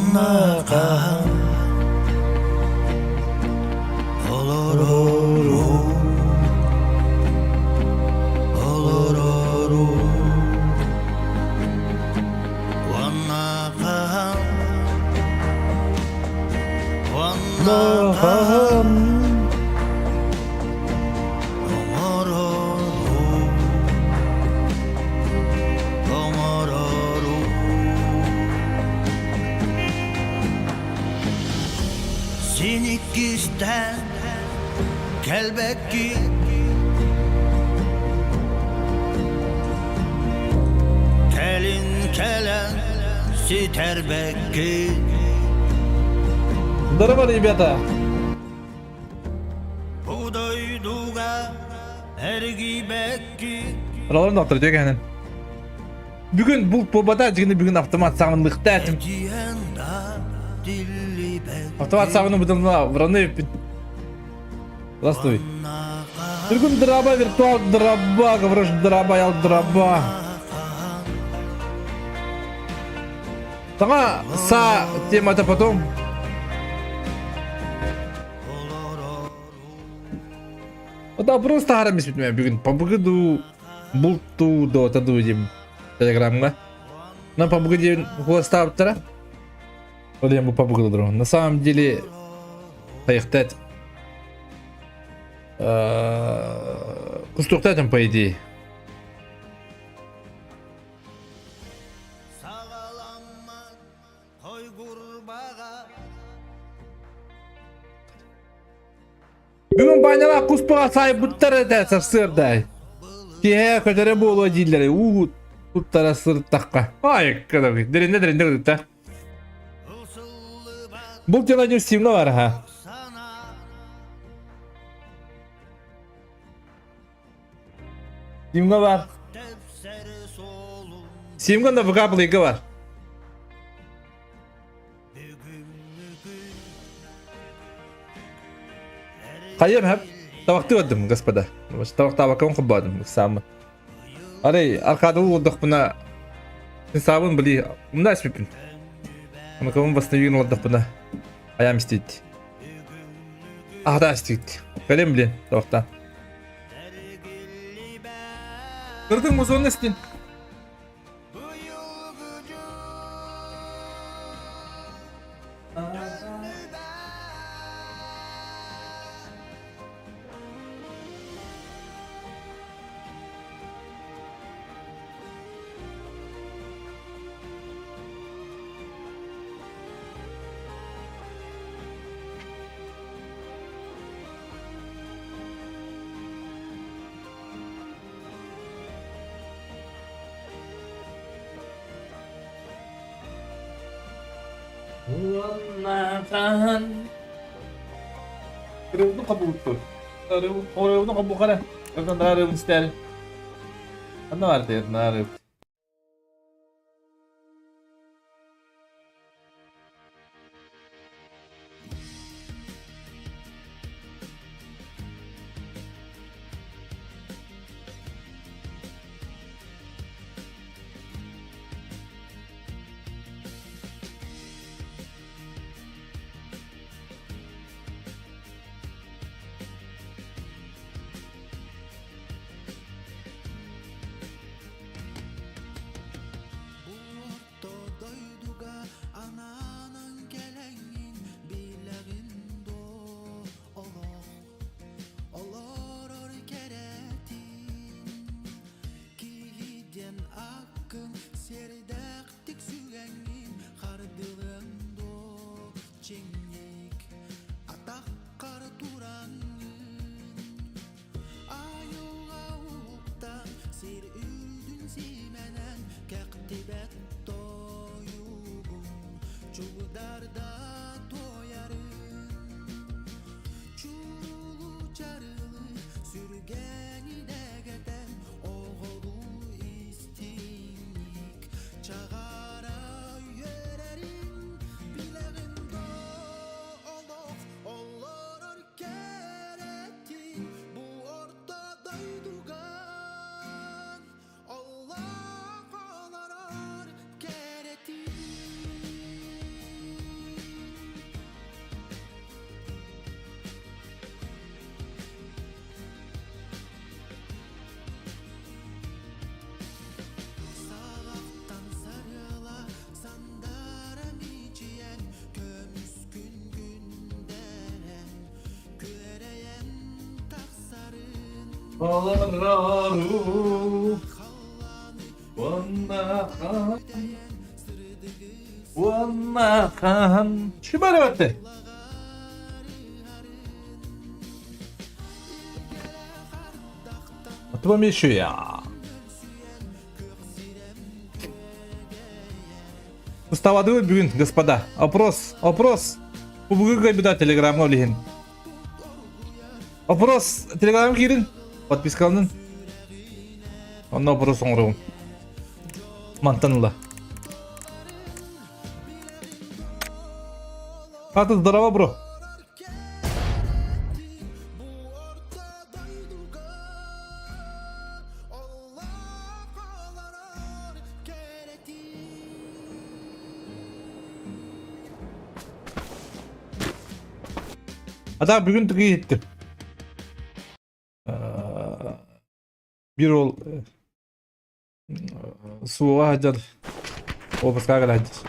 Уонна олорору, олорору. Уонна хаһан, уонна хаһан оҥорору, оҥорору. Син иккистээн кэлбэккин Кэлин кэлэн ситэрбэккин Здорово, ребята! Бу дойдуга эргийбэккин Ролан доктор дьэ Бүгүн булт буолбата, дьигини бүгүн автомат саҕынлыхта этим. Автомат саҕыны быдылна враны эппит. Здравствуй. Бүгүн драба, виртуал драба, говоришь, драба, ял драба. Саҥа са темата потом. Это просто харам бүгүн побыгыду бултуу дота дуу диим телеграмҥа. На пабгы диэн куоластаабыттара. Ол диэн бу пабгы На самом деле хайыхтат кустуктаатым по идее. Бүгүн Баанньалаах куспаҕа саайбыттар этэ сарсыарда. Киэһэ көтөрө буолуо дииллэрэ уу туттара сырыттахха. Ай, кадавы. Деринде деринде кытта. Бұл тема не Стивна бар ха. Стивна бар. Стивна да ВК плейка бар. Хайыам хэп табахтыы бардым, господа. Табахтаабаккабын холбоодум, ыксааммын. Арай аркаадылы олордохпуна саабын били умна испиппин. Онукабын восстановить олордохпуна айаам истиит. Аһата истиит. Кэлем блин, табахтаан. Кырдың музон истин. Уонна хаһан Рыбну хабуутtu. Рыбну хабухара. Рыбну рыбын истээр. Анна бар тиэр рыб. Орто дойдуга анаанан кэлэҥҥин билэҕин дуо олох олорор кэрэтин киһи диэн аккын сиэрдээхтик сүгэҥҥин хардылыаҥ дуо чиҥник атаххар тураҥҥын Айылҕа уһуктан, сир үрдүн симэнэн кэхтибэт тойугун чугдарда туойарын. Чуулу чарылы сүргэни дэгэтэн оҕолуу истиҥник чаҕара үөрэрин билэҕин доо олох олорор Кэрэтин бу орто дойдуга Олох олорор кэрэтин. Олорору уонна хаһан уонна хаһан Шибарабатты. Оттон еще я. Уставадыбыт бүгүн, господа. Опрос, опрос. Бу бүгүн кайбыта телеграмма олиһин. Опрос телеграмма киирин. Подпискаланын. Онно опрос оҥоруом. Мантан ыла. А ты здорово, бро. А так бүгүн тугу иһиттим. Бир ол суоҕа сылдьар уоппускаҕа кэлэ сылдьар.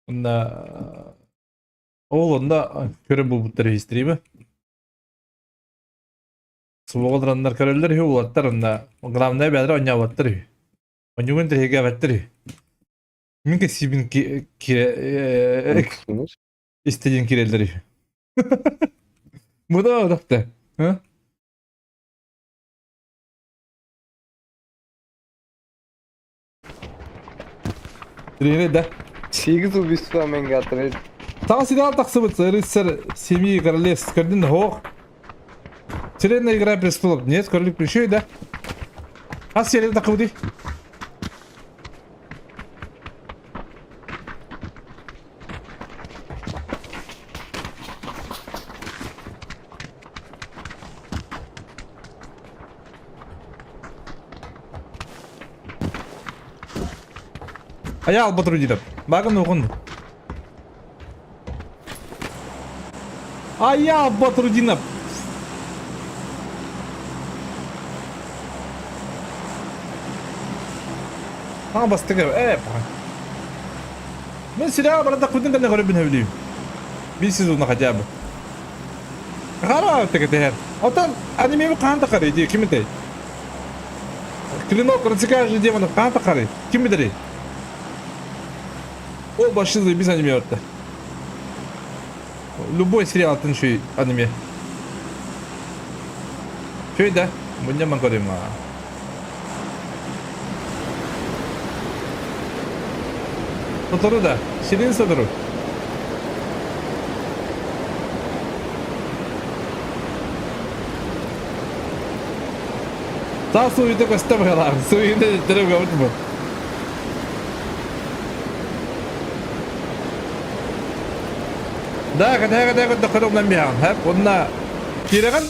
Онно ол онно көрөн булбуттар регистриими. Суоҕа тураннар көрөллөр үһү уолаттар онно главное бэйэлэрэ оонньооботтор үһү. Онньугун тэһигээбэттэр үһү. Мин кэсиибин истиин киирэллэр үһү. Бу да одохте. Тренер да. Sekiz убийства мен гатыр. Саҥа сериал тахсыбыт «Рыцарь семи королевств» көрдүн да Вселенная Игра престолов. Нет, көрдүк еще да. Хас серия тахсыбытый? Айа албатыр диде. Багын оғын. Ая Батрудинов. А бастыгы, э, Мен сериал барда кудын да көрөбүн хөбүлүүм. Бир сезонна хотя бы. Хара тэгэ Отон анимеми хаан тахары дии ким этэй? Клинок рассекающий демонов хаан тахары? Ким билэрий? Ол баши заебись аниме барда. Любой сериалтын үчүгэй аниме. Үчүгэй да? Мунньаман көрүм аа. Сотору да. Сирин сотору. Таа суйда көстө быһалаах. Суйда дэттерэ бу. Да, кэтэһэ кэтэһэ көрдөххө умнан биһэҕин. Хэп, онна киирэҕин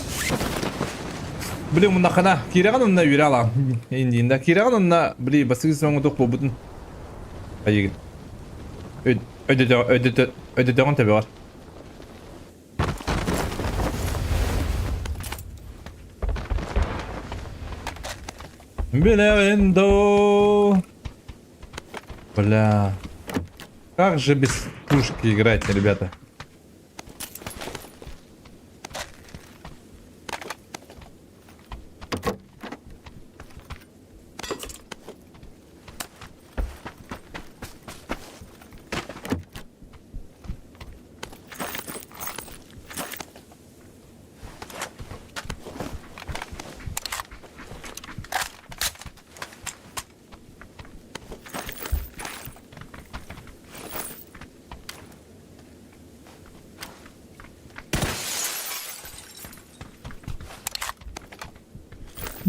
Били муннаххына киирэҕин онно үөрэ алаҕын. Индиинда киирэҕин онно били басыы соҥутук буолбутун айыгын. Өдөтөҕүн төбөҕөр. Билэҕин доо. Бля. Как же без пушки играть, ребята?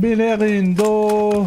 Билэҕин доо.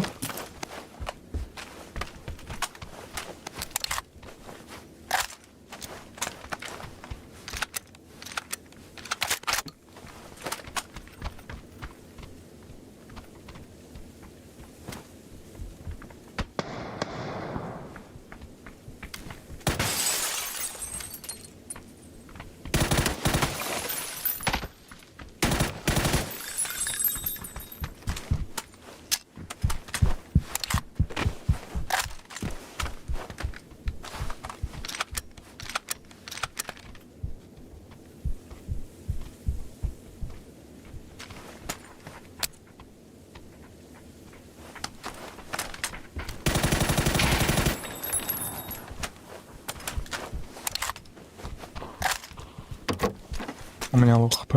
У меня лоу хп.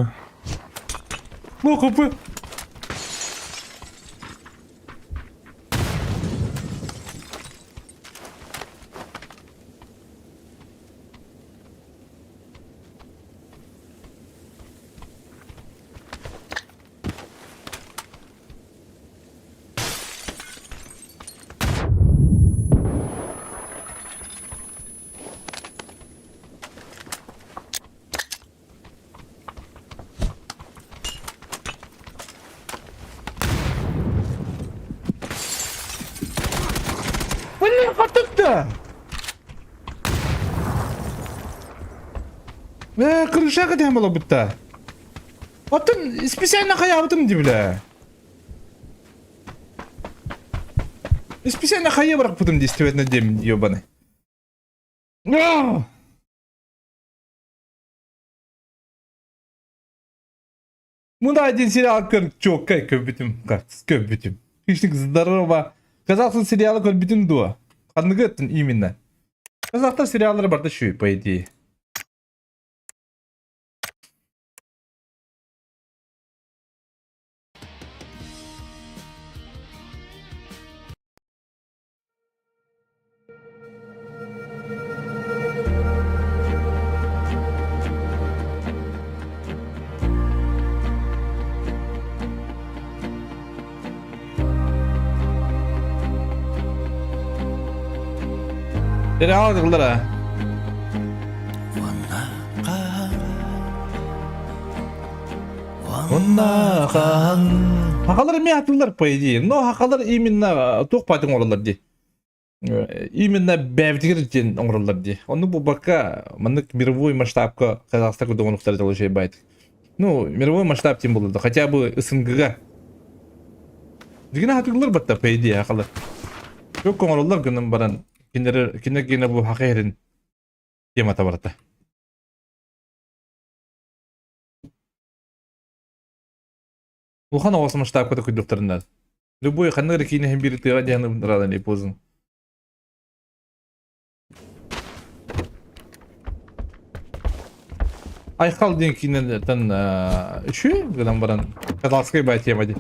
Лоу хп. Блин, хотутта! Э, крышаға дем бола бутта. Оттон специально хаябытым дии бля. Специально хайа бырахпытым действительно дем ебаный. Мында один сериал көр чоккай көрбүтүм. Көрбүтүм. Хищник здорово. Казахстан сериалы көрбүтүм дуо. Ханныгы өттүн именно. Казахтар сериаллары барда шүй, по идее. Сериал кылдара. Онна хаан. Хахалар эмиэ атыллар по идее. Но хахалар именно туох баатын оҥороллор дии. Именно бэйэбитигэр диэн оҥороллор дии. Ону буолбакка маннык мировой масштабка Казахстан курдук оҥоруохтара дьолу байт. Ну, мировой масштаб тем более, хотя бы СНГ-га. Дигинэ хатыыллар батта, по идее, хахалар. Көп оҥороллор гынан баран кинилэр кинилэр гиэнэ бу хаха иһэрин темата барыта. Улахан оҕус масштабка күйдүхтэринэн. Любой ханнык эрэ киинэ иһин биир тыаҕа диэн рано или поздно. Айхал диэн киинэттэн үчүгэй гынан баран казахскай бай тема дии.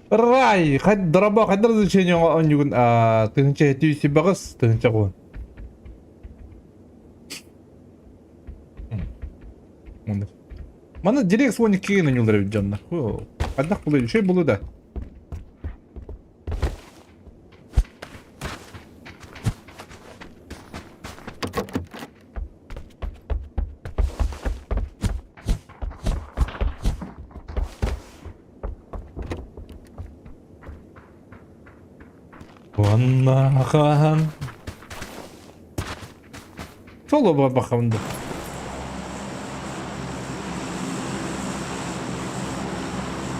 Рай, хад дораба хайдар развлечение оонньуугун тыһыынча этүү сибаҕыс тыһыынча куһун. Маны директ своник киин оонньуулар эбит дьоннор. Хайдах булуй, үчүгэй булуу да. Уонна хаһан Соло барбахабын да.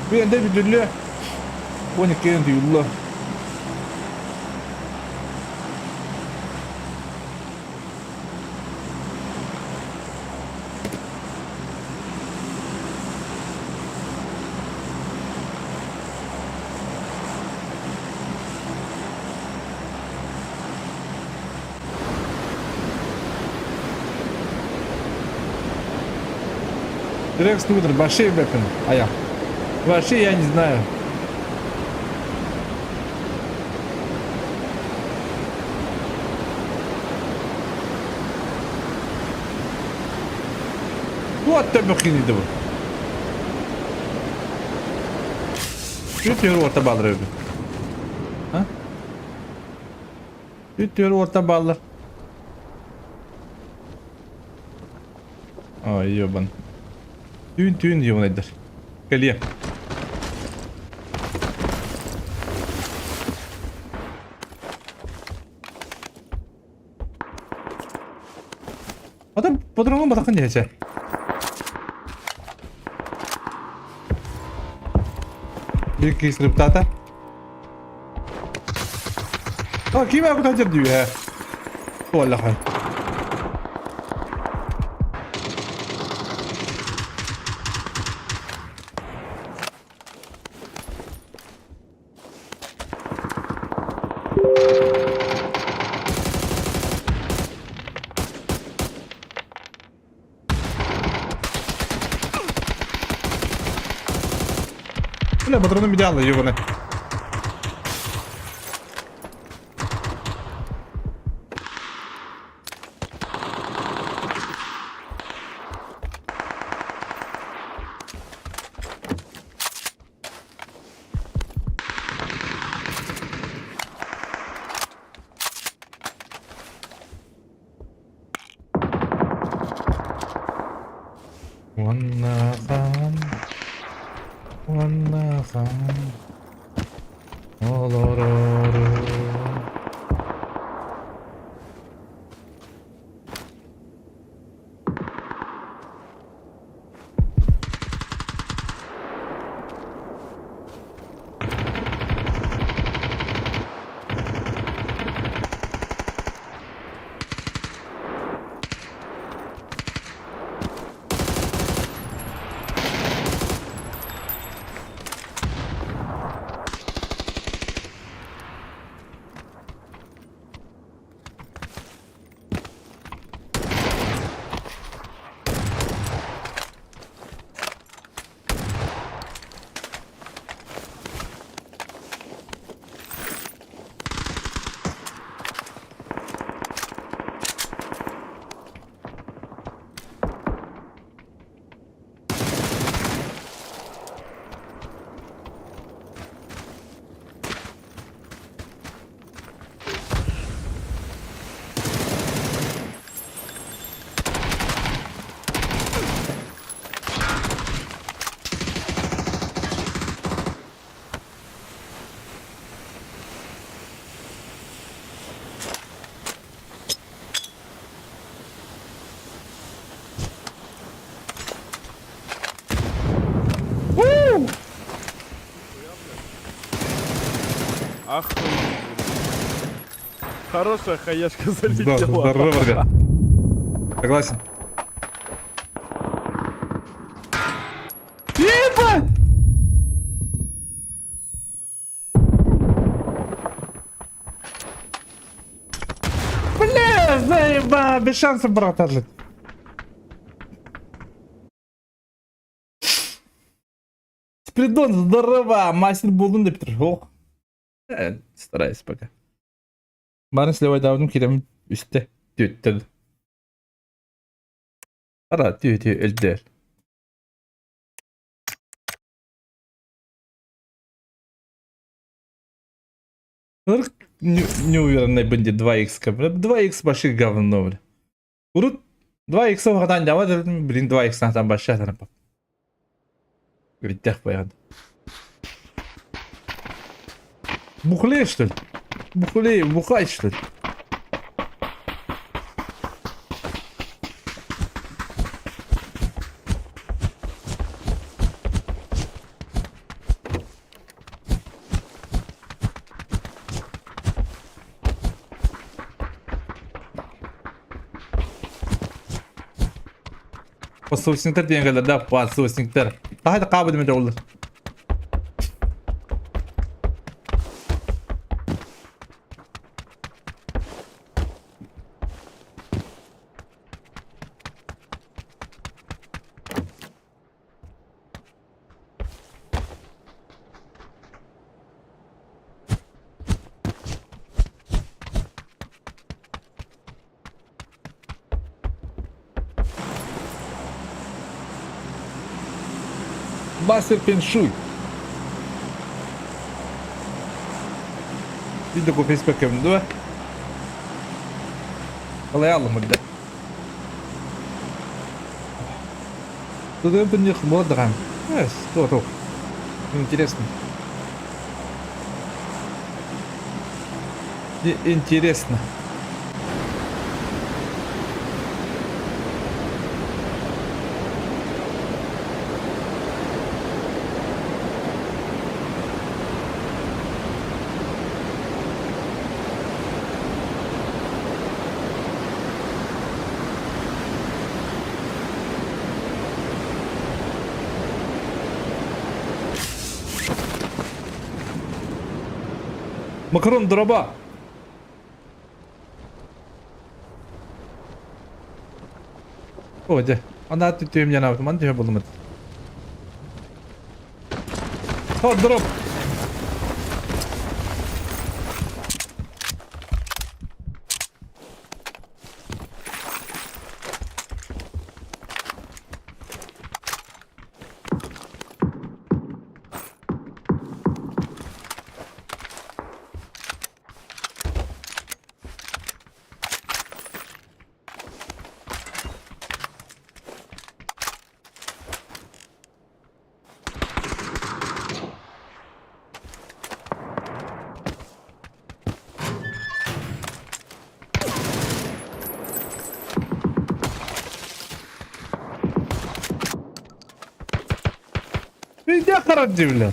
Биэнде бүтүллүө. 12 түйүллүө. Рекс Лютер, большие weapon. А я. Вообще я не знаю. Вот төбө хини бу. Үт орта баллар öbü. Ha? Үт орта баллар. Ой, ебан. Түүн түүн ебанайдар. Кэлиэ. Адам патроҥҥа батаххын диэчэ. Биир киһи скриптаата. А, ким куда дьэрдүүһэ? Туоллахан. Бля, патроны идеалы, ёбаный. Уонна хаан, уонна хаан олорору. Охуеть. Хорошая хаешка Да, залетела. здорово, ребят. Согласен. Ебать! Бля, заеба, без шансов, брат, отжить. Спиридон, здорово, мастер булдун деп тұр. Ох. Стараюсь пока. Барын силевай давдым кирем үсте. Түттел. Ара, түй түй өлдер. Не уверен, бенди 2х. 2х больших говно, бля. Урут 2х оҕотон дьаба блин 2х там большая там. Ведь баян. Бухлей, что ли? Бухлей, бухай, что ли? Подсоусниктар диэн кэллэр подсоусниктар. Таһа да хаабыт эмэ оллар. Мастер Пеншуй. Видео Facebook кемдү. Қалай мында. Тут не хмодран. Что Интересно. Интересно. Макарон дроба! О, дьэ, анаа түһүм дьанаабытым, маны түһэ буллум. О, дроп! Везде харабди, бля.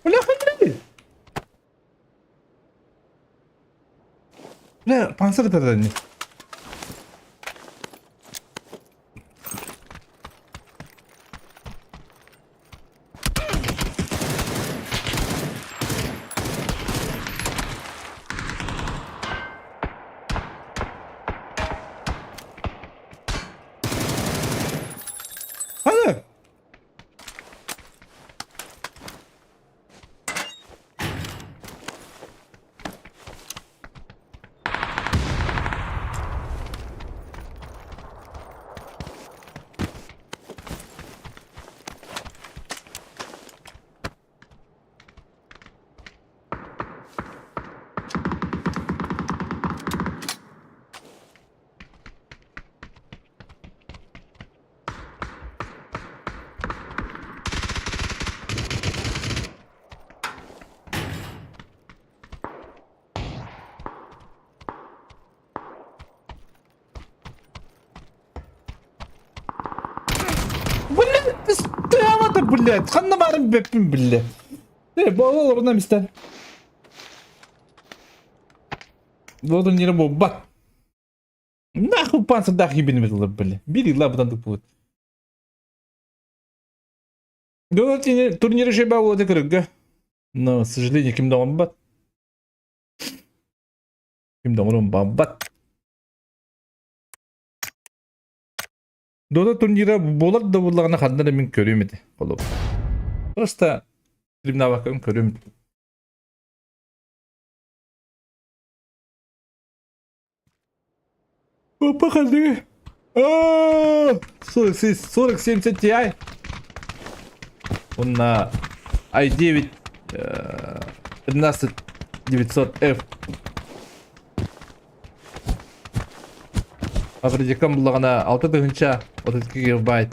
Бля, смотри! Бля, панцирь тогда не. Hadi. Блядь, ты блядь, ханна барын бэппин билле. Э, бу олорунан истэн. Лодон ньирэ буолбат. Нахуй панцирдаах ибин ылар били. Биир ила бутан туппут. Турниры шеба буолуо көрөргө. Но, к сожалению, ким да оҥорбот. Ким да оҥорон баҕарбат. Дота турнира буолар да буоллаҕына ханна да мин көрүөм этэ холобур. Просто стримнаабаккын көрүөм этэ. Опа, ханныгы? 46, 47 Ti. Уонна i9 13900F. Афридикам буллаҕына 6 тыһыынча 32 гигабайт.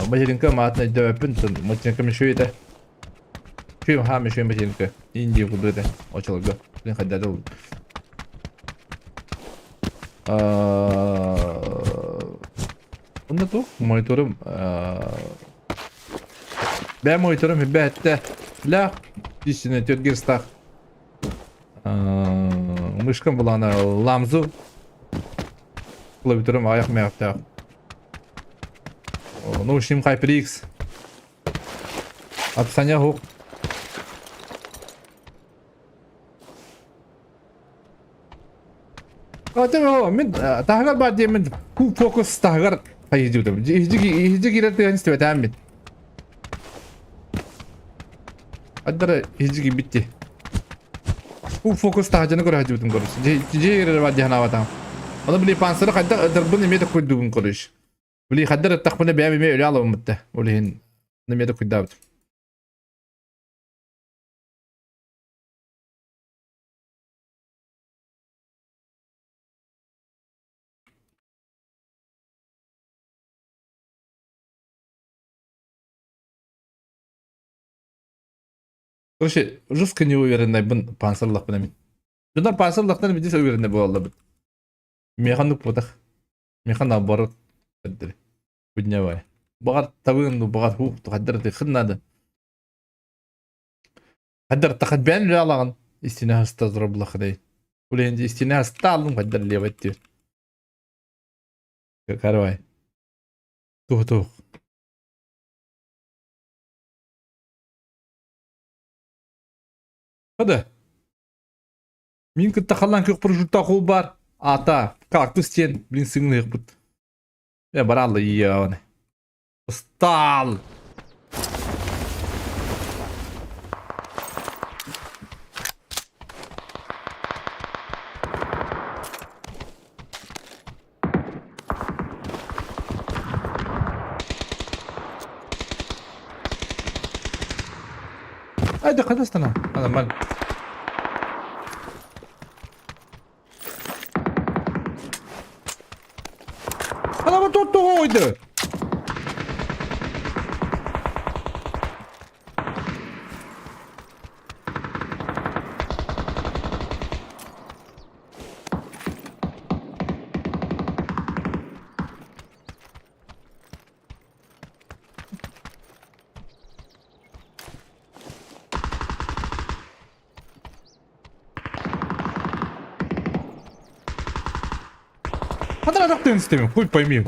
Материнка маатын өйдөөбөппүн, материнка мүшүй этэ. Үчүгэй хаам үчүгэй материнка. Индия курдук этэ очолорго. Блин хайда да Онно туох мониторум бэйэ мониторум бэһэттэ лях истинэ төрт герстаах мышкам булаана ламзу клавиатурам аҕыйах мээхтээх наушнигым HyperX Описание суох. Мин таһыгар баар диэммин фокус таһыгар хайыдьыбытым. Иһдьи киирэр тыаһын истибэтээн мин. Аддара иһдьи киирбит дии. Фокус таһдьаны көрө сылдьыбытым көрүс. Дьиэ киирэр баар дии санаабатаҕым. Ону били панциры хайдах ытырбын эмиэ да куйдугун көрүс. Били хаддар ыттахпына бэйэм эмиэ өлө алабыммыт да. Ол иһин эмиэ да куйдаабытым. Короче, жестко не увереннайбын панцерлахпын эмит. Дьоннор панцерлахтан видишь уверенный буолаллар. Миэхэ оннук буотах. Миэхэ наоборот көрдөрө. Буднявай. Баҕар табыын дуу, баҕар хух хайдар тыхын надо. Хайдар тахат бэйэн үлэ алаҕын. Истинэ хаста тура булахыдай. Улейн истинэ хаста аллым хайдар левый диир. Карвай. Тух тух. Хада. Мин кытта халлаан күөх прожуттаах уол баар. Аата, кактус диэн, блин, сыҥныахпыт. Э, бараалла иэҕэ. Устаал! Айда хадастана. Нормально. Ана тут ойды. Ханна тахтыын истэбин, хуй пойми.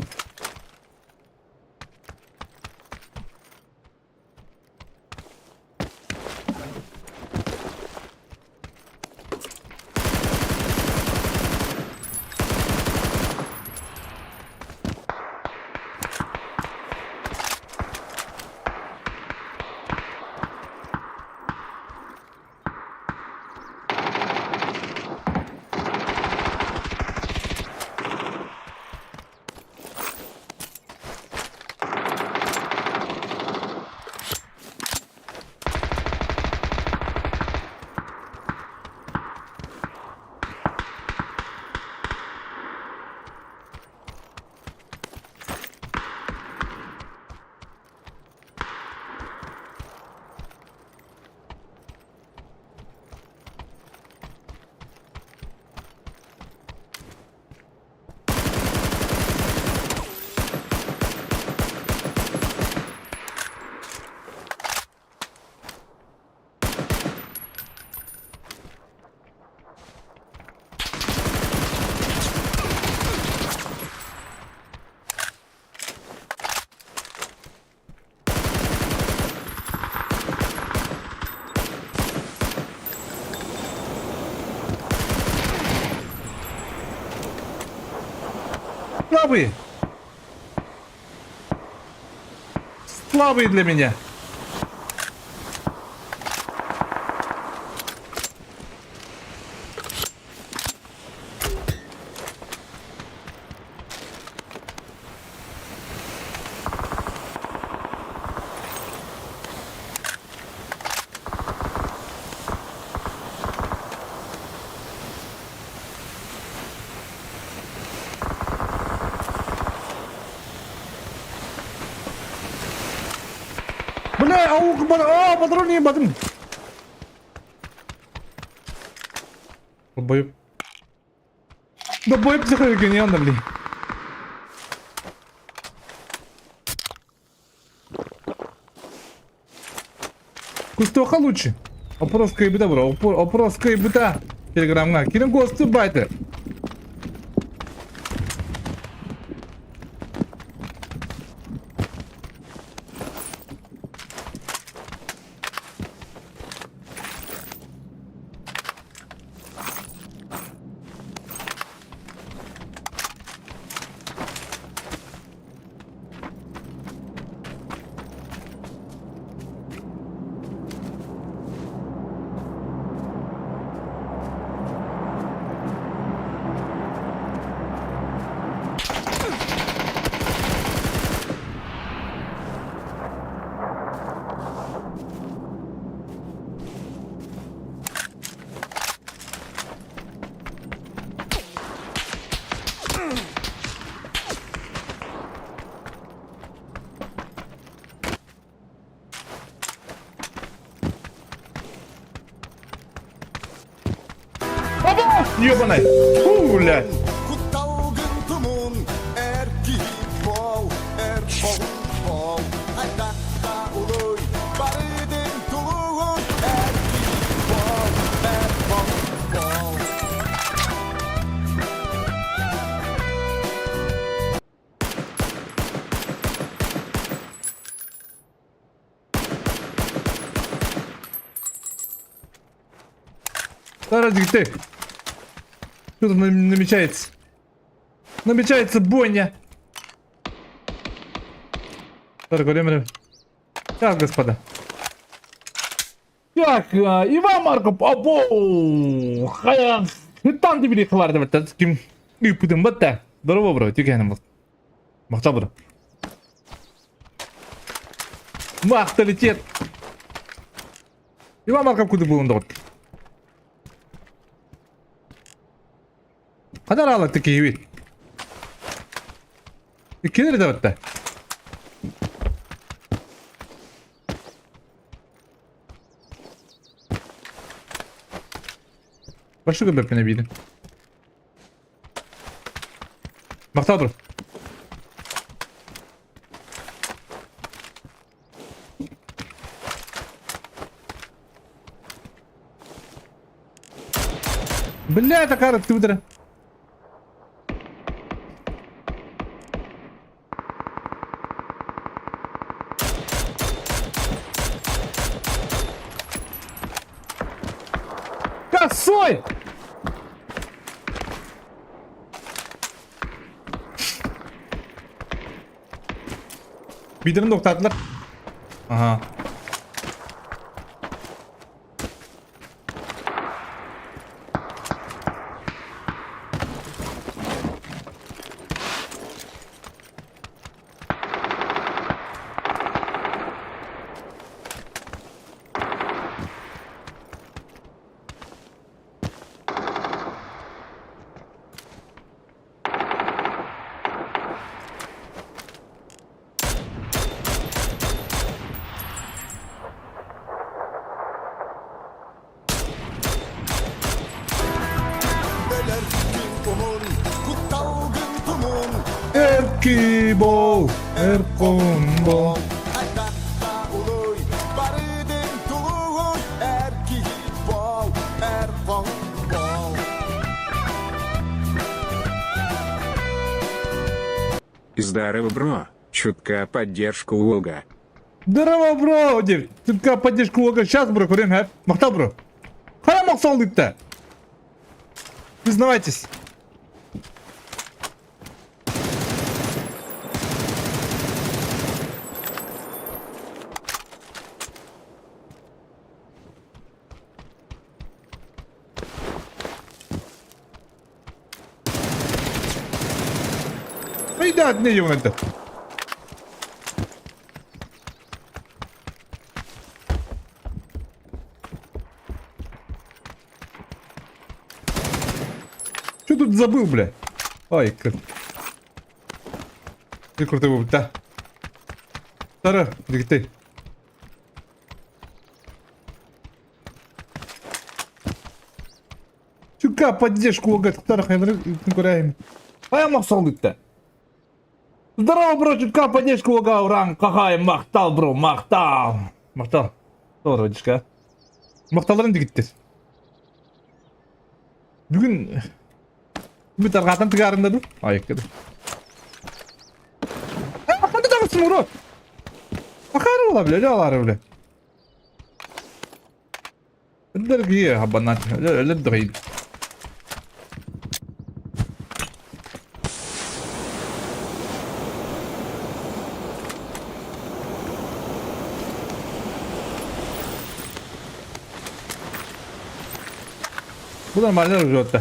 Слабые! Слабые для меня! Бля, аук, а, патрон ебатым. Долбоеб. Долбоеб психогениально, блин. Кустуоха лучше. Опрос кыйбыта бро. Опрос кыйбыта. Телеграмҥа. Кирин косту байте. Ёбаный! Фу, блядь! Кутталгын тумун эр киһи буол, эр бол Хайдахта улуй барыдын тулуун эр киһи буол, эр бол бол. Подожди, ты. Что тут намечается? Намечается бойня. Так, господа. Так, Иван Марков, або, хая, там тебе хвар деп ким ыппытым батта. Здорово, бро, тикәнем бол. Махтал, бро. Махталитет. Иван Марков куды булын доҕор. Хадар аалак киһибит. Иккилер да батта. Башы көрбөппүн эбиитин. Махтал бро. Бля, такая тудра. Косой! Биирдэрин доктаатылар. Ага. Эрки бол, эркон бол. Здорово, бро. Чутка поддержку Волга. Здорово, бро! Диир. Чутка поддержку Волга. Сейчас, бро, көрем, һэ. Махтал, бро. Хара махсал дипта. Признавайтесь. Айда, не это. Что тут забыл, бля? Ой, как... Ты крутой был, да. Тара, ты. Чука поддержку Здорово, бро, чутка поддержку уран, какая махтал, бро, махтал. Махтал. Здорово, дишка. Махталларын дигиттер. Бүгүн бүт арҕаатан тыгаарында ду? Айыккыды. Ханды тагысым урод. Ахары була биле, алары биле. Өлөр хабанат, өлөр дыгый. Бу нормально ржет.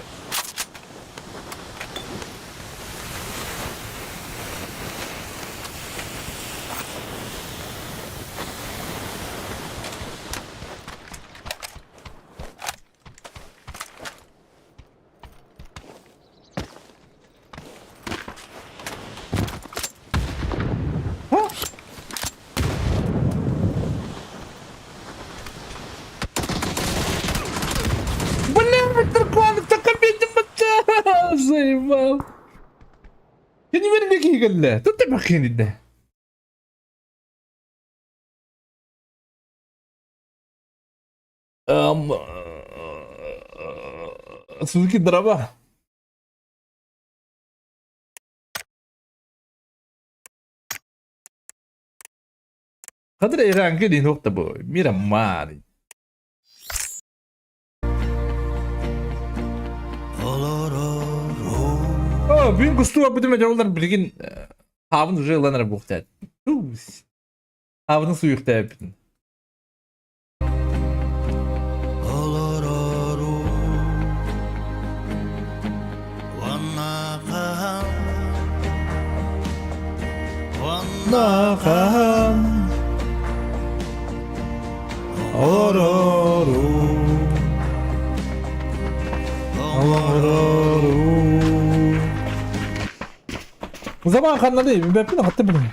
А? Бля, Таркан, так обидно. Заебал. Я не верю, киһи кэллэ. Тут ты баххин Сузуки дрова. Хадыр Иранга диэн уохта бу. Мира маани. О, бүгүн кустуу бүтүмэ дьоллор билигин хаабын уже ылан эрэ буохтаат. Хаабын суюхтааппытын. Нахан олорору олорору Zaman ханнады, бэппин хатты билим.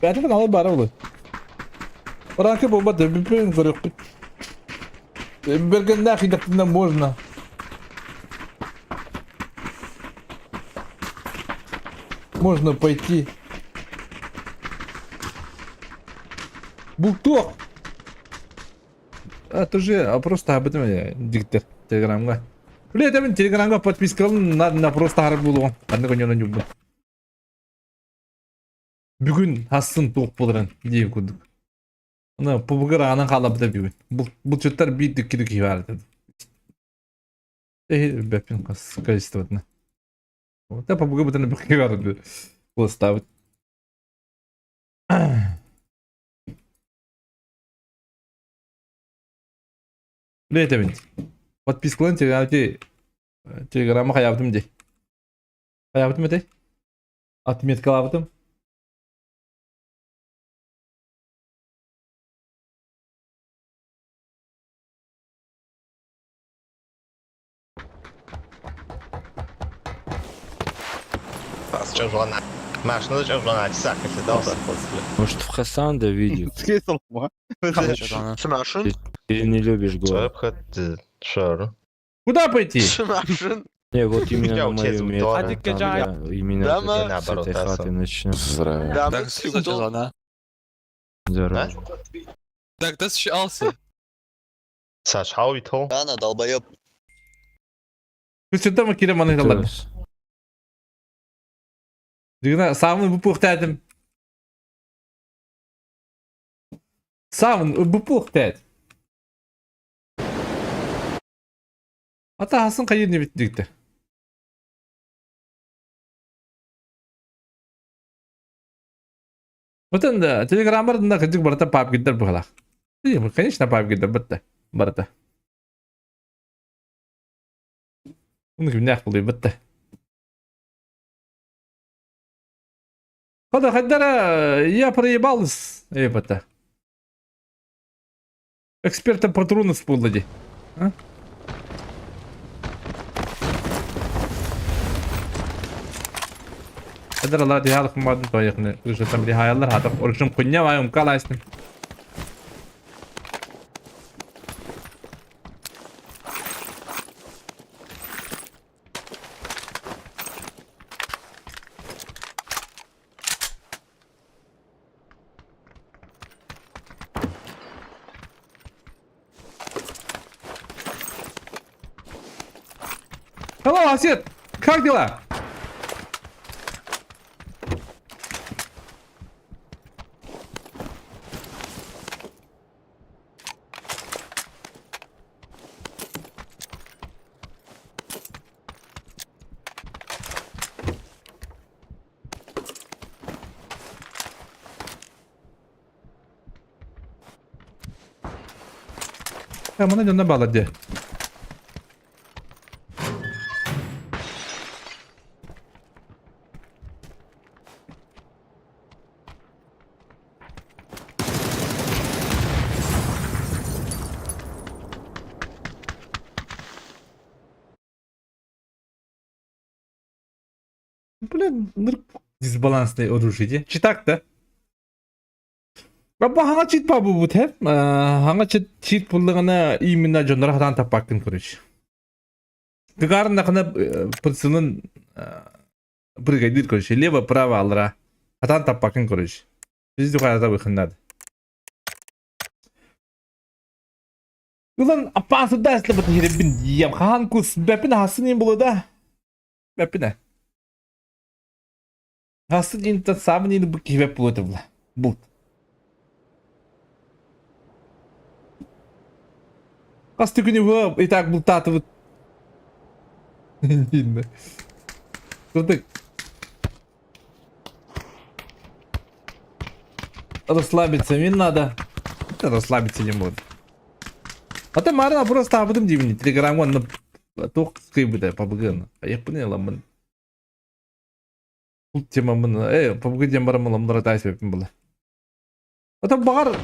Бээтин алы бара олы. Ракы болбат, бэппин көрөкпүт. Бергеннээх идэхтинэ можно. Можно пойти. Бултуох! А тоже, а просто об этом диктор телеграмга. Бля, это телеграмга подписка на, на просто харап булугун. Анны коньона нюббун. Бүгүн хассын туох буоларын диир курдук. Аны пубугар аанан хаалабыта бүгүн. Булчуттар биир икки киһи баар этэ. Бэппин количествотына. Да пубуга бытаны бэкки бар Куластаабыт. Этэбин. Подпискалан телеграмма хайаабытым дии. Хайаабытым этэй? Отметкалаабытым. Может, в Хасанда видел? Ты не любишь город. Куда пойти? Не, вот именно на моем месте. Там я именно с этой хаты начну. Здорово. Күчүттэн киирэн маны талар. Дигна саамын бупуохтаатым. Саамын бупуохтаат. Ата хасын хайыр не бит Отон телеграммар да кырдьык барыта папкидар быһалаах. Конечно папкидар бытта барыта. Уну кимнээх булуй бытта. Хода хайдара я проебался. Эй, бытта. Эксперта патронов буолла дии. А? Қадыр Алла дихалых мадын тояқны. Крышатам дихаялар хатық орышым құння вайым калайсың. Hello, Асет! Как дела? Мана дьонно баалар дии. Блин, дисбалансный оружие дии. Читак да? Бу хаҥа чит па бу бут хаҥа чит чит буллаҕына именно дьоннор хатаан таппаккын короче. Гагариннахына прицелын бригадир, короче, лево, право, алра. Атан таппакын, короче. Биз духарата выхыннады. Ылан аппаасыда эслебет хиребин дием. Хаан кус бэпин хасын им булу да. Бэпин. Хасын инта самын ин бу кибеп булу это Булт. Хас түгүнү бу и так бултаатыбыт. Кырдык. Расслабиться мне надо. Это расслабиться не буду. А ты марна просто абыдым дибини. Телеграмга на туох кыйбыта пабыгын. Я поняла мын. Бул тема мын. Э, пабыгы диэн барамын ламнара тайсыбеппин була. Ата баҕар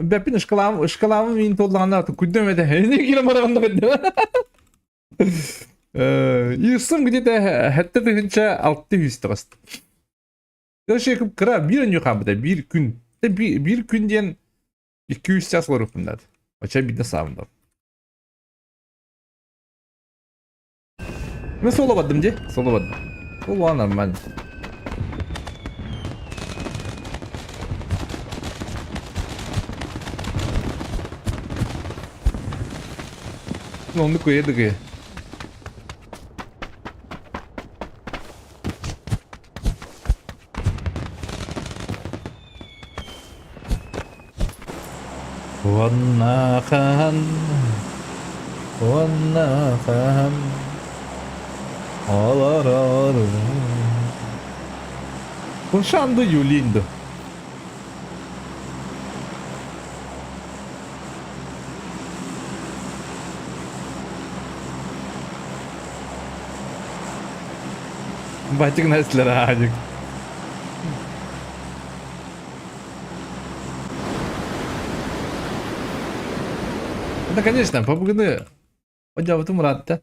бэппин ышкалаам ышкалаамым иин туоллаҕына күндүм этэ эни киирэн бараҕын Ирсым где-то хэттэ тыһынча алты үс таҕыста. Короче, кыра биир өнньү хааммыта биир күн. Биир күн диэн 200 час олоруппун Оча биирдэ саамдам. Мен соло бардым дии, соло бардым. Соло нормально. Оннук кыйа Уонна хаһан, уонна хаһан олорорум. Куншанды Юлинду. Батик Наслер Адик. Это, конечно, побуганы. Одябытым ыраатта.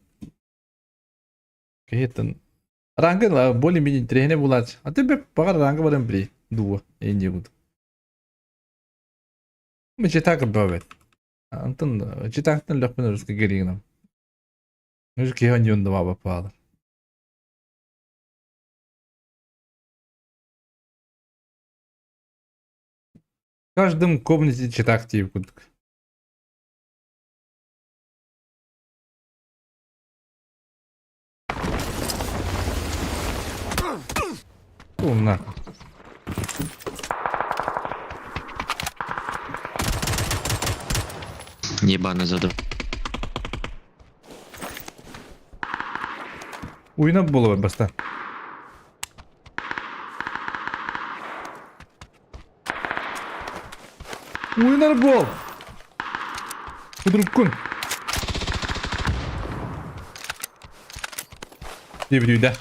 Киһиттэн ранга более-менее интэриэһинэй буолааччы. А ты баҕар ранга баран били дуо инди курдук. Мы читак бывает. Антон читактан лөхпүн русский геригинам. Уже киһи оньюндума баппаалар. В каждом комнате читак тиип курдук. Умна. Ебаный задор. Уйнап буолуо бастаан. Уйнар буол! Кудуруккун! Диэбит үйдэ.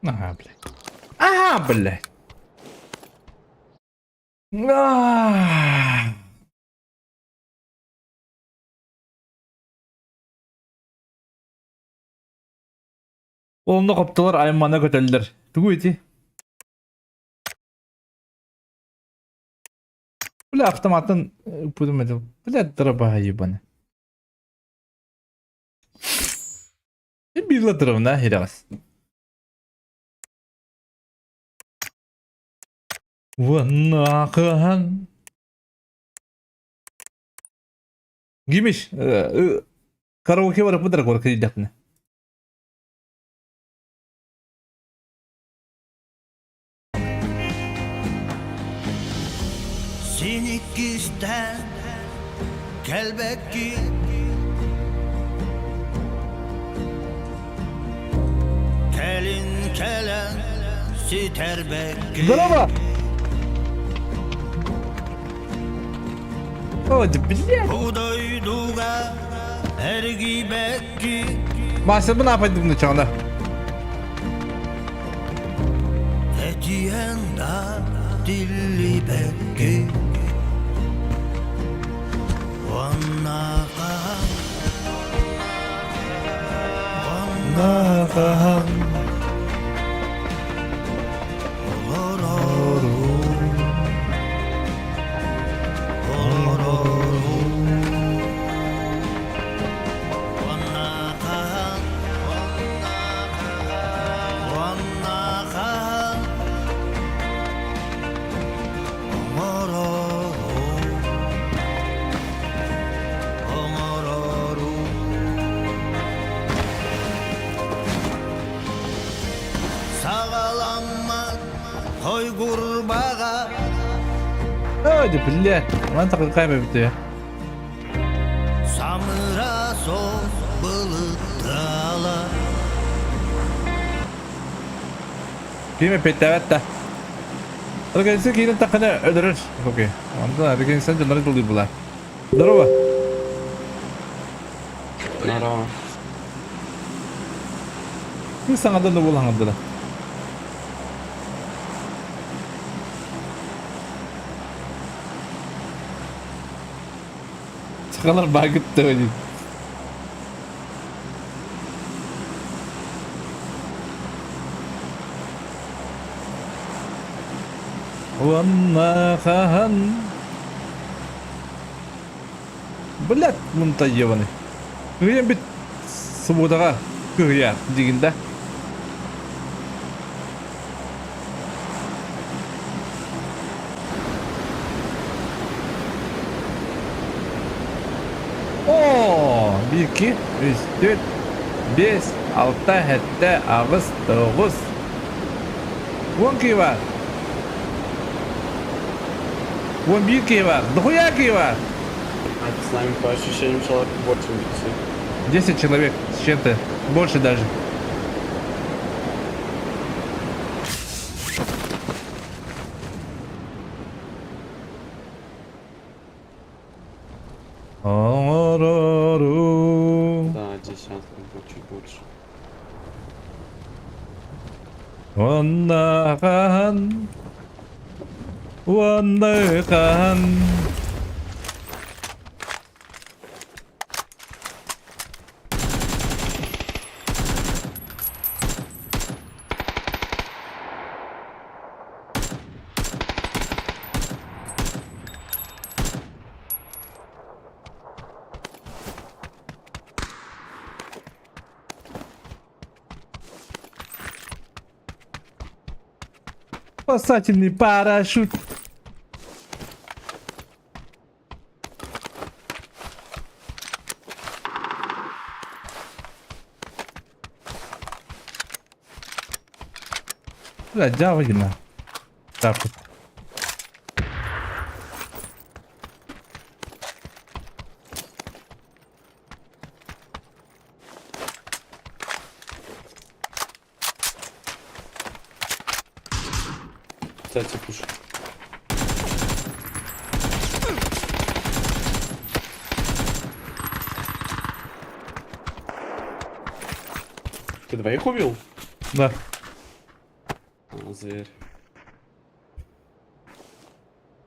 Ага, блядь. Ага, блядь. Аа. Онно хоптулар аймана көтөллөр. Тугу ити? Бля, автоматын путум этим. Бля, дроба ебаный. Биир латырыбына ирэҕэс. Уонна хаһан Гимиш, караоке барыппыт куоракка тиийдэхпинэ. Син иккистээн кэлбэккин Кэлин кэлэн ситэрбэккин Здорово! О, блядь! Бу дойдуга эргийбэккин Мастер апайдым началда. Этиэн да тиллибэккин Уонна хаһан уонна Хойгурбаҕа Ой, да бля, ман такай эбит. Самыра сос былыттала Ким эппиэттээбэт да. Организация киирэн таххана өлөрөр. Окей. Онтон организация дьоннору тыллыыр була. Здорово. Здорово. Ким саҥардан да буол хаҥардыра. Сахалар баагыт да Уонна хаһан Блядь, мунта ебаный. Кыһыйан бит субботаҕа кыһыйа дигин да. О, 1, 2, 3, 4, 5, 6, 7, 8, 9. 10 киһи баар. 11 киһи баар. Дохуя киһи баар. С нами по ощущениям человек больше 10. 10 человек с чем-то. Больше даже. Оҥорору. Да, десятка будет чуть больше. Уонна хаһан Уонна хаһан Спасательный парашют. Бля, дьяволина. Так вот. Кстати, пуш. Ты двоих убил? Да. А, зверь.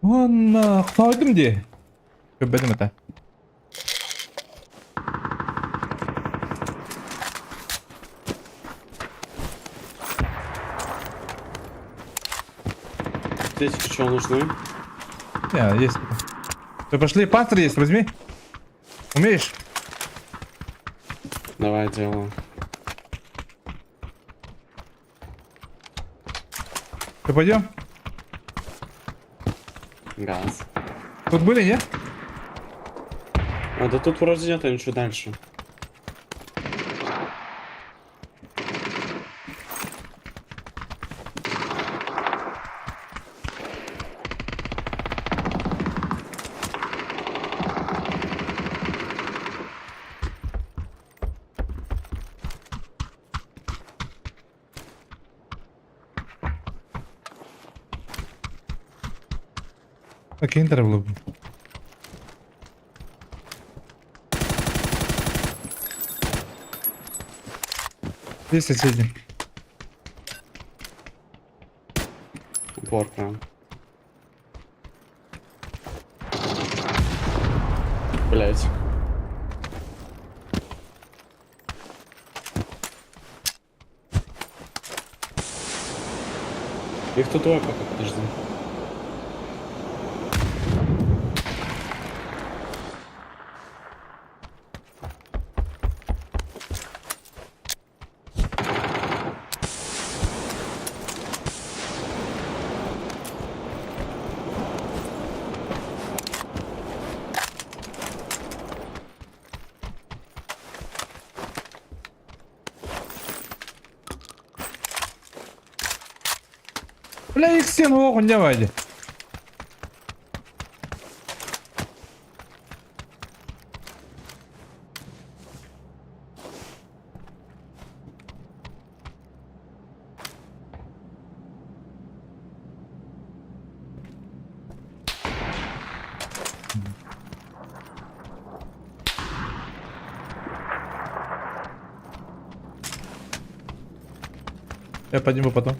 Уонна хойдум дии. Көрбөтүм этэ. Аптечки что нужны? Не, есть. Ты пошли, пастор есть, возьми. Умеешь? Давай делаю. Ты пойдем? Газ. Тут были, не? А, да тут вроде нет, ничего дальше. Окей, интервью. Здесь соседи. Упор прям. Блять. Их тут двое пока, подожди. Бля, иксен оҕо не вайди. Я подниму потом.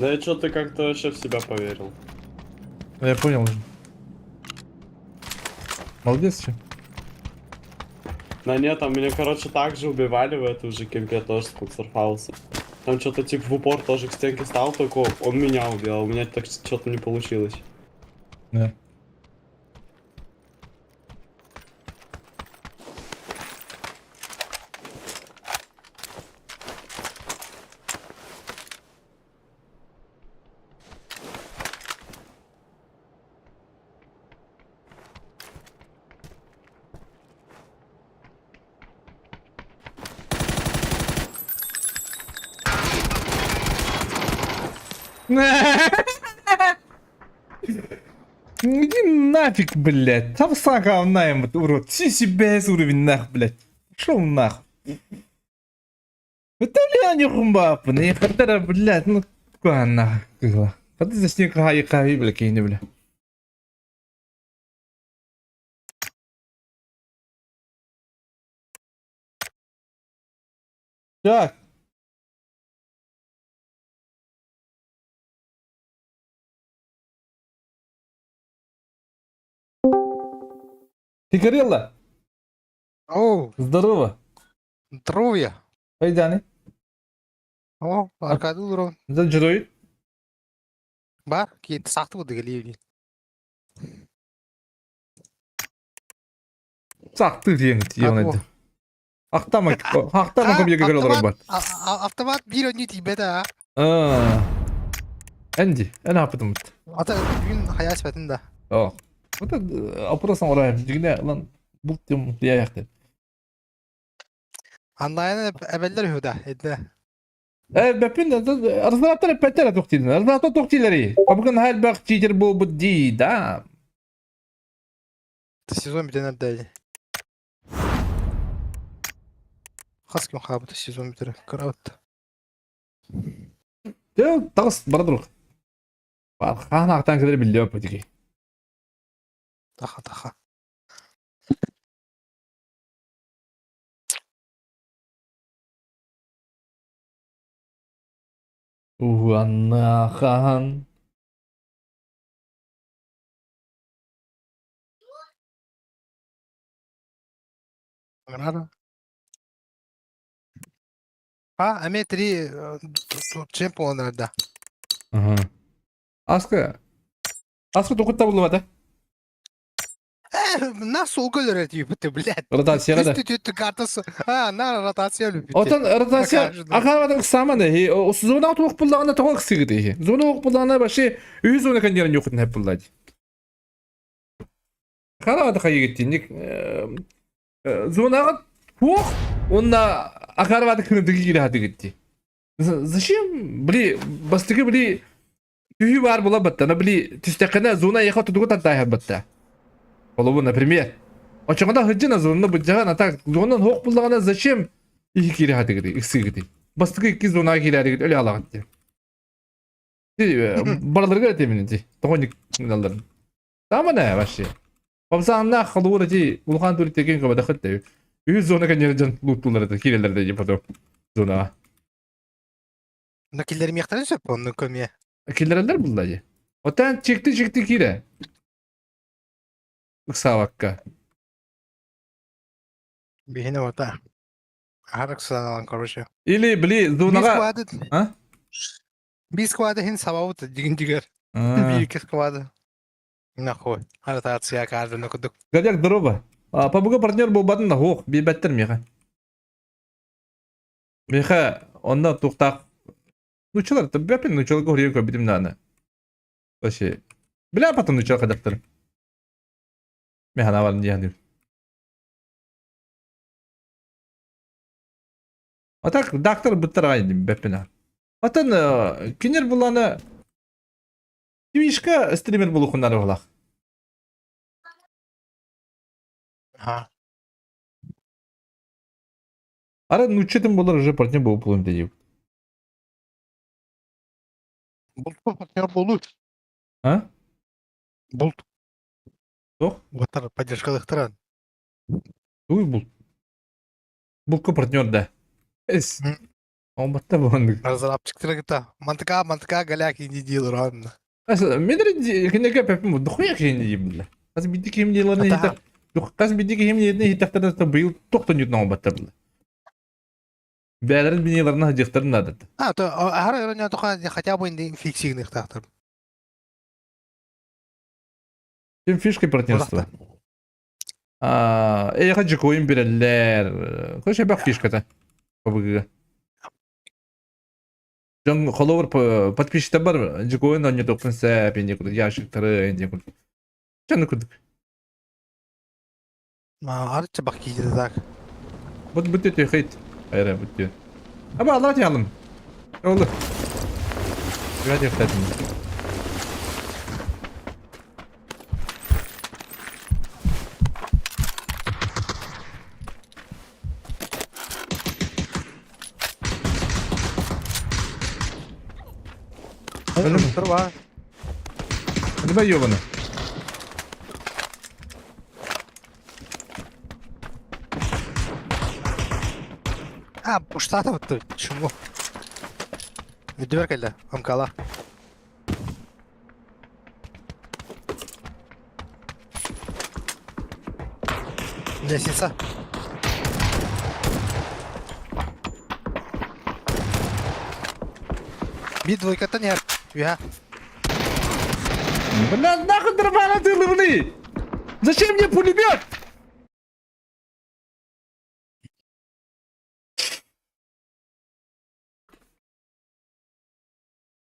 Да я что-то как-то вообще в себя поверил. Ну, я понял уже. Молодец, че. Да нет, там меня, короче, так же убивали в эту же кемпе тоже с Куксархауса. Там что-то типа в упор тоже к стенке стал, только он меня убил, а у меня так что-то не получилось. Да. Иди нафиг, блядь. Там сака найм, урод. Си себе уровень нах, блядь. Шел нах. Это ли не хумбапы, не хатара, блядь, ну куда нах, кыла. А ты за снег хай хай, бля, кинь, бля. Так. Ты горелла? Оу, Здорово. здоровья. Айданы. О, Аркадий Лурон. За джерой. Бар, ки сахты буду галиевни. Сахты диэн диэн. Ахтама ахтама ком еге көрөлөр бар. Автомат бир өнү тийбет а. Аа. Энди, эн апытым. Ата бүгүн хаяс бэтин да. Оо. Вот опросан орайым. Дигне лан бул тем яяхты. Онлайн эбеллер хүда. Эдде. Э, бэпин арзааттар эппеттер тохтилер. Арзааттар тохтилери. Абыгын хайлбак читер болбут ди, да. Сезон бүтэн эрдэ. Хас күн хаабыт сезон бүтэр. Кыраут. Дэ тагыс бара дур. Хаан ахтан кедер билиө путики. Таха таха. Уанна хаан. Града. А, аме три чемпионер да. Ага. Аска. Аска токутта булбата. Э, на солга өлөрөр блядь. Ротацияга да. Түт картасы. А, на ротация любит. Отон ротация акарабатын саманы зона туох буллагана тоҕо ыксыгыт Зона уох буллагана вообще үй зона кандерин юкутун хеп буллади. Харабаты хайыгыттинник зонага туох онна акарабаты кырдыгы кире хатыгытти. Зачем? Бли бастыгы бли түйі бар була батта. На бли түстәккәнә зона яха тудугу тартайха батта. Олобу, например. Очоңда хыджына зонны быджаган ата зонан хок буллагана зачем их кире хатыгыты, иксигыты. Бастыгы ики зона кире хатыгыты, өле алагыты. Бараларга темин ти. Тогоник налар. Тамана вообще. Пабзанна халура ти улхан тури текен кабада хатты. Үй зона канержан луттулар да кирелер да потом зона. На киллер мехтан сөп онны көме. Киллерлер булды. Отан чекти чекти кире. Ыксавакка. Бихине ота. Харак короче. Или бли зонага. А? Би сквады хин сабабыт дигин дигер. Би сквады. Нахуй. Ротация каждый кудук. Гадяк здорово. Пабуга партнер был батын ох, бибәттер меха. Меха, онда туктак. Ну чалар, бәпин ну чалар горье битим наны. Вообще. Бля потом ну чалар кадаптыр. Меха навар не А так доктор быттар айдым бәпин. Атын кинер буланы Твичка стример булухуннары булах. Ага. Ара нуччатын болар уже партнер болып булым дип. Булт партнер болу. А? Булт. Тох? Угаттар поддержкалыктыран. Туй бул. Булка партнер да. Эс. Алматта буоннук. Разрабчиктара кытта. Мантыка, мантыка голяк инди диир анна. Мен кинеге пепим дохуя киһини диибин Хас биирдии киһим диэлэрин иһитэх хас биирдии киһим диэтин иһиттэхтэринэ быйыл тохтон ньутун оҥорботтор бile. Бээлэрин биниилэрин сылдьыахтарын наадата. А, то аһара өрөннө тоха хотя бы инди фиксигныхтаахтар. Тем фишкой партнерства. Эйэхэ дьокуойун билэллэр. Короче, элбэх фишката. ПБГ. Дьон холобур подписчиктар бар дьокуойун оонньотуохпун сөп инди курдук ящиктары инди курдук. Чаны курдук. Арычча бах киирдэ так. Вот бүттү хейт. Айра бүттү. Аба алла тиалым. Олы. Гради хтатым. Трва. Давай ёбана. А, пуштатов ты, чему? Видео кэллэ, амкала. Лестница. Биир двойкаттан иһэр. Үһэ. Бля, нахуй дробана ты лывны! Зачем мне пулемет?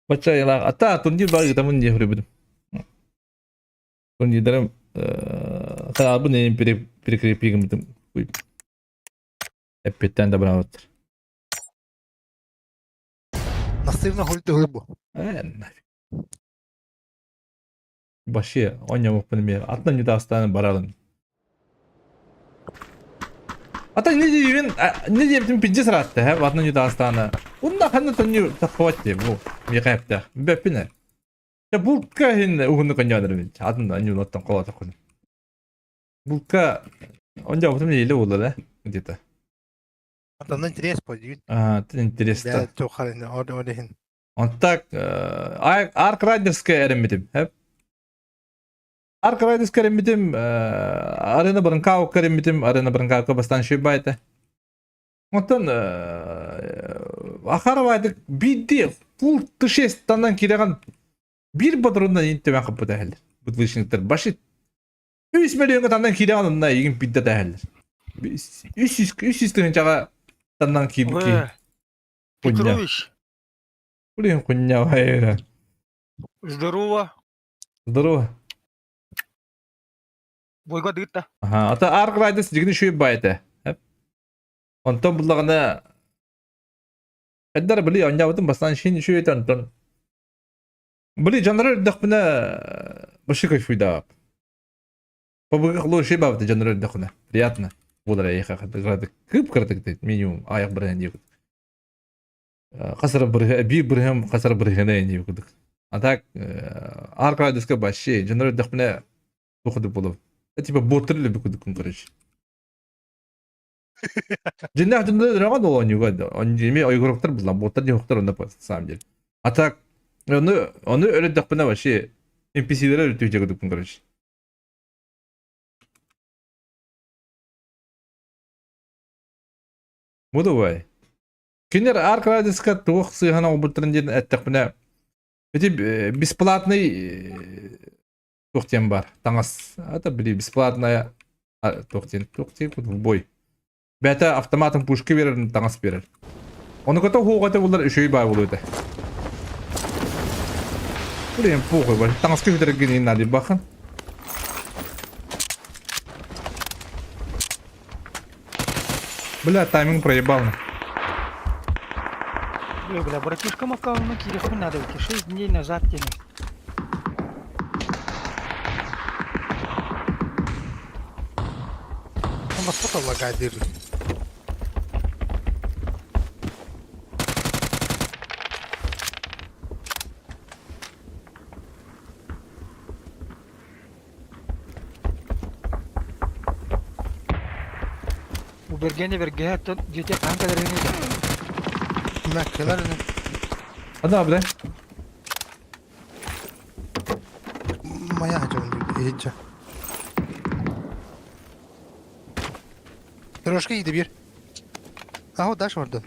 Бача ата турнир бар гытамын диye хүрүбүтүм. Турнирдарым каналбын эйин перекрепигимитим. Эппиттен да браваттыр. Настырно хуй ты бу. Э, нафиг. Вообще, оонньообуппун эмиэ атын ньутаастаан барабын. Ата не диибин, не диэбитин пиздец ыраатта, һэ, атын ньутаастаана. Уонна ханна тонньу таххыбат дии, бу миэхэ эптээх. Бэппин ээ. Дьэ бултка иһин уһуннук оонньоон эрэбин, атын оонньуулартан холоотоххуна. Бултка оонньообутум нэдиэлэ буолла да, где-то. Онтон интерес по диин. Аа, интересно. Бээ туохар ини ол ол иһин. Онтак Арк Райдерска эрэммитим. Арк Райдерска эрэммитим, Арена Бранкаука эрэммитим, Арена Бранкаука бастаан шүйбайта. Онтон Ахаровайдык биирдии фул Т6 танан кирэҕин биир бодорунан интэмэн хаппыта эһэллэр. Бытвышниктар башит үс миллионга танан кирэҕин онно эйигин бидде тэһэллэр. Үс тыһыынчаҕа таннан киирбит киһи. Петрович. Блин, хуйня хайра. Здорово. Здорово. Бойга дыытта. Аха, ата Арк Райдерс дигини шуй байта. Онтон буллаҕына Эддар били оонньообутум бастаан шин үчүгэй онтон били дьоннору өрдөхпүнэ вообще кайфуйдаап. Побыга лучше бабыта дьоннору өрдөхпүнэ. Приятно. Буолар эйиэхэ кыратык кып кыратык минимум аяк бырыһан диэбит. Хасара бырыһа биир бырыһам хасара бырыһана диэбит курдук. А так Арк Райдерска вообще дьоннору өрдөхпүнэ туох буолуо. Типа боттар или курдуккун короче. Дьиннээх дьоннор өрөҕөн ол оонньууга эмиэ ойгуруктар буллам буоттар диэхтэр онно на самом деле. А так ону ону өлөрдөхпүнэ вообще NPC-лэри өлөртүү курдукпун короче. Бу давай. Кинилэр Арк Райдерска туох сыыһан оҥорбуттарын диэн эттэхпинэ ити бесплатный туох диэн баар таҥас это били бесплатная туох диэн туох диэн в бой бэйэтэ автоматом пушка биэрэр таҥас биэрэр ону кытта уһуоҕа булар үчүгэй баа буолуо этэ блин похуй бар таҥаска бүтэргин надо бахан бля тайминг проебал. Бля, братишкам аккаунту киириэхпин наада эбит. 6 дней назад диэн. Баспыт лагайдыр. Бу бэргэни бэргэһэ оттон дьиэтэ хаһан кэлэрин да. Мәккелер Ана бля. Моя дьон иһитчэ. Трешка иди бир. А вот дальше vardı.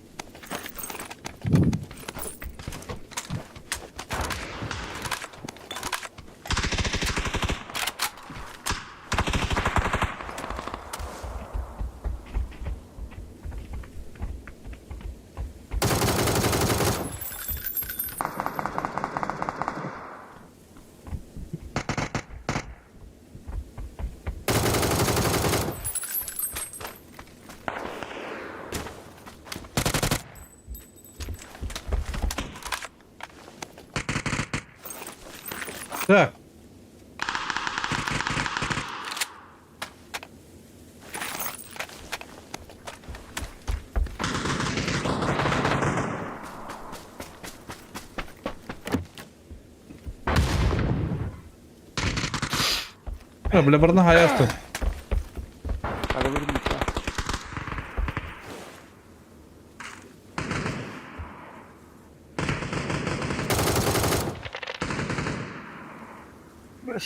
Так. Бля, барна хаясты.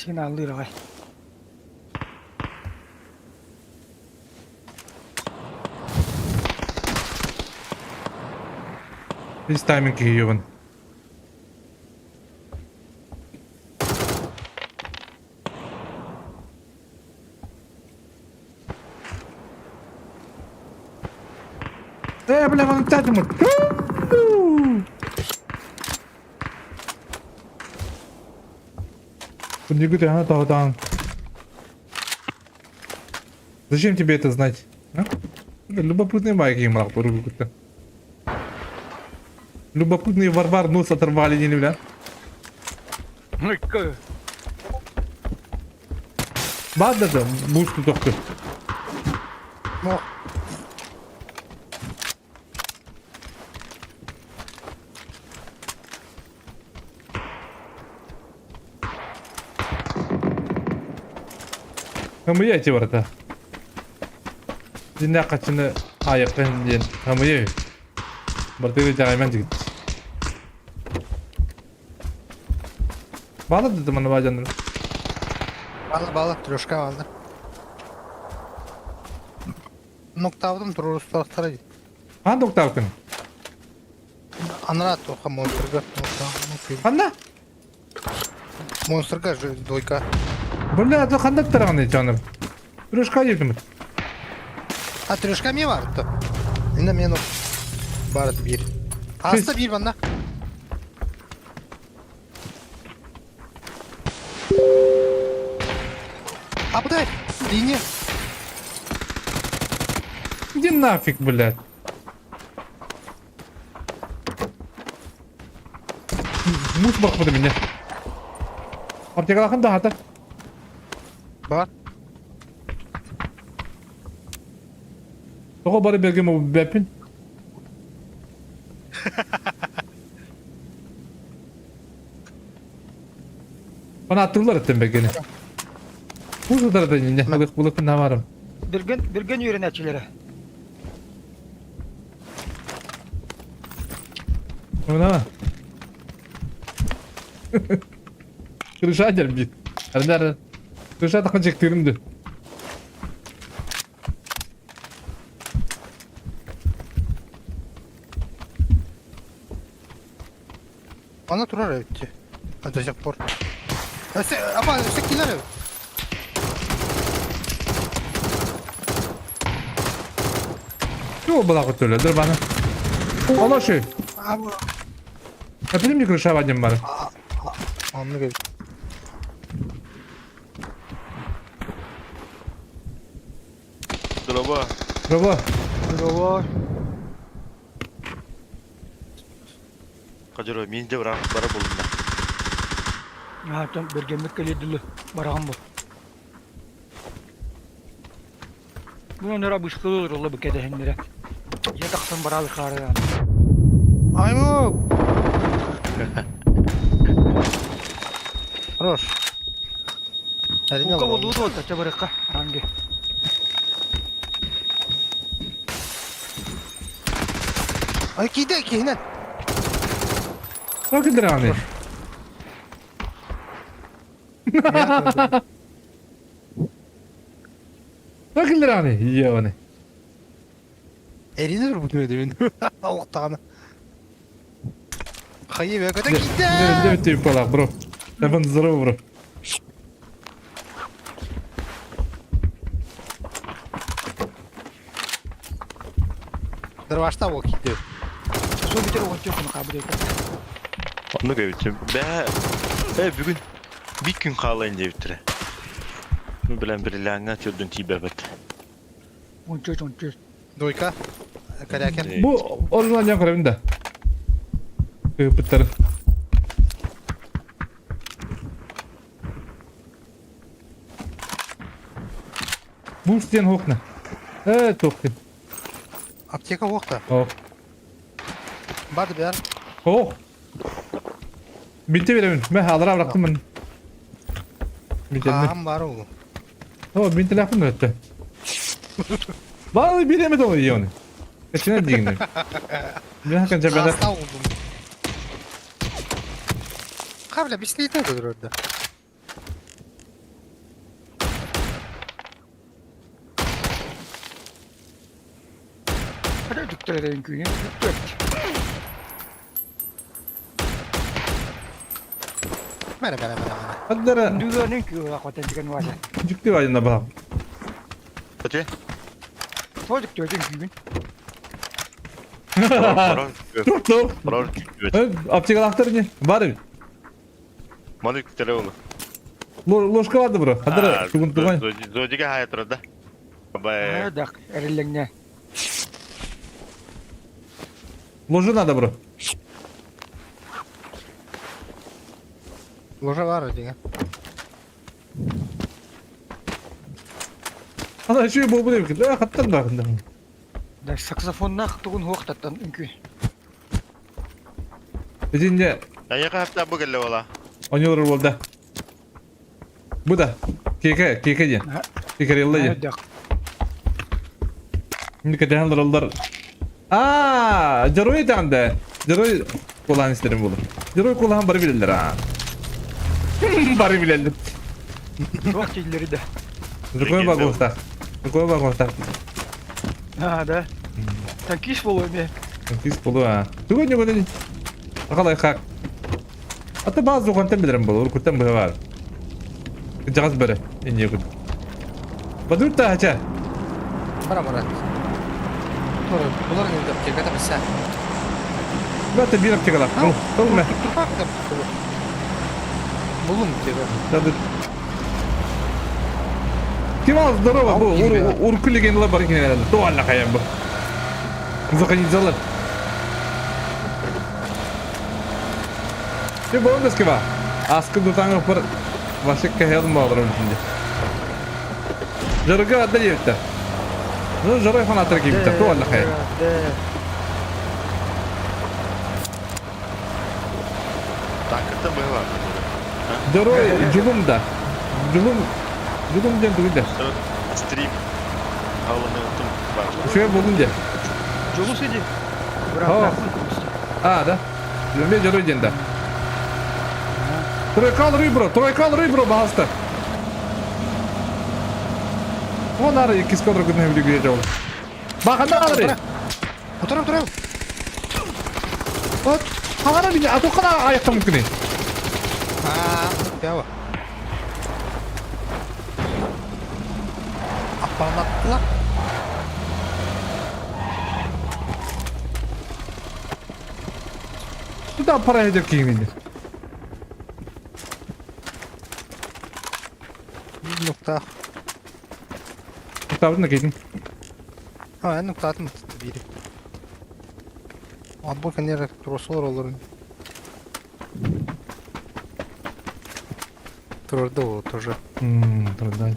Сигналлыыр аҕай. This timing киһи Э, бля, вон тятимут. Зачем тебе это знать? А? Любопытный майки мрак Любопытный варвар нос оторвали, не бля. Бада да, мушку только. Но. Хамыя эти ворота. Динә качыны аяктан ден. Хамыя. Бартыгы жагайман жигит. Бала деди мана бажаныр. Бала бала трешка алды. Ноктавдым турурустар. Хан доктавкын. Анра тоха монстрга. Ханна? Монстрга же двойка. Бля, это хандак тараганы жаным. Трешка жептим. А трешка ми бар то. Инде мен бар бир. Аста бир банда. А куда? Линия. Иди нафиг, блядь. Муж бак меня. Аптекалахын да хата. Бар. Того бары берген бу бәпин. Bana attırdılar etten бергени. Бу да не булык булык на барым. Бирген бирген үйренәчиләре. Мына. Крыша бит. Ардар. Крыша такын чектиримди. Ана турар өтті. До сих пор. Апа, өсек келер. Жол была көтөлө, бана. Алашы. Әпілім не крыша вадим бар. Анны кел. Здорово. Здорово. Здорово. Хадьыро мин де бара бара булунна. Аатан бергеммит кэлиэ дылы бараҕын бу. Бу оннора быскылы олоролло бу кэтэһиннэрэ. Дьэ тахсан бараалы хаарыйаан. Айму! Хорош. Әрине Кука олороллор. болуу туолта чабырыкка ранги. Ай киирдэ киһинэн. Bak аны. Bak аны. Ебаный. Эринэ турбут мин. Олохтаҕына. Хайы бөкөтө киирдэ. Девять типа бро. Телефон здорово, бро. Дырвашта ол киирдэ. Суу бүтэр оҕончо куну хаабыт Оннук эбит. Бээ, э бүгүн бир күн хаалайын диэбиттэрэ. Ну билэн бирилээҥҥэ төрдүн тиийбэппит. Ончо ончо. Дуйка. Корякин. Бу орунан дьон көрөбүн да. Ыыппыттары. Буш диэн хуохна. Э, туох диэн. Аптека уохта. Ох. Барды бэр. Ох. Бинти беремин. Мен алара бырахтым мен. Бинтелini. Хаам бар ол. О, бинтеләхпин өттө. Балы биремет ол ионы. Эчине дигини. Мен хакан жабада. Хаста болдум. Кабля бислейте көдөрөдө. Hadi düktörlerin köyüne düktör. Мэрэ мэрэ мэрэ мэрэ. Аддара Дүгөнүн күйө акотен деген вася. жүктү айында ба. Ате? Сол дүктөрдүн күйүн. Тур тур. Аптекалахтар не? Бар бит. Маны күтәрә ул. Ложка барды бро. Аддара тугун туган. Зодига хая тора да. Бай. Дак, эрелеңне. Ложу надо бро. Ложа бар деген. Ана еще бу деп кет. Хаттан да. Да саксофонна тугун хуактаттан үңкү. Эдинде Аяга хапта бу келле бола. Оньор болду. Бу да. Кеке, кеке де. Кекерелла де. Дак. Şimdi кете Аа, Жарой танда. Жарой кулан истерим булur. Жарой кулан бары билелер а. Бары билелер. Туак тилleri да. Другой багуста. Другой багуста. А, да. Танкист болу эме. Танкист болу а. Тугой не годы. Акалай хак. Ата базы контен билерим болur, күттен бу бар. Жагаз бere. Инне күт. Бадурта хача. Бара бара. Тура, булар не аптека да бисә. Бата бир аптекала. Ол ме. Булум тебе. Да. Ким здорово, бу урку легенда бар экен Туалла каян бу. Заходить Ты болон дэскева. Аскы дутаңы пыр вашик кахелым бағдырым şimdi. Жарыга адда ебітті. Ну, жарай фанатыр кейбітті. Туалла каян. Танкыртан быһа. Жарой жулум да. Жулум жулум ден тугунда. Стрим. Алыны тум бар. Шөй болдун де. Жолу сиди. А, да. Мен жарой ден да. Тройкал рыбро, тройкал рыбро, пожалуйста. Вон ары кискодр күнә билге жол. Баханда ары. Отырам, отырам. Вот, хагара бини атокана аяктан мүмкүн. А, бява. Аппараттылар. Туда пара эдер кийгенде. Нукта. Табын кейдин. А, нукта атым бири. Отбор канера тросолор олар. Турда вот уже. Турда.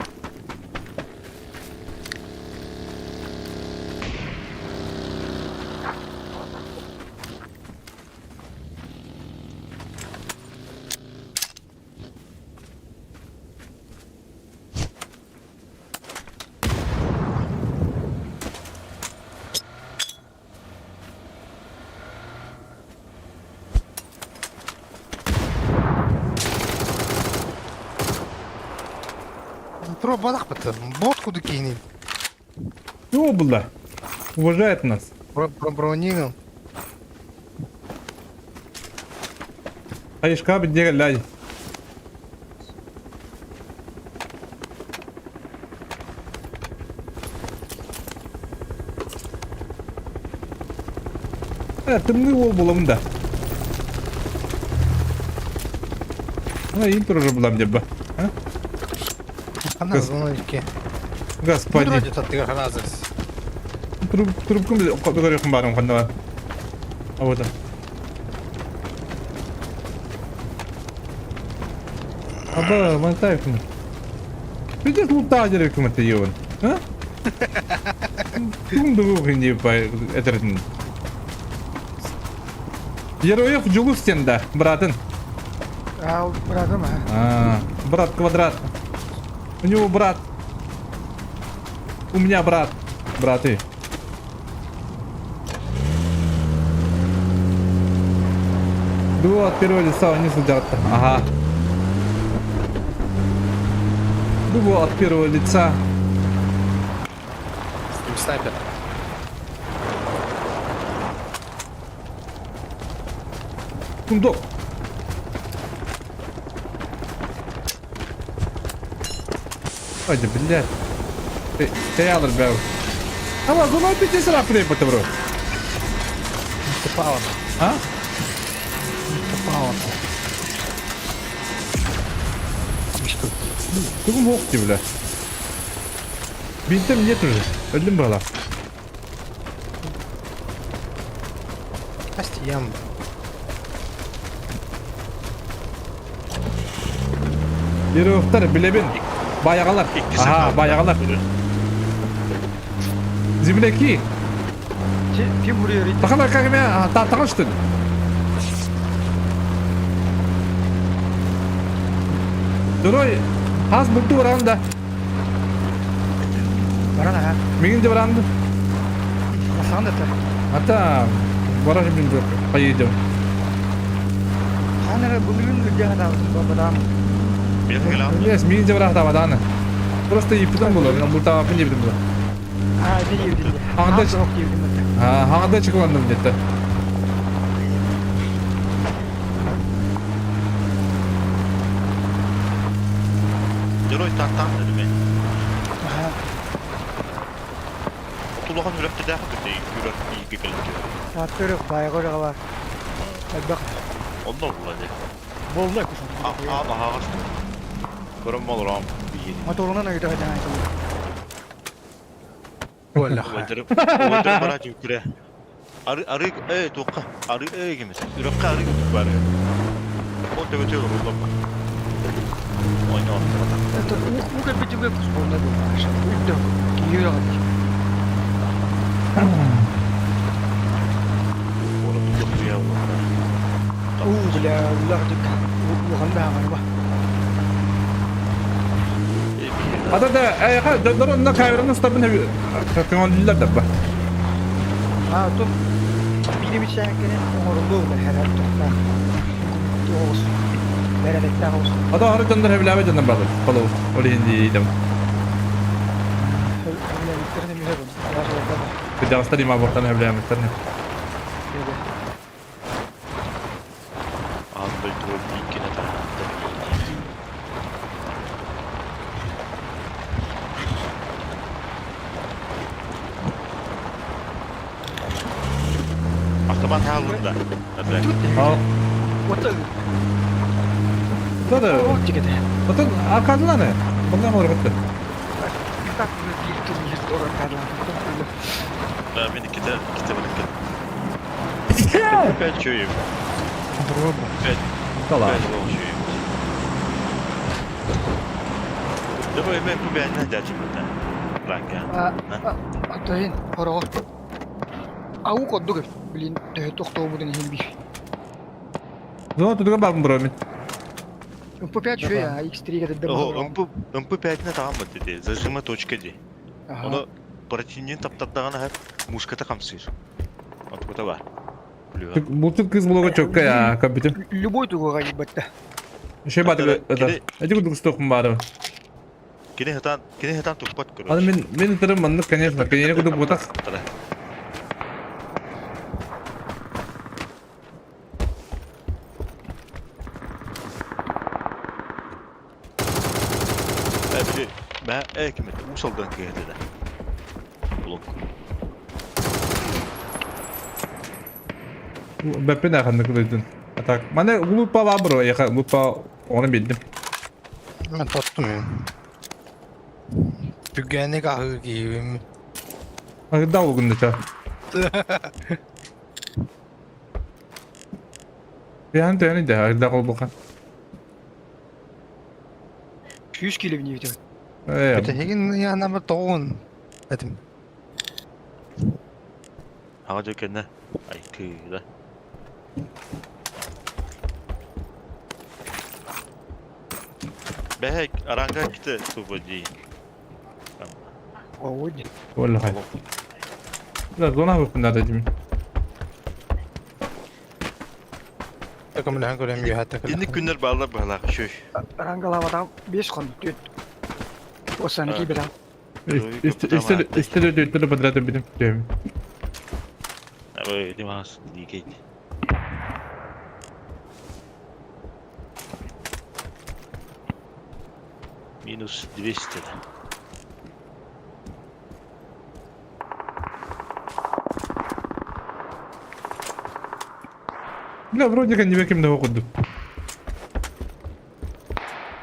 Тура балах быты. Бот куду кийни. Чего было? Уважает нас. Брониган. Айышка бит ляй. Тымны ол буламын да. Ана интро уже булам деп ба. Ана звоночки. Господи. Трубкам көрөкүм барым ханна. А вот. Аба, монтайкым. Видишь, лута дереким это ёван. А? Кум дугу не по этот. Героев Джулустен, да, братан. А, братым, а. брат квадрат. У него брат. У меня брат. Браты. Дуо от первого лица не сидят. Ага. Дуо от первого лица. Снайпер. Сундук. Ой, да, блядь. Ты, ты бля. А ладно, ну опять здесь раф бро. Попало. А? Попало. Что? Ты мог ты, бля. Бинтом нет уже. Одним было. Астиям. Героевтар билебин. Баягалар. Ага, баягалар. Земляки. Ким vuruyor? Тахана как меня тагыштын. Дурой, аз булту баранда. Баран ага. Мигин де баранды. Асан да Ата, бараш бин поедем. Ханара бүгүн үрдә хатабытын бабадам. Yes, мигин де барахта баданы. Просто епитен было, мен булта апын епитен было. А, не епитен. Аңда А, аңда чыкландым где-то. Герой тартан dedim ben. Ага. Тулахан үрәкте дә хәтта үрәк иге килде. Тааттырык байгыр бар. Бак. Онда була ди. Болду кушун. А, а, багагаш. Көрөм болор ам. Моторунан өйдө жана айтты. Оля. Өтөрүп, өтөрүп бара жүкүрө. Ары ары э тоққа. Ары э кемес. Үрәккә ары бар. О төбөтө улап. Ойна. Это уга битүгө кус болду бу. Өйдө. Кийүрө. У, бля, улардык. Улганда ба. Ата да, э, ха, дорон на камераны стабын көңөллөр да ба. А, то бири бичәкене оңорулду хәрәт тохта. Тоғыз. Бәрәлектә тоғыз. Ата ары жандар хәбиләбе жандар бады. Колу, олин дидем. Кыдагыстар има бортан хәбиләбе терне. Андай туып икене таратты. Автомат алында. Ал. Ота. Да да. Тигеде. Ата аркадыланы. Bundan olur bitti. Так bir tur bir doğru kadar. Да, мен иките иките бар Пять чуем. Пять. Кала. Пять гол чуем. Давай мен бу бэйэннэн дьаачыммыта. Ранка. Аттайын, хороҕо. Ау курдук эбит. Блин, төһө тохтообутун иһин биир. Зона тутуга баабын бро мин. МП5 үчүгэй а, X3-гэ тырдым. О, МП МП5-не таҕаммыт дии. Зажима точка дии. Ону противник таптардаҕына хат мушката хамсыыр. Отукута бар. Булчут кыз блога чөккө я компьютер. Любой тугуга ебатта. Еще батыгы это. Эти кудук стохум бары. Кини хатан, кини хатан туппат короче. Аны мен мен ытырым маннык, конечно, кенере кудук бутах. Э, били, мэ, э, ким это? Усалдан киһи Блок. Бэппин аханнык дойдун. А так, маны глупа бабро, я глупа оны билдим. Мен тоттум мен. Түгэнник аһыы киһибин. Агда угунда ча. Ян төни да, агда колбука. 100 кило в ней Э. Бүтәһигин яна бір тоғын. Этим. Аҕа дьэ кэннэ айкыыла. Бэһэ аранга ките тупо дии. Ой, والله. لا зона выпадает этими. Көмөлөһөн көрөм үөһэ Инник күннэр бааллар быһалаах үчүгэй. Рангалаватам 5 хон түт. Осаны кибера. Истер өтө подряд бидим. Ой, Димас, дикейт. Минус 200. Бля, вроде как не кем да курдук.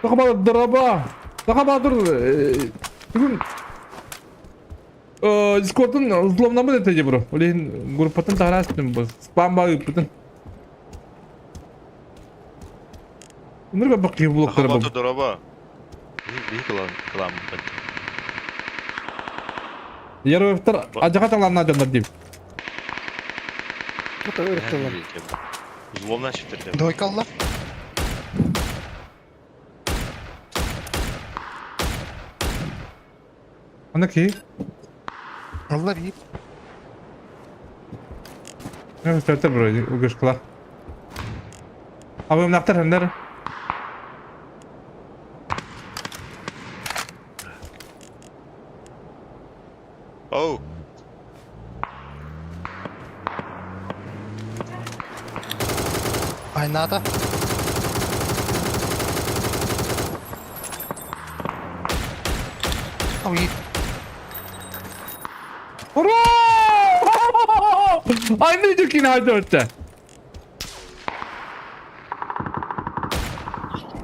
Саха дораба. Саха Баатыр бүгүн Дискордун взломнамыт этэ бро. Олин группатын таһараастым бу. Спам ба ыыппытын. Нырга бакы блоктар бу. Саха дораба. Биһи кылам кылам. Яровтар ажака таланна дьоннор дип. Тута өрөттөлөр. Взломна четырде. Дойкалла. Аны ки? Алла би. Өстөртөр бро, үгүс кыла. Абымнактар хендер. Оу. Айната. Ой. Ура! I need you kin ötte.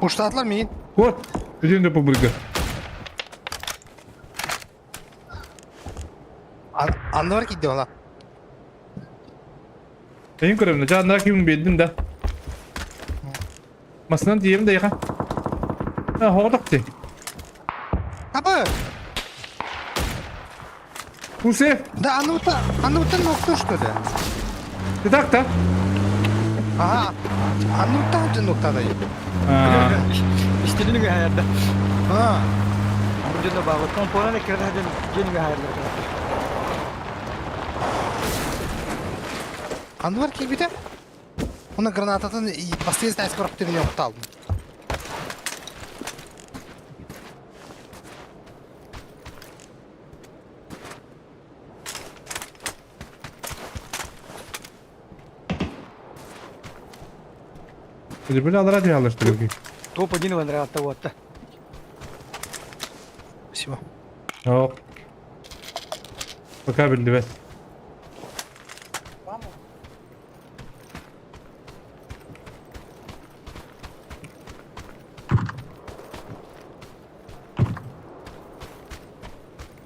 Уштатлар мин. Вот, бүтүн де публика. Аннар кидде ола. Эйин көрөмүн, жааннара кимин биэрдим да. Масынан тиийэм да яха. А, хоҕотох ти. Апа. Усе, Да, анута, анута нокто что ли? ты так та? Ага. Анута нокта да. Истилин хаярда. А. Дьоно баҕа помпонан кирден дьин хаярда. Анвар кийбитэ. Уна гранататын последний скоро ты оқталдым. Били алара дии алыштыргы. Топ один ванраатта уотта. Спасибо. Yok. Пока биллибэт.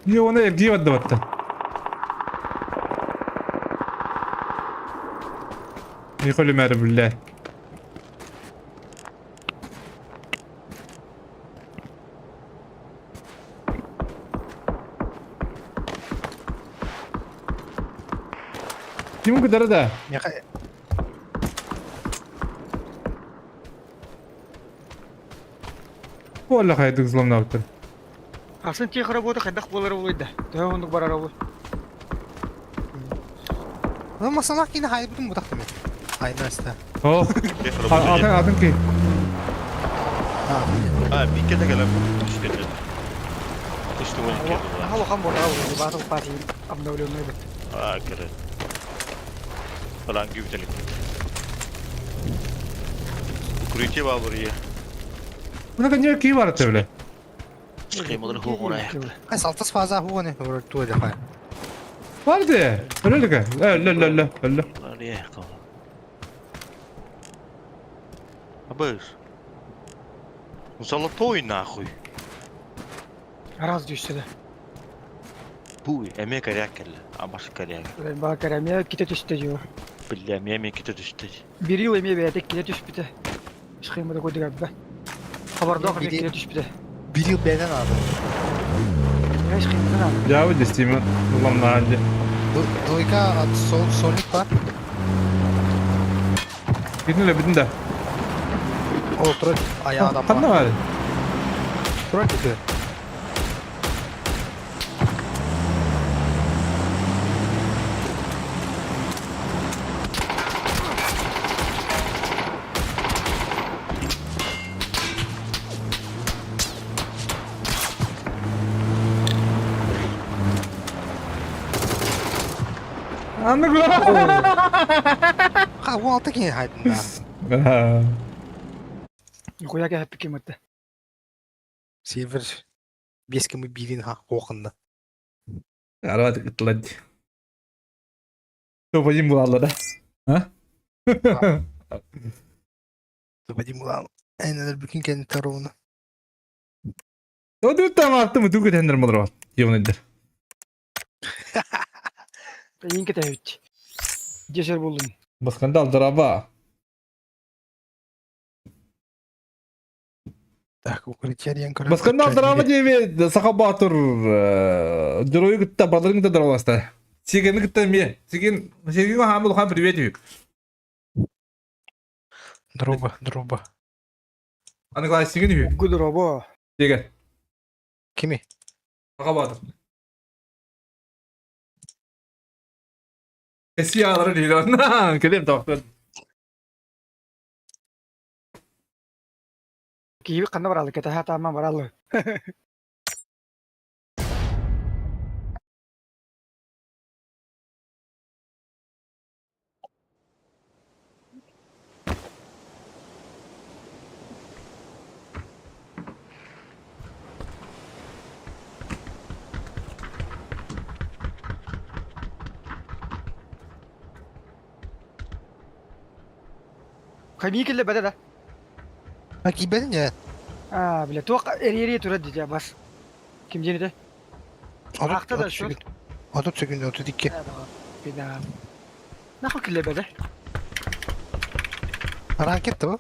Не, оны эргии бадда Николе билле. Стиму кытары да. Миэхэ Буолла хайдык взломнаабыттар. Атын тех работа хайдах буолара буолуой да? Төһө оннук барара буолуой? Ну, масалах кини хайбытын бутах деме. Хайна аста. О, атын атын ки. А, бикке да кэлэн түстэ. Түстү ол кэлdi. Улахан буолара буолуой. Battle Pass обновленный бит. А, кэрэ. Falan gübdelik. Укрытие бар Мына канье ки бар төбле. Хай салтас фаза хуганы туа хай. Бар де. Öyle Öyle öyle öyle öyle. Абыш. Золотой нахуй. Раз дүйсі да. Буй, эме коряк кэллэ. Амаш коряк. Баакар эмиэ ките түстэ дьио. Бля, эме ките түстэ. Бирил эмиэ бэйэтэ ките түспүтэ. Схемада койдугабба. Хабардоох эмиэ ките түспүтэ. Бирил бэйден ады. Схемадан ады. Жабы дестиме. Взломнаады. Двойка от солник бар. Бүтүн бүтүн да. О, против. Аяғынан Ханна бар. Против. Анны Ха, 16 кини хайдын да. Хуя кэһэппит ким ытта. Север бес кими бирин ха хоқында. Арабат ыттылады. Топ-1 булалла да. А? Топ-1 булал. Энелер бүкін кәні таруына. О, там артымы түгі тендер модыр бар. Евнедер. Эйин кэтэһэбит. Десер булдум. Басканда алдыраба. Так, укрытие көрө. Басканда алдыраба дейбе саха батыр дөрөйү кытта балырың да дараласта. Сигени кытта ме. Сиген сиген хамыл хан привет үйүк. Дроба, дроба. Аны класс сиген үйүк. Гудробо. Сиген. Кими? Саха батыр. Эси алары дейdi. Келем тактан. Кииби ханна баралы кэтэһэ тааман баралы. Хамии кэллэ бэтэ да. А кибедин я. А, бля, туох эриэри турар дии бас. Ким диэн этэ? Ахта да шо. 30 sekund 32. Бина. Нахуй кэллэ бэтэ. Ракет bu.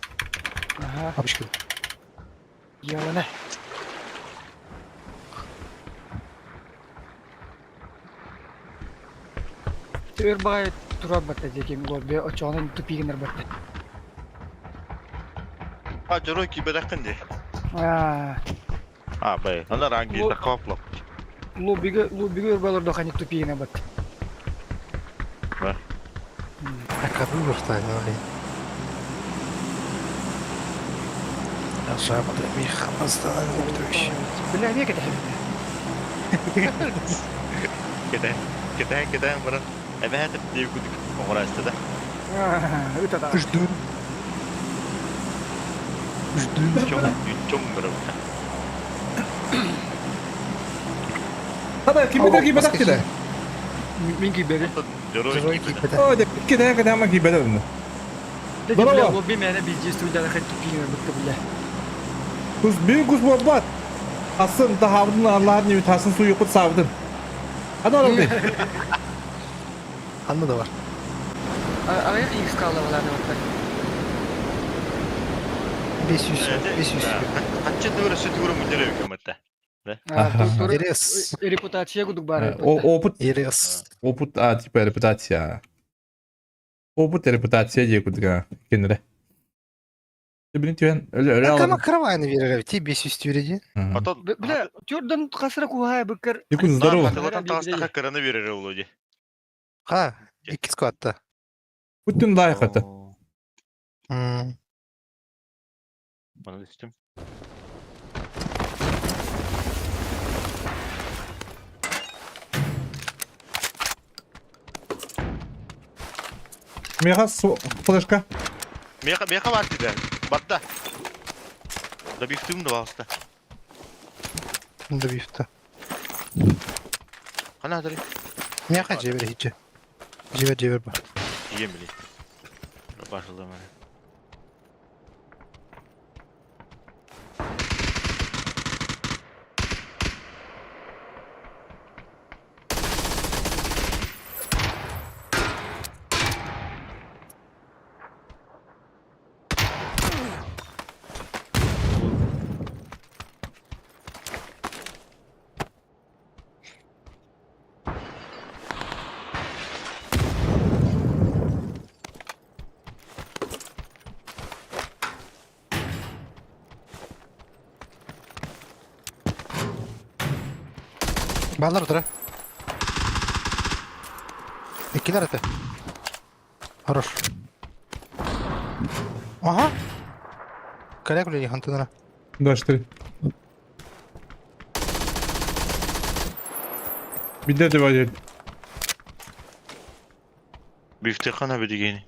Аха. Абышкы. Ялана. Өр баҕайы турар батта диэки лобби очоҕунан тупигинер батта. А, дөрөй киберәккин ди. Аа, А, бай. Ана ранги да каплап. лоббиге лоббиге өр балар дохани тупигинер батта. Акабы выртайны. Ашамады мехамаздан өтөш. Бля, эмиэ кэтэһэбин. Кете, кете, кете баран. Эме хәтеп дип күдүк. Оңрасты да. Аа, ыта да. Жду. Жду. Чоң, чоң бер. Хада кимдер кибедак киде. Мин кибере. Дөрөй киберәк. О, киде киде ама кибедак. Бля, лобби мээнэ биздействуйда хань тупигинер батта бля. Кус бир кус бобат. Асын тахабдын Аллахын нemi тасын су юкут сабдын. Hadi oğlum. Анны да бар. Арай икс калла баланы батта. 500, 500. Канча дөрө сүт көрө мүндөрө көмөттө. Ерес. Репутация кудук бар. Опыт Ерес. Опыт, а, типа репутация. Опыт репутация диye курдук кинилэр. Билин түһэн өлө өлө Кама алар. каравайны берер эбит, 500 диэн. Потом Бля, төрдөн касыра куһаа быккар. Якут здорово. Хатылатан таҕыстаха кыраны берер олу ди. Ха, икки скватта. Бүтүн лайк ата. Bana düştüm. Меха флешка. Меха меха бар тебе. Батта. Добивтым да балста. Добивта. Хана адыры. Меха жебер хиче. Жебер жебер бар. Ием били. Башылды мана. Баллар утара. Иккилер это. Хорош. Ага. Коллег или хантынара. 24. Бидде деп айтады. Бифте хана бедигени.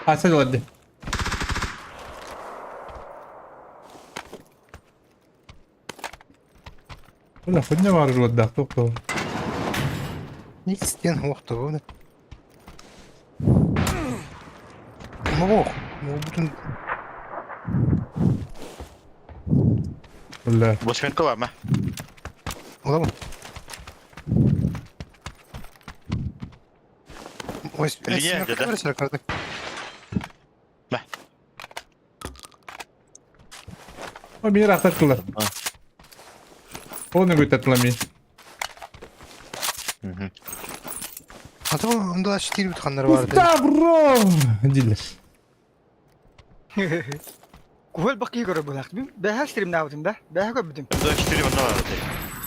А, сәл Бля, хуйня бар жуладах, тоқто. Стен охта бу. Мох, бүтүн Бля. Восьмерка бар ма? Ола Ой, Линия где-то. Мә. О, мені рахтаттылар. Оны көтәттілер мен. Ата онда 4 бүтканнар бар. Ставро! Дилер. Куһел бакы көрө булак. Бәһә стрим наутым да. Бәһә көбүтүм. М24 онда бар.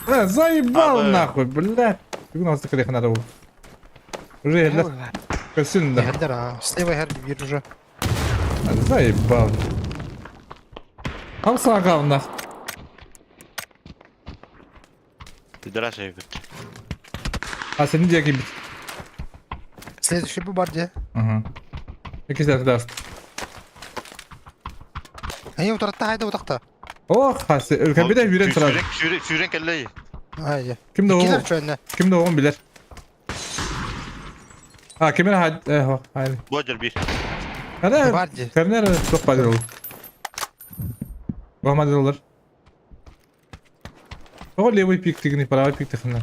Бля, заебал А, да. нахуй, бля. Бүгін ауызды қырық надо был. Уже елдер. Көсін да. Хәлдер, а. Слева хәр бир уже. Заебал. Хамса нах. Пидорас бит. А сен не бит. Следующий бу бар де. Ага. Екізді даст. Ай, утаратта хайда утакта. Ох, хасы, өлкәбедә үйрен торады. Сүйрен сүйрен келлей. Ай. Кимде о? Килер чөнне. Кимде оғын билер. А, кемер хад, э, хайр. Бодер бир. Ана, Бар де. Кемер тоқ бар ол. Бамады олар. О, левый пик тигни, правый пик тихна.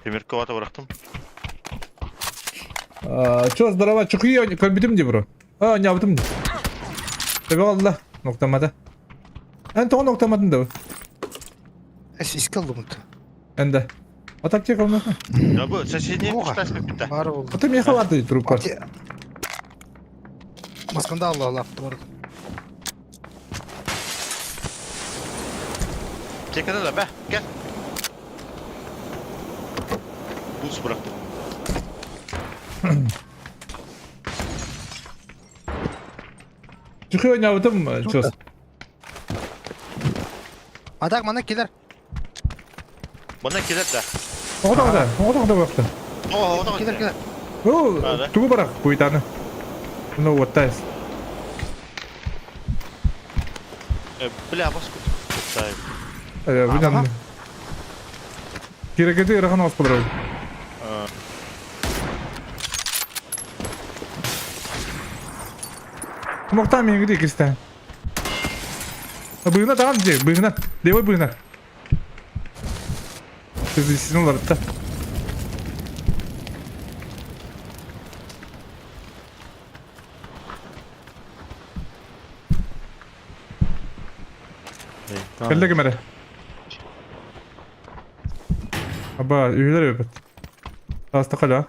Темир ковата бырактым. Чо, здорово, чухи, көрбүтүм ди бро. А, не абытым ди. Тебе алла, ноктамада. Эн тоғы ноктамадын да. Искал думты. Энде. А так те калмы. Да бу соседний Оға. кустас битте. Бар булды. Ата меха барды трупар. Масканда Алла Алла бар. Tekrar da be gel. Buz bıraktım. Чухи ойнабытым, чос. Адак мана килер. Bana келер да. Оғда оғда, оғда оғда бақты. О, о, Килер килер. О, А, да? тугу барак куйтаны. Ну вот тайс. Бля, бас кут. Билем. Кирекети ырахан оспалар. Мокта мен где кистен. Быгына таган же, быгына. Левой быгына. Сиз олар да. Кэлле кемере. Аба, үһүлэр эбит. Тааста халя.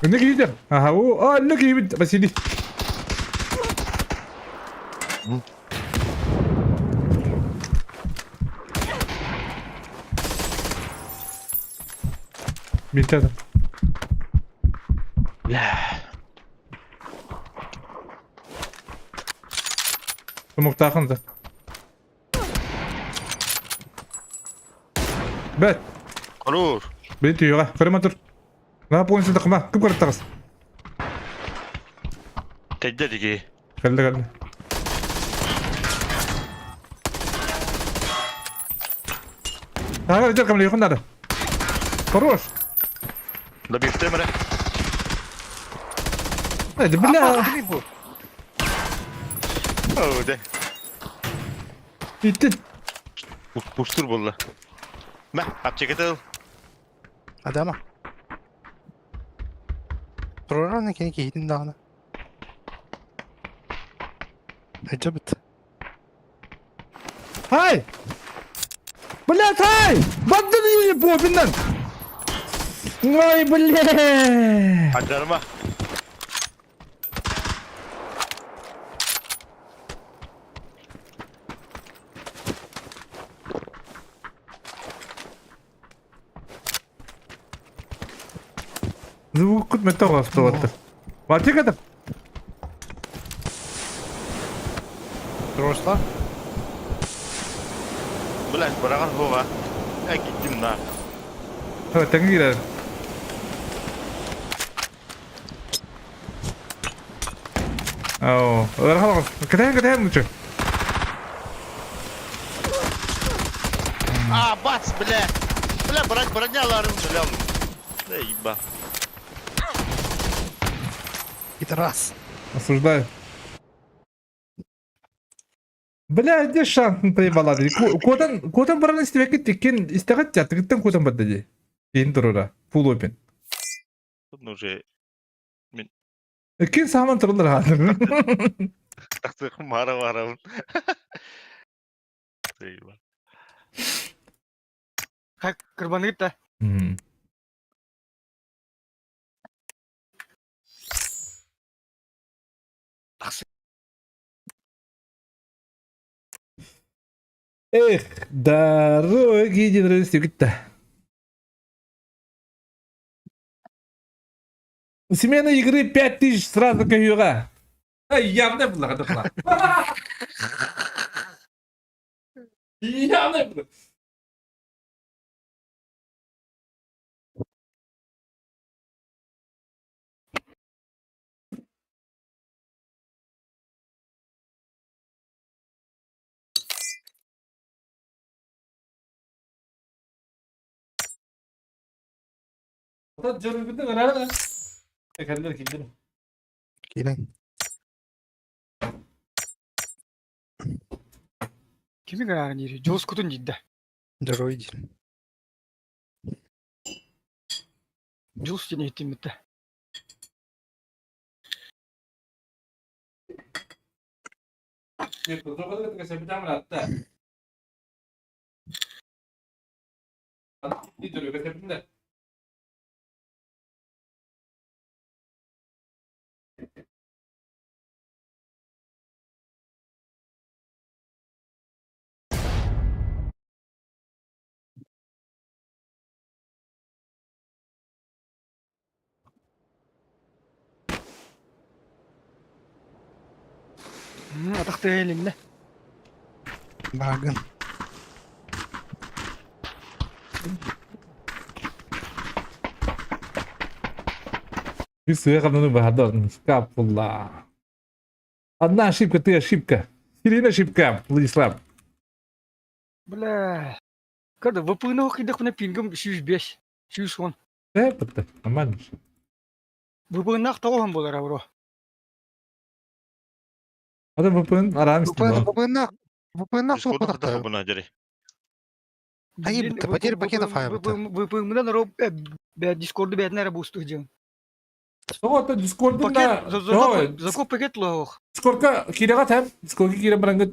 Önüne girdim. Aha o. Aa önüne girdim. Vasili. Bitirdim. Тумуктаахын да. Бэт. Хорош. Били түйөҕэ. Көрөмө тур. Наһаа пуон сытыкма. Кым көрүттаҕыс? Тэйдэ диги. Кэллэ кэллэ. Ага, дьэр кэмлэ надо. Хорош. Добивтем эрэ. Э, бля. Оо, дэ. Итти. Пустур буолла. Мэ, аптеката ыл. Адама. Тураран кини киһитин даҕаны. Эдьэбит. Хай! Блядь, хай! Бандыр попиннан! Ой, блядь! Анжарма. Звук металла автомата. Батик это? Туруорсла. Блядь, быраҕан суоҕа. Э, киттим на. Тэҥҥэ киирэр. Оо, ыарахан оҕус. Кэтэһэн кэтэһэн лучше. А, бац, бля. Бля, брать броняларын, бля. Да еба. Пидорас. Осуждаю. Бля, где шанс проебала? Куотан, куотан баран истибэккит тиккен истэҕит тыгыттан куотан барда дии. Иин турура. Full open. Тут уже Иккин сааман турулар хаатыр. тахсых мара мара. Да еба. Как кырбаныгыт да. Эх, дороги диэн истибит да. Смена игры 5000 сразу көһүөҕэ. Ай, явно было, это Явно было. Дьоруйбутун ырара. Кэллэр киирдим. Киирэн. Кими гынарын диир? Дьоскутун диидэ. Дьоруой диир. Дьус диэн иһиттиммит да. Атахта илиннэ. Баагын. Скапула. Одна ошибка, ты ошибка. Серийная ошибка, Владислав. Бля. Когда ВПН кидах на пингом 105. 110. Э, нормально. ВПН тоҕоһун буолар бро. Это VPN арам VPN VPN Дискорда хата хабына дери. Айы бітті, потеря пакетов айы бітті. VPN-нан ро Дискорду бәтін әрі бусту ден. Тоҕо ото Дискордун да Пакет, закуп пакет лоох. Дискордка киирэҕит һэм, Дискордка киирэн бараҥҥыт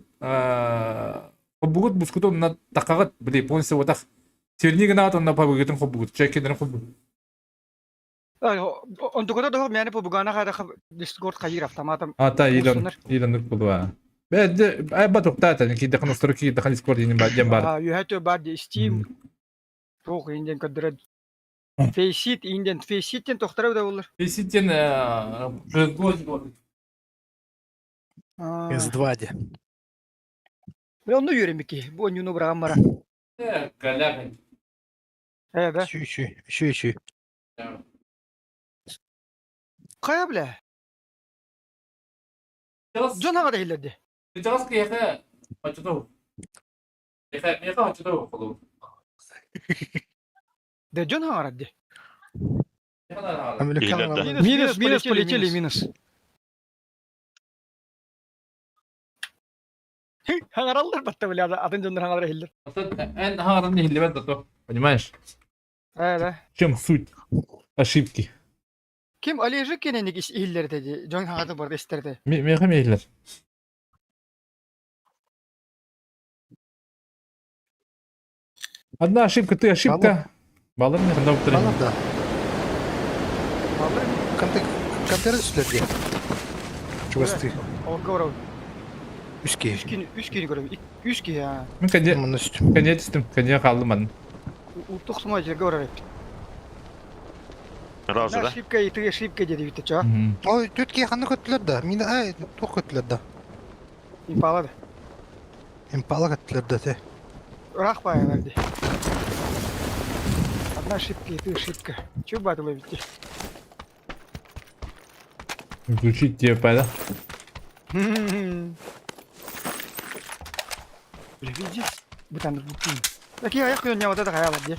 хоббугут бускуту онно таххаҕыт, били полностью отах сирни гынаат онно пабыгытын хоббугут, чеккиннэрин хоббугут. Онтуката доһор мээнэ пубугана хаада Дискорд хайыр автоматом. Ата илон илон булуа. Бэдде айба туктаата киирдэхэн устары киирдэхэн Дискорд диэн бар диэн бар. Үһэ бар Steam туох инден көрдөрөр Фейсит инден Фейситтен тохтара да болар. Фейситтен S2 де. Бля, онно үөрэммикки. Бу онньуну быраҕан бара. Каляхин. Э, да. Үчү, үчү, үчү, үчү. Хайа бля? Дьон аҕа да иһиллэрди. Сейчас киэхэ оччотоо. Миэхэ миэхэ оччотоо холуу. Да дьон хаҥарар ди. Иһиллэр Минус, минус, полетели, минус. Хаҥараллар батта бля, атын дьоннор хаҥалар иһиллэр. Эн хаҥаран иһиллибэт зато, понимаешь? Э, да. В чем суть ошибки? Ким Олежик кененик иһиллэр ди, дьон хаҥата барда истэрде. Миэхэ иһиллэр. Одна ошибка, ты ошибка. Балыр не ханда Балыр да. Контейнер үстүлэрге. Чугастыы. Олгоров. Үс киһи. Үс киһи, үс киһи көрөм. Үс киһи а. Мин кэнье Манна үстүм. Кэнье түстүм. Кэнье хаалдым манна. Ултук сумай жерге барар эбит. Разы да? Ошибка, и ты ошибка диэди бүттэ чо. Ой, түт киһи ханна көттүлэр да? Мин ай, туох көттүлэр да? Импала да. Импала көттүлэр да те. Ыраах баайалар дии. Одна ошибка, и ты ошибка. Чего батл эбит Включить тебе да? Бля, видишь? Бутан бутин. Такие аяк не вот это хаяла дии.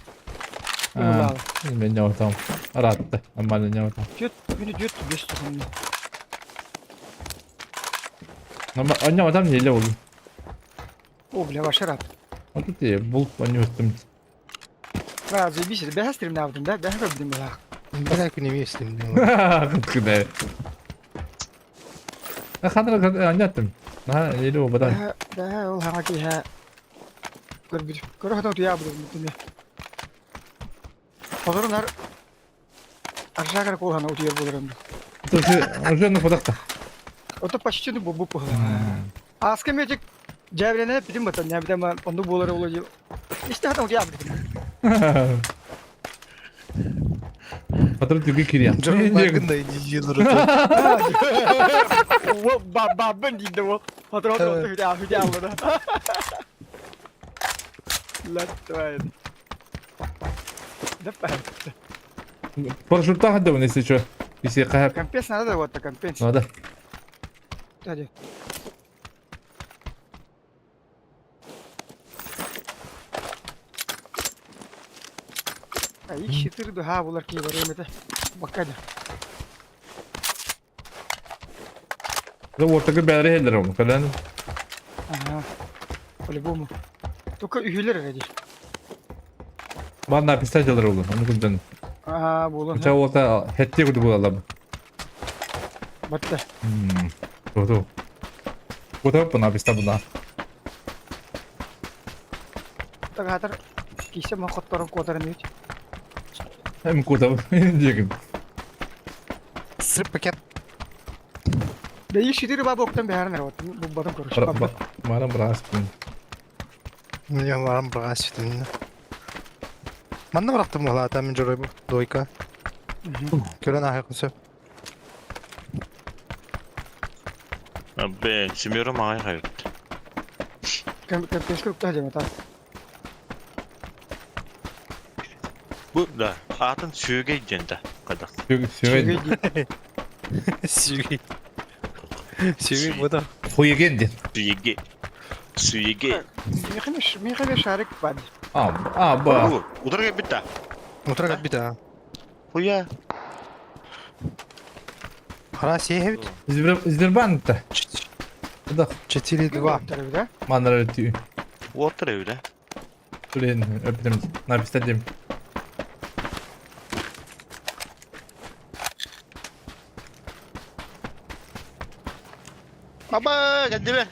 Мен не там. Аратты. Нормально не там. Чөт, күнү чөт бес тухын. Анне там не ол. О, бля, ваш рад. Вот тут я булт анне өттүм. Да, заебись, бэһэ стримнаабытым да, бэһэ көрдүм быһаах. Бэһэ күн эмиэ стримнээ. Кыдай. Ханра анне аттым. На, еле обадан. Бэһэ ол хаҥа киһэ көрбүт. Көрө хатан туяа будум. Холорунар Аржагар кулхана утуйар буоларым. Уже ну подахта. Ото почти ну бу бу. Аска метик жабрене питим батан я битем онду буолар оло. Исте хатан утуйа битим. Патрон түгү кирия. Жон да Ба ба бен диде во. Патрон утуйа утуйа алла. Латтвай. Да па. Парашютта хадда если что. Если кахап. Компенс надо вот компенс. Надо. Hadi. Ay şitir ha bular ki var emete. Bak hadi. Да ортага бәрі хеллер оны. Калан. Ага. По-любому. Только üyüler hadi. Манна писателер oldu. Оны күнден. Ага, булан. Ча орта хетте күді була. Батта. Ото. Куда пана писта буна. Тагатар кисе ма хотторон котарын үт. Эм куда дегин. Сырып пакет. Да и шитир баба октан бәрін вот. Бу батым көрүш. Марам брас. Мен барам брас бүтүн. Манна бырактым ала мен жорой бу дойка. Көрөн ахы сөп. Бен, семером ағай қайыпты. Компенс көрүп та жемет. Бу да, атын сүйеге жента. Қадақ. Сүйеге. Сүйеге. Сүйеге бу да. Хуеген ден. Сүйеге. Сүйеге. Михаил шарик бад. А, а, ба. Ударға бітті. Утырга бит а. Хуя. Хара сехебит. Сбербанк-то. Да. 4-2. Да? Манра түй. Отыр öyle. Блин, өптім. На пистолет. Аба, кэлдибэ.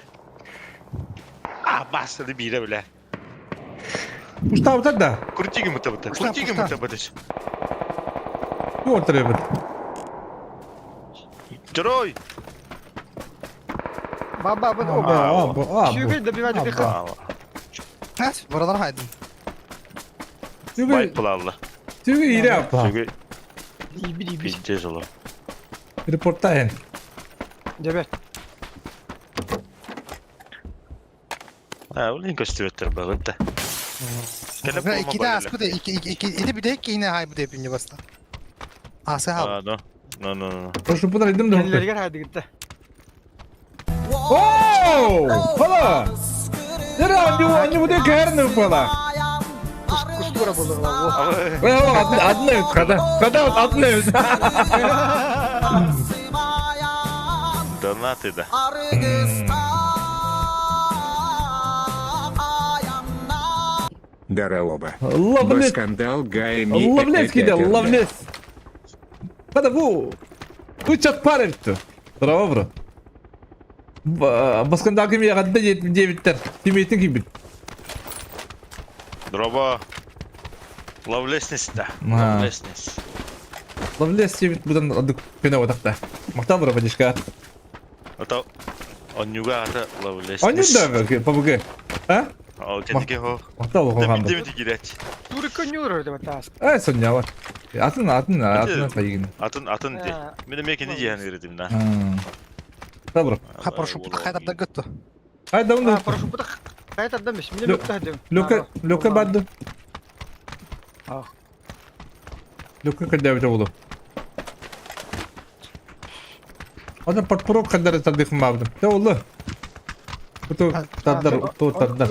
А, басты биирэ билэ. Уштаабытар да? Крутиги мытабыта. Крутиги мытабыта. Туох төрөөбүт? Дорой! Баба бу Аба, Сүүгэй добивать аба. Нас, buralar haydın. Түгэй, Вайп түгэй ире апа. Түгэй Биби пиздец олор. Репортайын. Дебет. А, улин көстүбөттөр багытта. Келеп İki de askı da iki iki iki iki bir de iki yine hay bu depince bastı. Асы хал. А, но. Но, но, но. Прошу подарить дым да. Кенилеригер хайдыгытта. Оу! Хала! Нера, они они будет кэрны упала. Кустура болор. Одна өт, когда? Когда вот одна өт. Донаты да. Даралоба. Ловлес, Скандал Гайми. ловлес киде, ловлес. Когда бу? Үч пар өттү. Браво, бро. Басканда ким ягатда 79-тер. Тимейтин ким бит. Дроба. Ловлеснес да. А. Ловлеснес. Ловлес тебит будан адык көне отакта. Мактан бро, подишка. Ата онюга ата ловлеснес. Они да, ПБГ. А? Ал кенеге хо. Мактал оқыған Демит кирет. Турка нюрор деп атас. Ай, соня бар. Атын, атын, атын қайгин. Атын атын де. Мен мекени жеһен бердим да. Добро. Ха прошу хайда готто. Ай, да, А, прошу путах. Хайта дамиш. Мине мөктө дем. Лөкө, лөкө барды. А. Лөкө кәдә бит булды. Адам подпорог кадәр тадыхым бабдым. Да oldu. Ту тадар, ту тадар.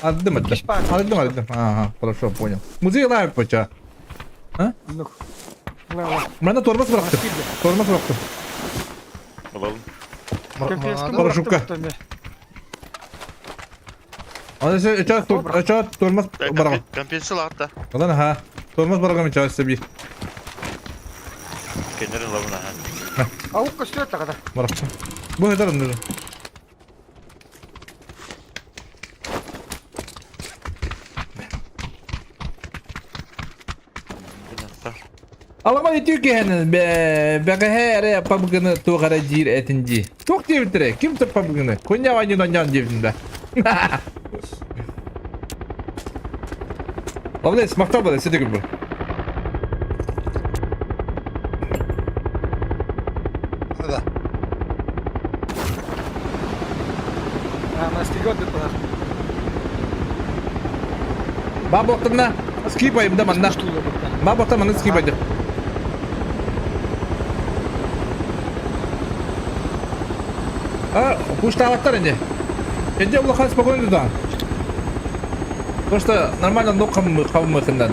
Аддым, аддым. Аддым, аддым. Ага, хорошо, понял. Музей лайв поча. А? Мана тормоз быракты. Тормоз быракты. Алалым. Парашютка. Аны сен эча эча тормоз бараган. Компенсия латта. Алан ха. Тормоз бараган эча себи. Кенер лавна. Аук көстүрөт тагада. Баракты. Бу хедар нужен. Алама үтүү киһэнэн бэҕэһээ пабгыны туох эрэ диир этин дии. Туох диэбиттэрэ? Ким туох пабгыны? Кунья ваньын онньоон диэбитин да. Ловлес, махтал буолла, сити курдук. Да. А, мастигот деп бар. Бабоктарна скипайым да манна. Бабоктар манна скипайды. А, пуштаваттар инде. Инде улахан спокойно туда. Потому что нормально ног кабымыкындан.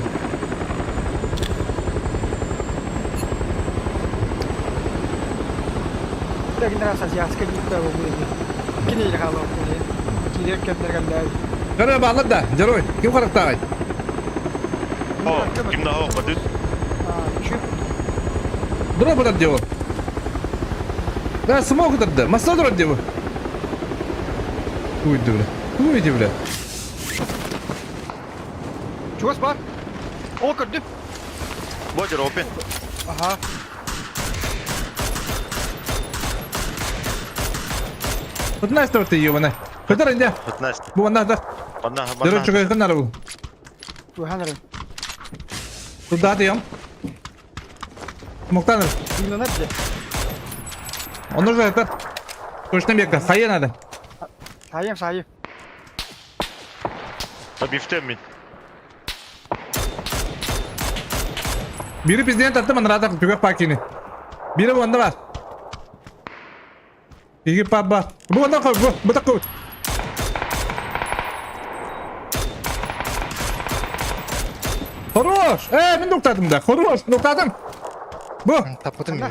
Кара балар да, жарой. Ким карактагай? О, ким да хо, падут. Дроп этот дело. Да, смог этот да. Масса дроп дело. Уйди, бля. Уйди, бля. Чугас бар. О, көрдүм. Бодер опен. Ага. 15 ты ебаная. Көтөр инде. 15. Бу манна да. Манна, Жарой манна. чугай ханар бу. Туһанар. Туда ты ям. Муктаныр. Динанар де. Он уже это. Точно мека. Хая надо. Сайым, сайым. Бифтем мин. Бири президент атты манрата түгөх пакини. Бири онда бар. Иги паба. Бу онда кой, бу, бу такой. Хорош! Э, мен токтадым да. Хорош, токтадым. Бу. Тапытым.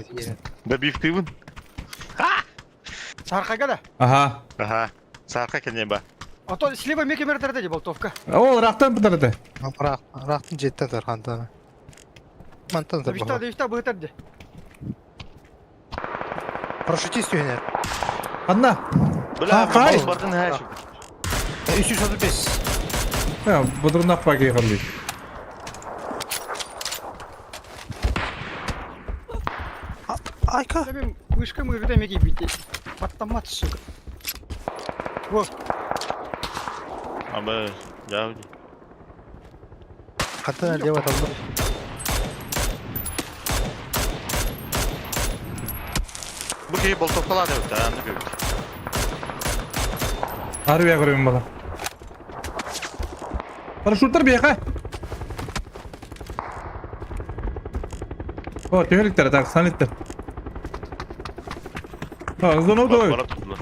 Да бифтыбын. Саркага да. Ага. Ага. Сарка кене ба. А то слева меке мертерде болтовка. Ол рахтан бытырды. Рақ, рақтын жетті тархантаны. Мантан Вишта, вишта бытырды. Парашютист үйенер. Анна. Бля, Хай. бардын хэш. 335. Ha, bodrumdan bagi kaldı. Айка. Мен мышка мырда меги бити. Баттамат, сука. Во, Аба, я. Хата лево там. Бу киһи болтовкалаан эбит, ааны көрбүт. Арбия көрөбүн бала. Парашюттар биэхэ. О, түһэликтэр так, саниттер. А, зону той. Барап туттулар.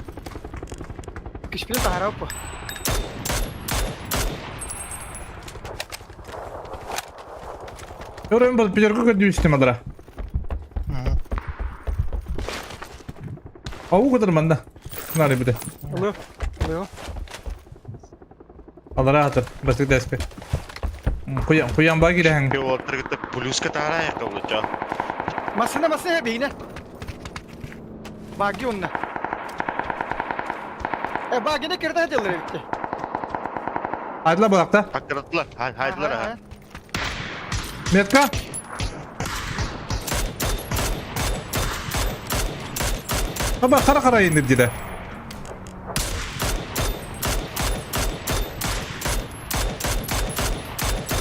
кишпине тахараппа. Көрөбүн бол, пятерку көрдүү истем адара. Ау кытыр манда. Нары бите. Алло. Алло. Алара атыр. Бастык дәспе. Куян, куян ба киреһең. Пиоттар кытта плюска таара якка Масына масына бейне. Баги онна. Э, багине кирде делер битти. Айдыла булакта. Хаккыраттылар. Хайдылар аха. Метка. Аба кара кара инде диде.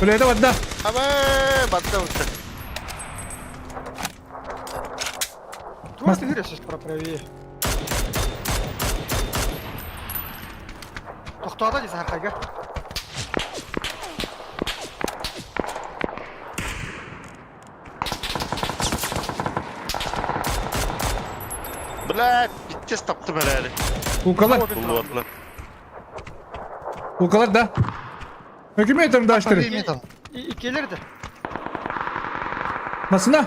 Үләйдә бадда. Аба, батта утта. Туа ты хиресис проправи. Тохтода десе харкайга. Бля, биттес таптым әлі. Укалар. Булуатлар. Укалар да. Өкіметім даштыры. Метал. Икелер де. Масына.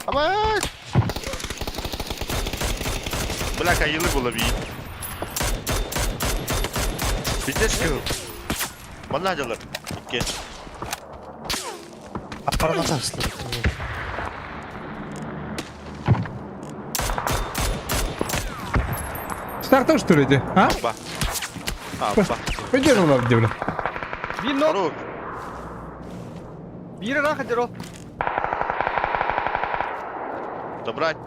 Аба! Бля, кайылы була би. Биттес кыл. Манна жалар. Икке. Аппарат аслы. Старта что ли эти? А? Апа. Апа. Пойдем где, бля. Бир нок. Хорош. Бир рах дер Добрать.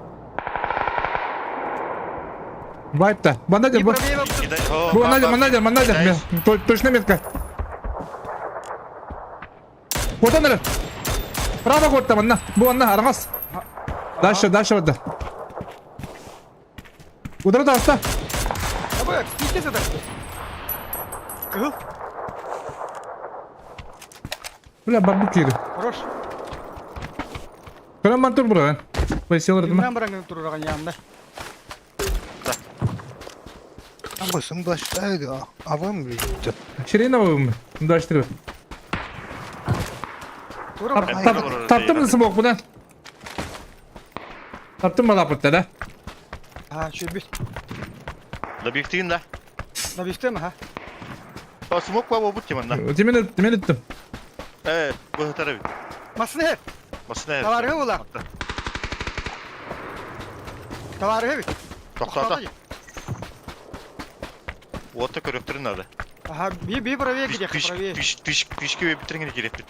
Вайп-то. Бандадер, бу. Бу, Надя, Надя, Надя. Точно метка. Вот он, Право год там, на. Бу, на, аргас. Дальше, дальше, вот. Удар да, Аба, стите задар. Кыл. Бля, барбукиры. Хорош. Көрөн мантур бура. Байсылар дма. Мен бараңын турураган янында. Амбы сымдаш авам идет. Ширина даштыры. Таптым смок буна. Таптым балапытта да. А, чөбүт. Добивтигин да. Добивтем, ха. О, смок па бу тиман да. Тимен тимен иттим. Э, бу тарабы. Масына. Масына. Товары була. Товары бит. Токтата. Ота көрөктөрүн надо. Ага, би би правее где, правее. Пиш пиш пишке биттирген керек бит.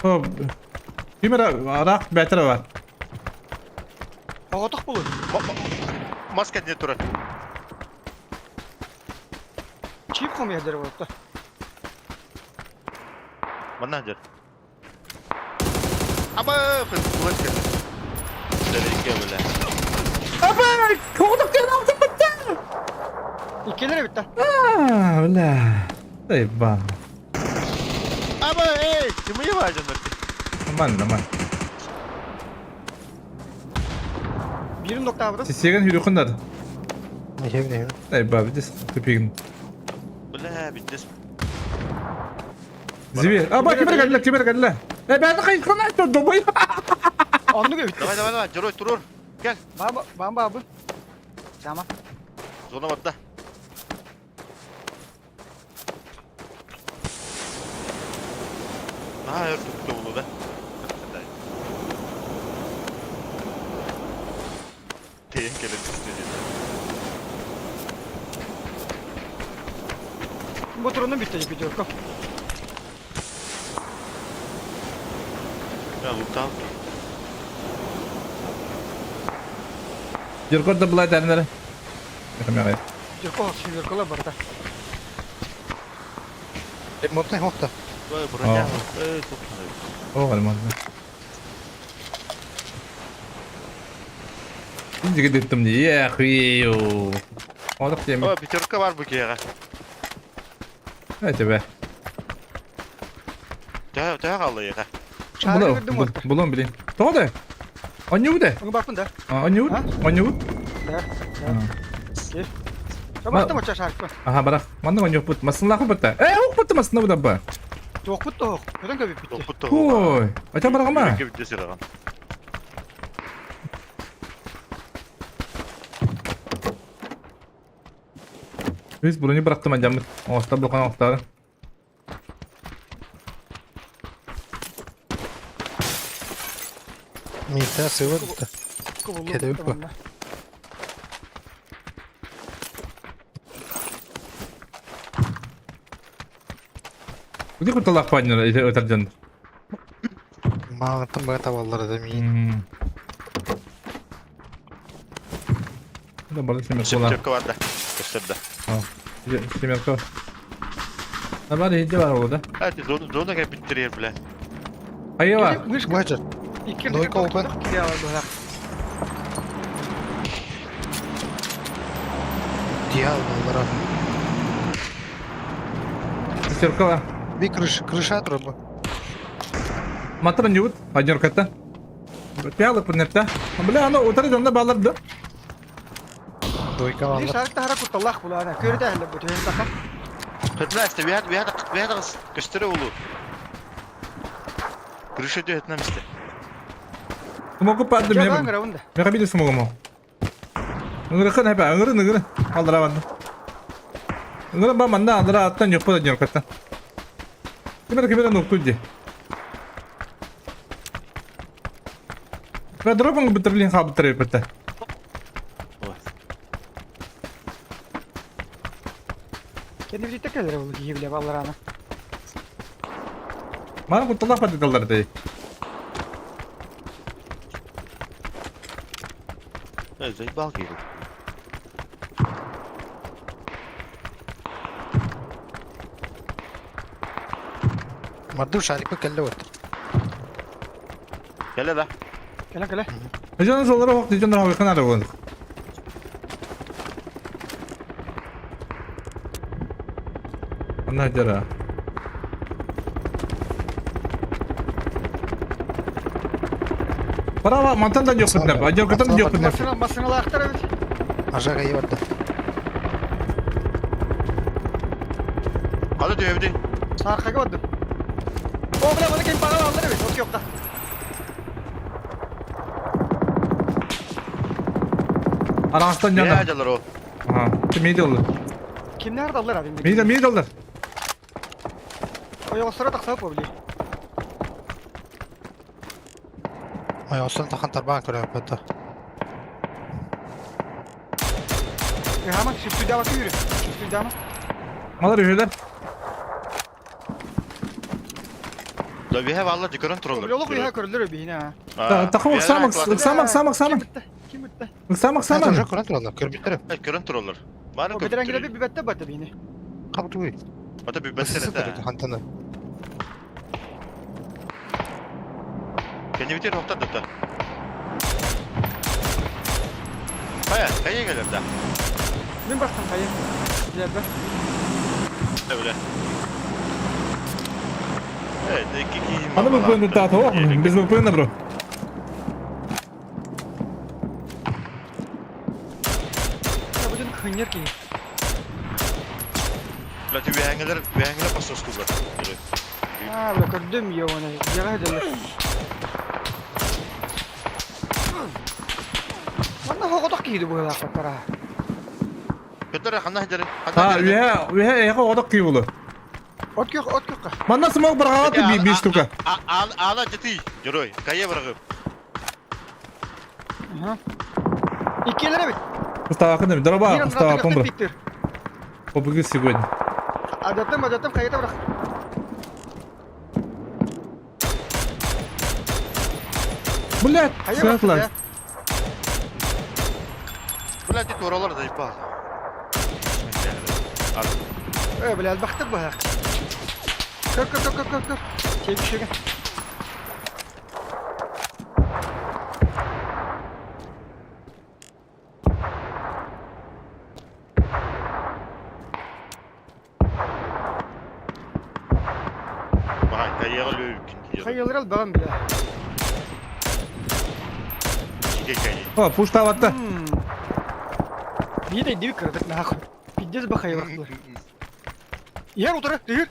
О. Кимер арак бәтер бар. Оготок болу. Маска не тура. Чип ком ядер болду. Мана жер. Аба, флешка. Дәлеке бля. Аба, колдук ден алдым битте. Икелер бит. А, бля. Эй, бан. Аба, эй, ким ебажын? Нормально, нормально. Бирин нокта барды. Сесеген хүрүкүн Не не. Эй, ба, битес тупигин. Бля, биттес. Зиби. Аба, кимер келді, кимер келді. Э, бәді қайқын айтты, добай. Онну бит. Давай, давай, давай, Жерой, турур. Кел. Бамба, бамба бу. Жама. Зона батта. На, өртүктө болду да. Тейин келет. Ботуруну бүттэ пятерка. Я лутал. Юркор да былай дәрінері. Мехамеғай. Юрко, юркола барда. Ремонтный хохта. Ой, броня. Эй, тут. О, ремонтный. Жигит дии, охуею. Олох диэми. О, пятерка бар бу киэҕэ. Эти бе. Төһө төһө хаалла Шары көрдүм отта. Булан билин. Тоҕо да? Онньуу да? Ону баппын да. Онньуу? Онньуу? Да. Да. Бача шаркы. Аха, барах. Манна онньууппут. Массынлаахы бутта. Э, ох бутта массына бутта ба. Туохпут тоох. Көтөн көбүппүт. Ой, ача барагама. Biz bunu bıraktım acamı. Osta blokan ostары. Миитэ сыва да. Кэдэбит бу. Где куталах паднер өтәрден? Маңыттан бага табаллар да миин. Да бары семерка. Пятерка бар да. Көстөрдө. Семерка. Да бары хиджи бар олу да. А, ти зона зона кеп биттерер бля. Айва. Бача. Двойка open. Дьявол, Пятерка. Би крыш, крыша труба. Матыр ньют, однерката. Пялы пынерта. Бля, аны утары данда балар да. Двойка Бир алар. шарк тахара кутталлах булана. Көрдө әле бу төһөн таха. Хөтмәсте, бияд бияд бияд көстөрө улу. Крыша дөһөтнәмсте. Смогу падды Жаган мен. граунда. Мен кабиде смогу мо. Ыңыры кын хәпә, ыңыры ыңыры. Алдыра банды. Ыңыры ба манда алдыра аттан yok bu однерката. Кимер кимер нукту ди. Бә дропың битерлин ха битер битте. Kendi bir tekelere oldu ki bile ballarana. Мана кутталах падыталар ди. Эй, заебал кири. Марду шарикы келле вот. Келе да. Келе келе. Жана солара вакыт жана хавы канара болдук. Ана жара. Парава мантан да жок битнеп, ажоркатан да жок битнеп. Масына масына лактара бит. Ажага ебарда. Када дөбүдү. Саркага барды. О бля, бана кем бага алдар бит. Ок yokta. Арастан жана. Бия жалар о. Ага, мейде oldu. Kimler dallar abi? Мейде мейде oldu. Ой, осыра таксап бу били. Ай, осан тахан тарбан көрө бата. Hemen şüftü dama yürü. Şüftü dama. Малар үйелер. Да бия валла дикөрөн туралар. Yoluk ya көрүлөр бихine ha. Тахы самак самак самак самак. Kim bitti? Самак Сама самак. уже көрөн туралар, көрбүттөр. Көрөн туралар. Бары O bediren gire bir bibette battı bihine. Кабытуй. Ата би бәсер Хантаны. Кене битер токтат да. Кая, кая келер да. Men bastım kayı. Güzel be. Öyle. Evet, iki iki. Аны бу көндү таты о, биз бу көндү бро. Ya bu canı kınyar ki. La tüyengler, tüyengler pasostullar. Ha bula gördüm ya onu. Yaga edildi. Manna hogodak kiydi bu laqtara. Көтөр ханна хедер. Ha, ühe ühe эхе одак кий болу. Ot yok, ot yok. Манна смог баргаты би би штука. Ал ала жети. Жүрөй, кая баргы. Aha. İkkilere bit. Устава кынды, дроба, Bir устава anda помбра. bitti. Побыгы сегодня. Адаттым, адаттым, хайата бырах. Блядь, Хайа бырахтым, светло. я. Блядь, ты туралар заебал. Э, бля, бахтык быһах. Көр, көр, көр, көр, көр, көр. Чек, чек. Бай, кайяга лөйүккүн тиийэр. Хайалар албаган бля. Сигэ кайя. О, пуштаватта. Биир да дивик кырдык нахуй. Пиздец бахайылар. Ер утары, тыгыр.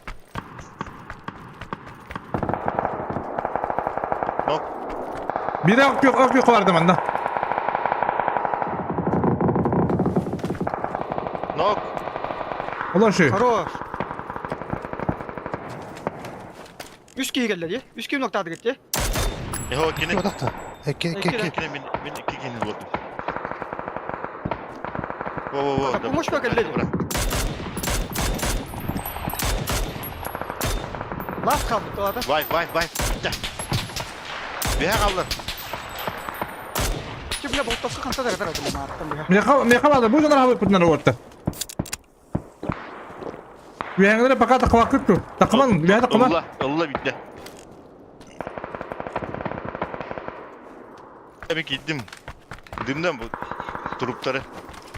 Нок. Бире ок yok ок yok vardı manda. Нок. Ulan şu. Хорош. Үс киһи кэллэ дии. Үс киһи ноктаады кетти. Эһо кини. Отақта. Ке ке ке. Кини мин мин кини болдум. Во во во. Помощь кэллэ дии. Лас қалды тоғада. Вай вай вай. Бэһэ қаллар. Че бля болтовка қанта да катар маттан бля. Меха меха бады бу жанар хабы путнар отта. Үһәңләре пока таква көттү. Такман, бия такман. Ылла, ылла битте. Мен киттим. Дымдан бу туруптары.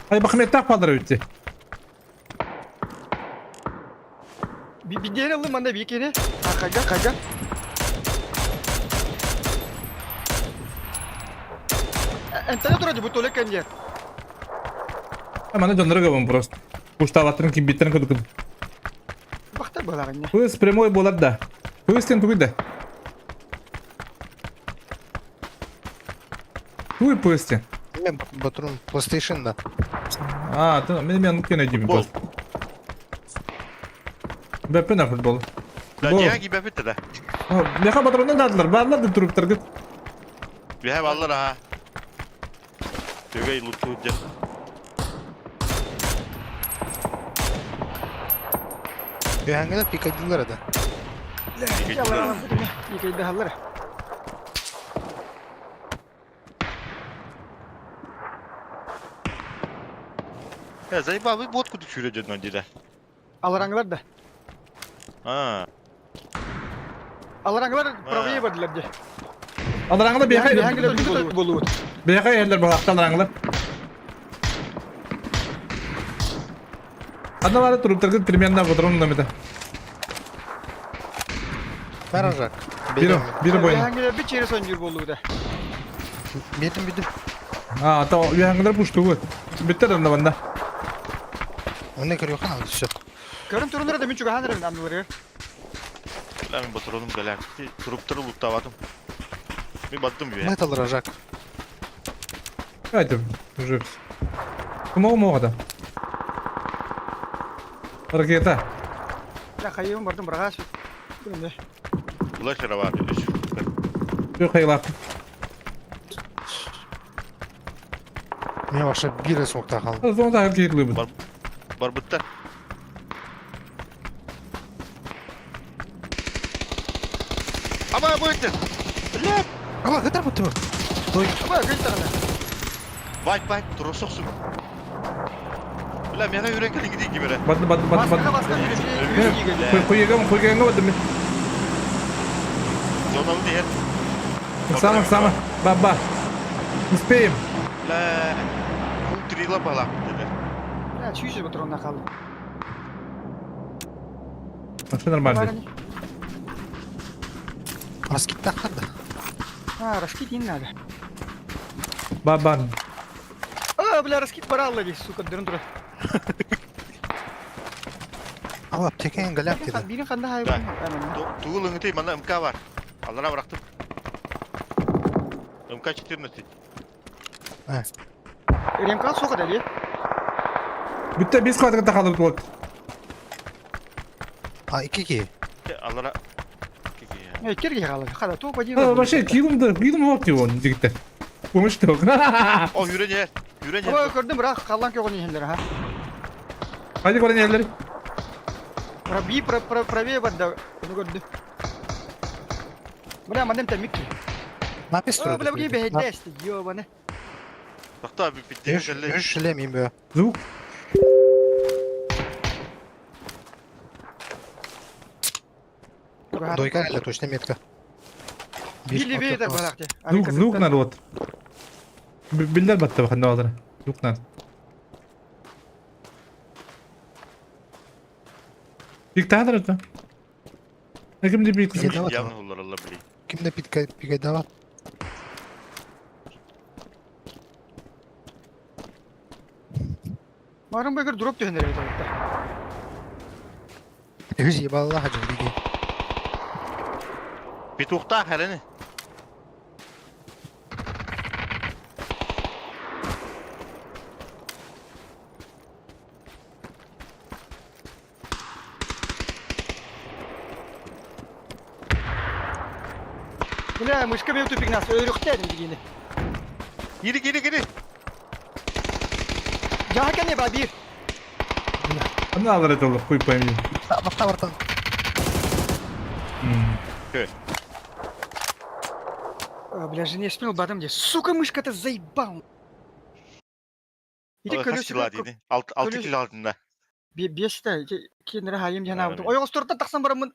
Ай бакым так падыр өтти. Биден алым манда бикене. Қайда, қайда. Энтене турады бу толек кенде. Мана жоннор габым просто. Пуштаваттырын ким биттерин көдүк. Бахта балагын. Пыс прямой болар да. Пыс тен тугы да. Туй пыс тен. Мен батырым PlayStation да. А, ты мен мен кене дибим Футбол. просто. Бәппен футбол. Да, Бол. дияги бәпетте да. Меха патронын дадылар. Барлар да туруп тыргыт. Бэһэ баллар аха. Төгөй луту дьэ. Үһәңгелер пикадилар да. Икейде халлар. Я заебал, вы водку түшүрө дьоннон дире. Алараңлар да. А. Алараңлар правее бардылар де. Алараңла беха Бехаңгылар болуут. беха еллер балакта алараңла. Адналары туруп тыргыт примерно патронын да мета. Баражак. Бири бири бойын. Бехаңгылар бит через он жүр болуут. Бетим битим. А, та үһәңгелер пуштугу. Биттер анда банда. Оны көрү кана все. Көрүн турундар да мен чуга ханырым аннылары. Бля, мен патроным галак. Туруптары луттаватым. Мен баттым бе. Метал ражак. Айтып, уже. Кому мога да? Ракета. Я хайым бардым брагаш. Күнде. Флешера бар. Yok haylar. Мен вообще бир смокта қалдым. Зон да кирлі бу. Бар бытта. Ама бу Блядь. Ала, кытар бу түбі. Той. Аба гөл тагына. Вай, вай, турусоксун. Бля, мена үйрен келин гидей кимере. Батты батты батты Баскага батты. баска жүрүп. Куйган куйганга батты. Зоналы дер. Сама сама. Баба. Успеем. Бля, кул бала. Я чүйсүз патронна калды. Все нормально. Раскид тақырды. А, раскид не надо. Баба. А, бля, раскид баралла здесь, сука, дырын тура. Ала, аптекаң галяк деді. Бирин кандай хайван. Тугул ыңыты, манда МК бар. Аллара бырактым. МК 14. Ремка сока дали. Бүтте 5 квадрат қалып болды. А, ики ки. Аллара. Э, керге калды. Када то поди. Вообще килымды, килым yok diyor onun жігіттер. Көміш жоқ. О, үйрен ер. Үйрен Ой, ер. көрдүм, бірақ қалан көгөн елдер, ha. Hadi көрін елдер. Пробей, про, про, правее барда. Ону көрдүм. Бля, манным тэмик. Напис О, бля, бля, бэһэйдээсти, ёбаны. Тохтоо бүппүттэр кэллэ. Үс шлем им бө. Звук. Дойка или точно метка. Били бейдер барахте. Звук, звук народ. Биллер батта баханда алар. Звук нар. Диктатор это. Ким де бит? Явно уларалла били. Ким де питка пигайдава? Марым бөгөр дроп түһэнэр эбит олта. Үс ебалла хажы биги. Петухта хәрәне. Бля, мышка бе тупик нас өрүхтәдим дигене. Кири кири кири. Жаһа кәне ба бир. Аны алар это хуй пойми. Бакта бартан. Бля, жене спил бадым де. Сука, мышка-то заебал. Иди Хас килл диди. 6 килл алдым да. Бес та, кенere хайым жана бутум. Ой, остуртан таксан барамын.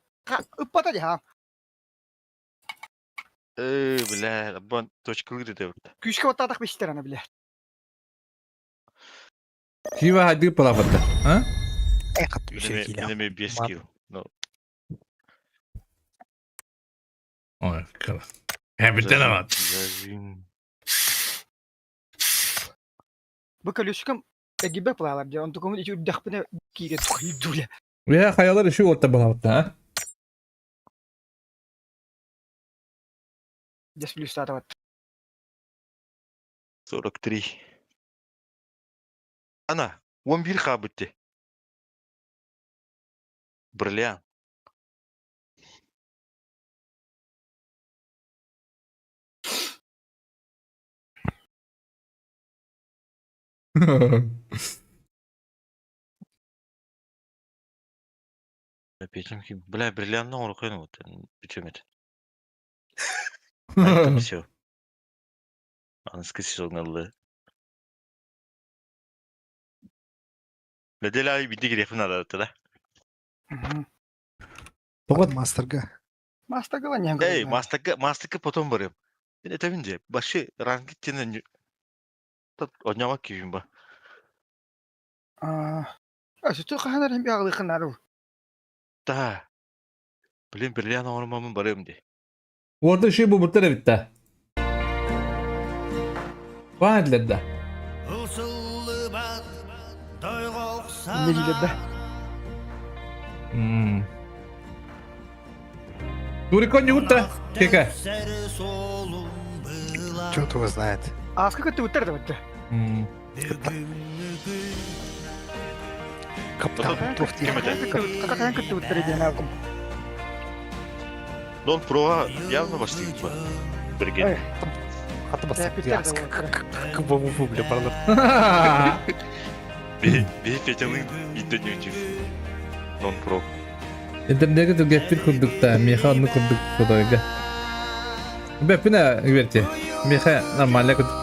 Ыппата ди ха. Э, бля, бан точкалыр деп. Күшкә оттадак бештер аны бля. Кива хадды палапатта. А? Эй, кат үс килл. Менеме 5 килл. Ну. Ой, кала. Хәбиттен ават. Зажим. Бу колесиком эгибе плалар ди. Он такому ичи үрдәхпене кире дуля. Я хаялар иши отта балапатта, а? Дес плюс татават. 43. Ана, 11 хабытты. Бриллиант. Бля, бриллиантны орқайын вот. Бичемет. Все. Аныскы сезонналы. Неделя ай бити керек надо да. Тоғат мастерга. Мастерга не Эй, мастерга, мастерга потом барым. Мен этеминде башы ранги тенен ойнамак кийим ба. А, сүтү каханар хим ягылы ханару. Да. Блин, бриллиант ормамын барым де. Орда иши бу буттар битте. Вадлерде. Ылсыллыбат дойгокса Не дилер да. Турикон югутта. Кека. Чё его знает. Аска көтү үтер да битте. Каптан туфти. Какахан көтү үтер дигән алдым. Дон Проға явно баштыйм ба. Бірге. Хаты басып. Бля, парлар. Бе Петяның интернетив. Дон Про. Интернетке түгәппит курдукта, меха онны курдук фотойга. Бәппина гверти. Меха нормально курдук.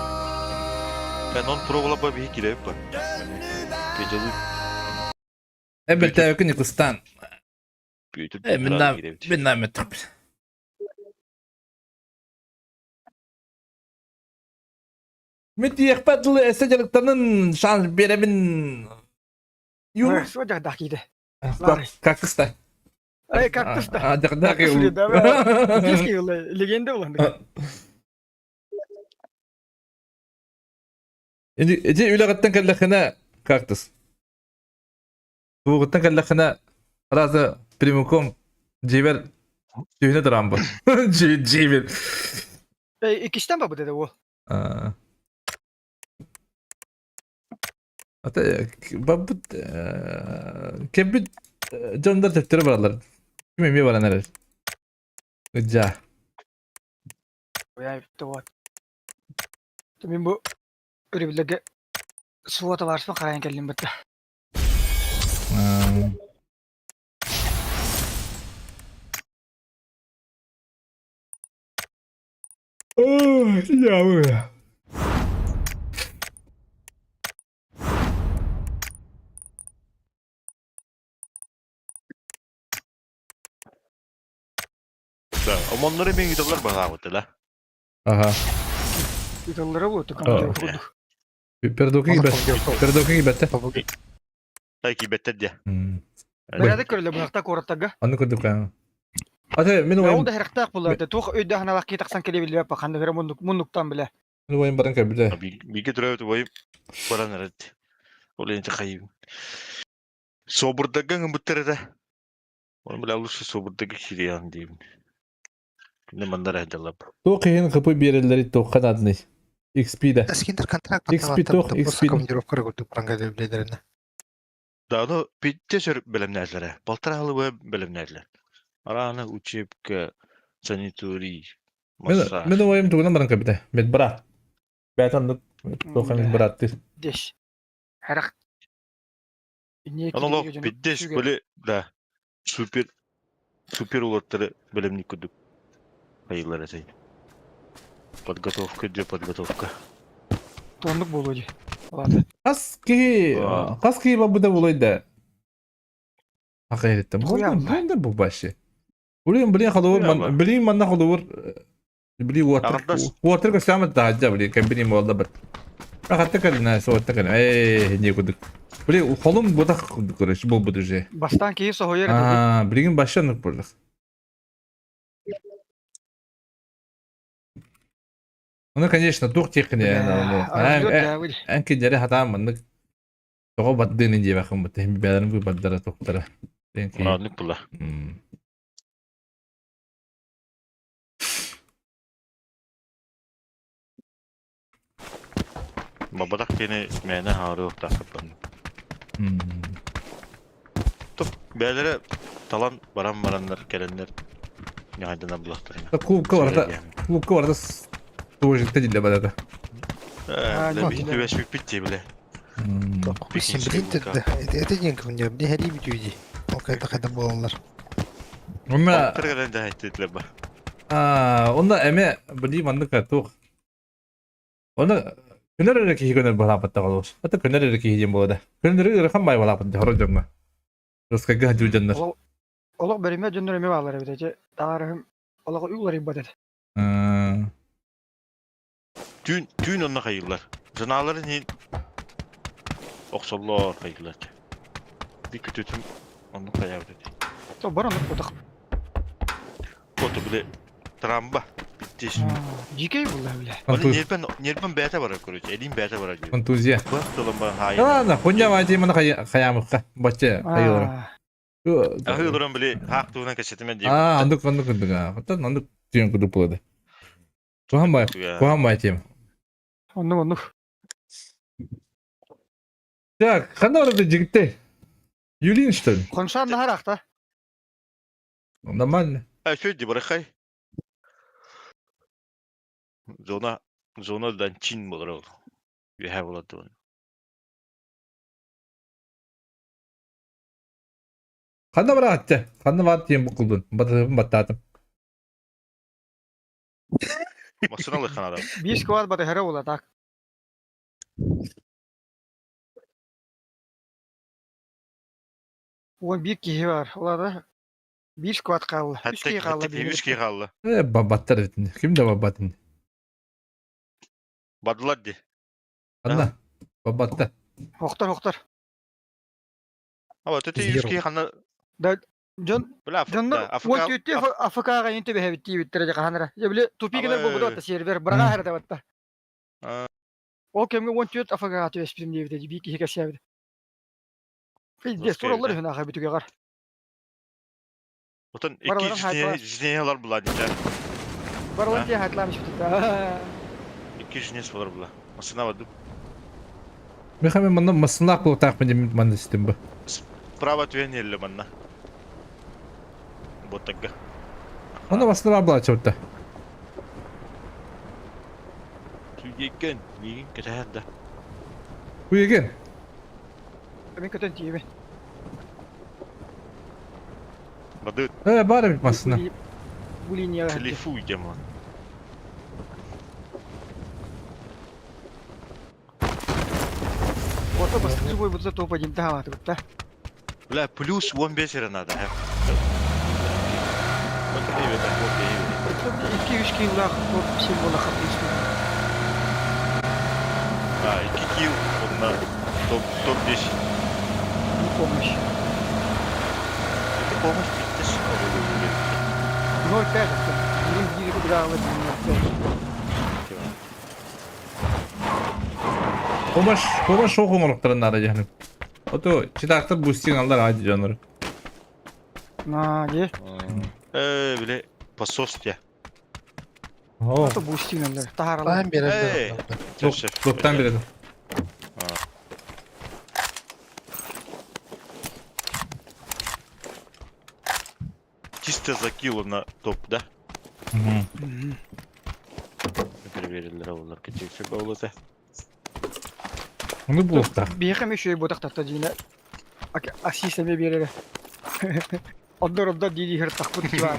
Мен Дон Про була ба бе киреп ба. Петяның Эбелте өкүн Кустан. бүйтүп. Э, минна метр. Мит ехпатлы эсе шанс беремин. Ю. Су жагдак киде. Кактуста. Эй, кактус да. А, жагдак. Детский легенда булан. Эти үләгаттан кәлләхенә кактус. Бугыттан кәлләхенә разы прямиком жибер түйүнө туран бу. Жибер. Эй, икистен ба бу деди ол. Ата бабут кебит жондар төптөрө баралар. Ким эме баран эрер. Ыжа. Я вот. Мен бу өрүбүлерге суота барыспа карайын келдим битте. Я Да, омоннору мен ыыталлар баһаабыт да. Ага. Ыыталлара буолту командировка курдук. Пердоки кибет. Пердоки кибетте. Тай кибеттер дия. Бэрээдэк көрүлэ быһахта куораттарга. Аны көрдүк аа. Ате мин Ол да хэрхтаах буолар да туох өйдөөх аналаах кии тахсан кэлэ биллибэт ханна көрө муннук муннуктан билэ. Мин уойум баран кэлбитэ. Бииргэ төрөөбүт убайым баран эрэрди. Ол enti хайым. Собурдагга ыҥырбыттар этэ. Оны бile лучше собурдагга киириэҕин диибин. Күнне мандар эһдалап. Туох иһин хыпы биэрэллэри туохха наадыный? XP да. Эскиндер контракт XP туох XP. командировка курдук баран кэлбилэринэ. Да, ну питте сөр бэлэмнээлэрэ. Полтора халыбы бэлэмнээлэр. Арааны учебка, санаторий, массаж. Мин убайым тугунан баран кэлбитэ. Медбрат. Бэйэтэ оннук туох эмит бырааттыыр. Деш. Харах. Ону питтеш были, да, супер супер улаттары бэлэмник курдук айыллар этэй. Подготовка где подготовка. Тоннук буолуо дии. Ладно. Хас киһи хас киһи барбыта буолуой да? Хакайрыттан. Бу бу вообще. Блин, блин, холобур, блин, манна холобур, били уотар, уотар көстөөмөт таһадьа, блин, кэмбини буолла бір. Рахатта кэлинэ, суотта кэлин, ээ, не кудук. Блин, холум бутах короче, буолбут уже. Бастаан киһи соһуйар Аа, билигин башша оннук буоллах. Ну, конечно, туох тиэххине эн кинилэри хатаан маннык тоҕо бардыын диэбэххин бу тэһин бэйэлэрин выбордара туохтара. Оннук була. Бабатах диэни мээнэ хаарыахтаахпын. Туп бэйэлэрэ талан баран бараннар кэлэннэр ньаҕайданар булахтарына. Клубка барыта клубка барыта тоже диле барата. Түбэспиппит дии биле. Это деньги у меня, мне хали бүтүйди. Ол кайда кайда буолалар. Онна Тыргыран да айтты ба. А, онна эме били маннык туох. Онно көнөр эрэ киһи көнөр баһааппаттаҕа олус. Ата көнөр эрэ киһи диэн буолла да. Көнөрү ыарахан баай балааппат хоро дьоҥҥо. Русскайга сылдьыбыт дьоннор. Олох бэримэ дьоннор эмиэ бааллар эбит эти. Таарыһым олох уларыйбат этэ. Түүн түүн онно хайыыллар. Санааларын иһин охсоллор хайыыллар. Би күтүтүм оннук хайаабыт этэ. То бар оннук кутах. Ото били трамба биттиш. Дикей булла бile. Оны нерпен нерпен бэйэтэ барар короче, элин бэйэтэ барар диир. Контузия. Бах тылым бар хаайын. Ладно, хуйня мать именно хаямыкка. Бачча хайылара. Аһыы олорон били хаах туһунан кэпсэтимэн диир. Аа, андык андык андык. Оттон андык түйэн курдук буолады. Куһаан бай, куһаан бай тем. Оннук оннук. Так, ханна барады жигиттер? Юлин, что ли? Хоншан нахарахта. Нормально. А что это, барахай? Зона, зона данчин болар ол. Үһэ болады оны. Ханна бараатта? Ханна баат диэн букулдун. Батыһын баттаатым. Массына лыхан адам. Биир сквад батыһара була так. Уон биир киһи бар. Олар биир сквад хаалла. Үс киһи хаалла. Үс киһи хаалла. Э, бабаттар этин. Ким да бабатын? Бадылар ди. Анна. Бабатта. Хохтор, хохтор. Аба, төте үс киһи ханна Да, дьон дьоннор уон түөттүү АФК-га инте бэһэбит диэбиттэрэ дьэ хаһан эрэ. Дьэ били тупигинер буолбута батта сервер быраҕа эрэ батта. Ол кэмҥэ 14 АФК-га түбэспитим диэбитэ биир киһи кэпсээбит. Пиздец, тураллар үһүн аха бүтүгэҕэр. Отон икки жизнелар була дии. Барылан тиэ хайтлаам испитэ. Икки жизнес болар була. Масына бардым. Михаил манна масына култаах мен манна истим бу. Справа түһэн иһэллэ манна. Боттагга. Манна масына бар була чөттө. Түйген, миигин кэтэһэр да. Уйген. Мен көтөн тиийэбин. Бады. Э, бар эбит массына. Бу линияҕа. Шлифуй демон. Ото бастакы буойбута топ-1 таһаалаатыбыт да. Бля, плюс 15 эрэ надо. 2-3 киллаах топ символа хаппыйсты. А, 2 килл, онно топ топ-10. Не помощь. Это помощь биттес. 0,5 это. Биир кудраалы 0,5. Помощь, помощь оҕо оҥоруктарын наада дьаһанып. Ото читаактар бустин аллар аадьы дьоннору. На, де. Э, бile посольстве. О, Ото бустин аллар. Тахаралар. Баан берер. Эй! Топтан береді. Чисто закило на топ, да? Мгм. Проверили олар кечексе болута. Ону булуохтаах. Биһиэхэ эмиэ үчүгэй буотахтарта дьиҥэ ассист эмиэ биэрэрэ. Оннор оннор дии дии сырыттахпыт баар.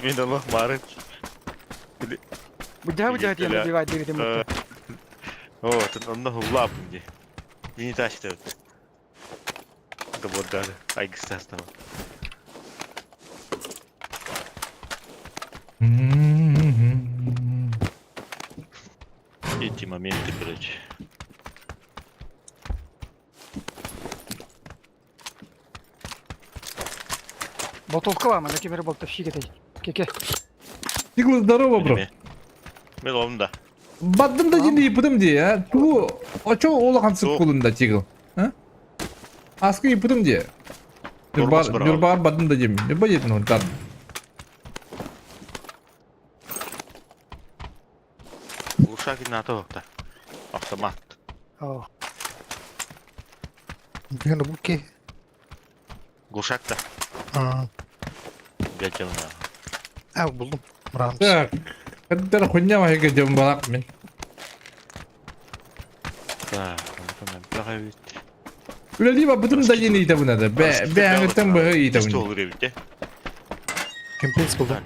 Мин олох баарын. Быдьаһа быдьаһа тиийэн убивать диэбитим бутта. О, онно хуллааппын дии. Дини таштабыт. Добордары. Айгыстастабы. Эти моменты, блядь. Болтовка бар манна ким эрэ болтовщик этэй. Кеке. Тигл здорово, бро. Мен олым да. Баддым да дии ыйыппытым дии, а? Тугу очо улахан сыт кулун да Тигл. А? Аскы ыйыппытым дии. Тормоз Ньурбаар быраҕал. Ньурбаар баддым да диим. Ньурба диэтин онтан. Глушак НАТО да. Автомат. Оо. Бүгүн бу ки. Глушак да. Аа, Бәтемна. а булдум. Мыраамс. Так. Каддар хуйня махига дем балак мин. Так, онтон бит. Үлэлии барбытым да диэн ыйытабын ада. Бэ бэйэҥиттэн быһа ыйытабын. Стол ребите. Компенс булдум.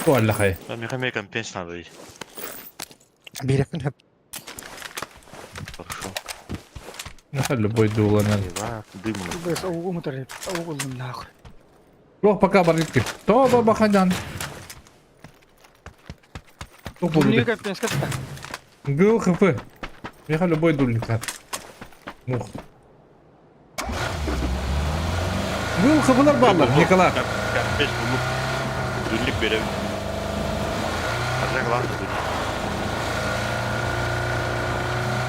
Туаллахай. Михамей компенс надо. Бирэкпин хөп. Хорошо. Наха любой дууланар. Дым. Бэс оҕу мутар оҕу ыллым нахуй. Жоқ пока барытки. То бабахадан. Тух Дүние болду. компенс катта. Гыл хп. Меха любой дульник Мух. Гыл хплар баалар, Никола. Компенс булуп. Дүнлүк берем. Аржак ладно дүнлүк.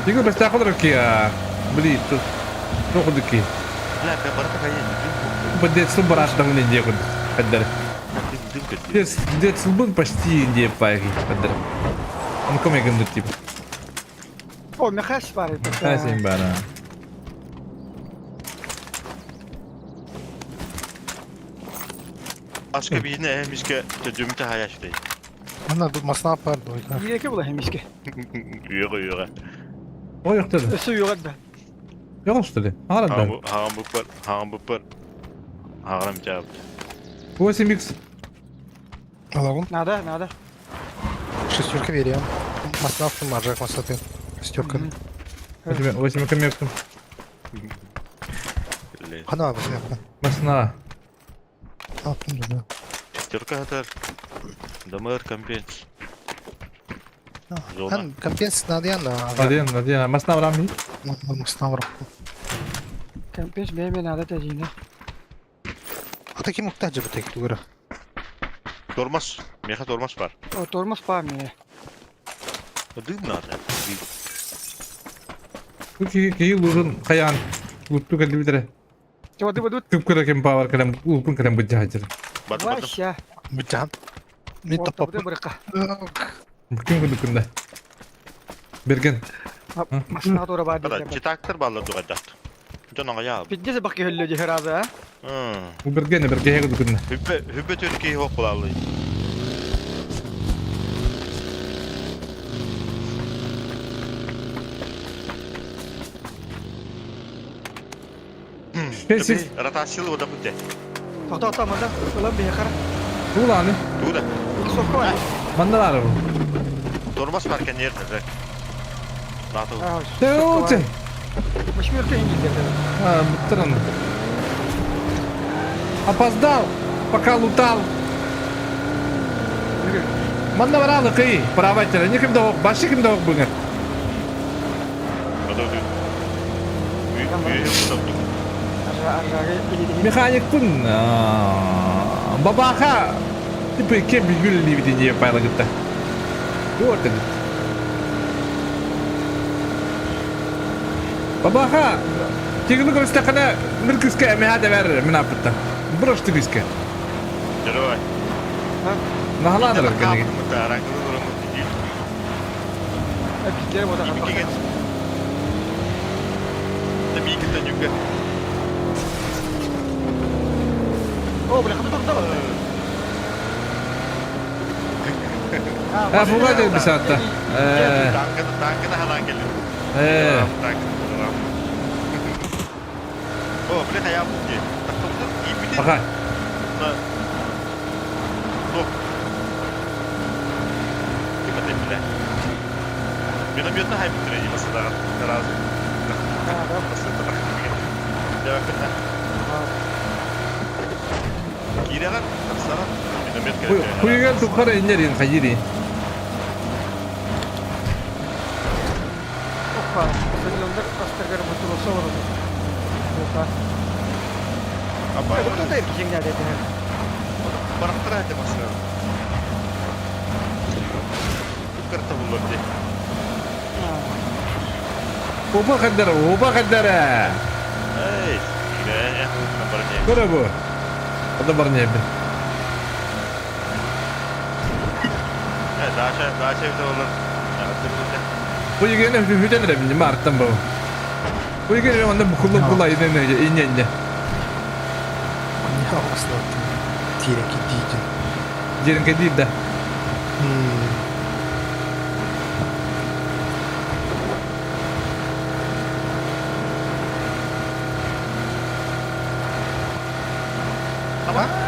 Тигл бестахалар ки. Блин, тут Тоқудуки. Бля, барата кайын. Бдет субараш там не декуд. Хаддар. Дым дым Дет дет сулбун почти не пайги. Хаддар. Он комеган тип. О, Михас бар. Хасим бара. Başka birine emişke tödümte hayaş değil. Ана бу масна бар дойка. Биэке була хемиске. Yürü yürü. Ой, yok dedi. Өссө югат да. Yok что ли? Ара да. Хагам бупар, хагам бупар. Хагам жаб. 8 х Алагын. Надо, надо. Шестерка берем. Масна маржак масаты. Шестерка. 8 коммертом. Хана басна. Масна. Аттым да. Шестерка хатар. Дамыр компенс. Зона. Хан компенс надо да. Один, один. Масна брам. Масна бар. Компенс бэйме надо тажина. А таким мухтаж бу тек тугара. Тормоз. Меха тормоз бар. О, тормоз па мне. Дым надо. Дым. Ки ки лужун каян. Лутту кэлбитре. Чоды бадут. Күп көрө павар кэлем улпун кэлем быджахажыр. Бады бады. Вася. Бутан. Мен Орта тапап. бу бырка. Ким күндүк Берген. Масна тура бар Бада, диде. читактыр баллар дугадат. Жонага я. Пиздец бак хөллө же разы, а? Бу берген берген күндүк. Хүббе хүббе төрки хок булалы. Песик. Ротацияlı ода бутте. Тоқта тоқта мында ылам бе хара. Уланы. Тугда. Иксовка бар. Мандалары бу. Тормоз бар кен жерде. Ты А, странно. Опоздал, пока лутал. Манна баралы кый, правателя. Никим да башы ким да бүгін. Механикпын бабаха типа кем билгүл дии пайлагытта. Туорта Бабаха, тигини көрүстэххинэ мир кыыска эмэһэ да бэр мин ааппыттан. Бырашты кыыска. Герой. Наһалаадырар кэнниги. О, бля, хата турда. А, фуга деп бисатта. Э. Танканы халан келди. Э. О, бля, хая бу. Аха. Минометна хайбыттыр басыдаган разы. Кииреген тахсаран миномет керек. Хуйган тухара иннерин хайири. Опа, стадиондар бастыргар бутылысы олорду. Опа. Апа. Кто да киңнәде дә. Барактыра это басыр. Карта булыр ди. Оба кадара, оба кадара. Эй, кире, Көрө бу. Ада бар не бир. Даша, Даша бите olur. Бу егене хүтен эрэ бинне мартан бу. Бу егене онда букуллу була ине ине ине. Не оҕуслар тиэрэн кидиитин. Жерин кедир да.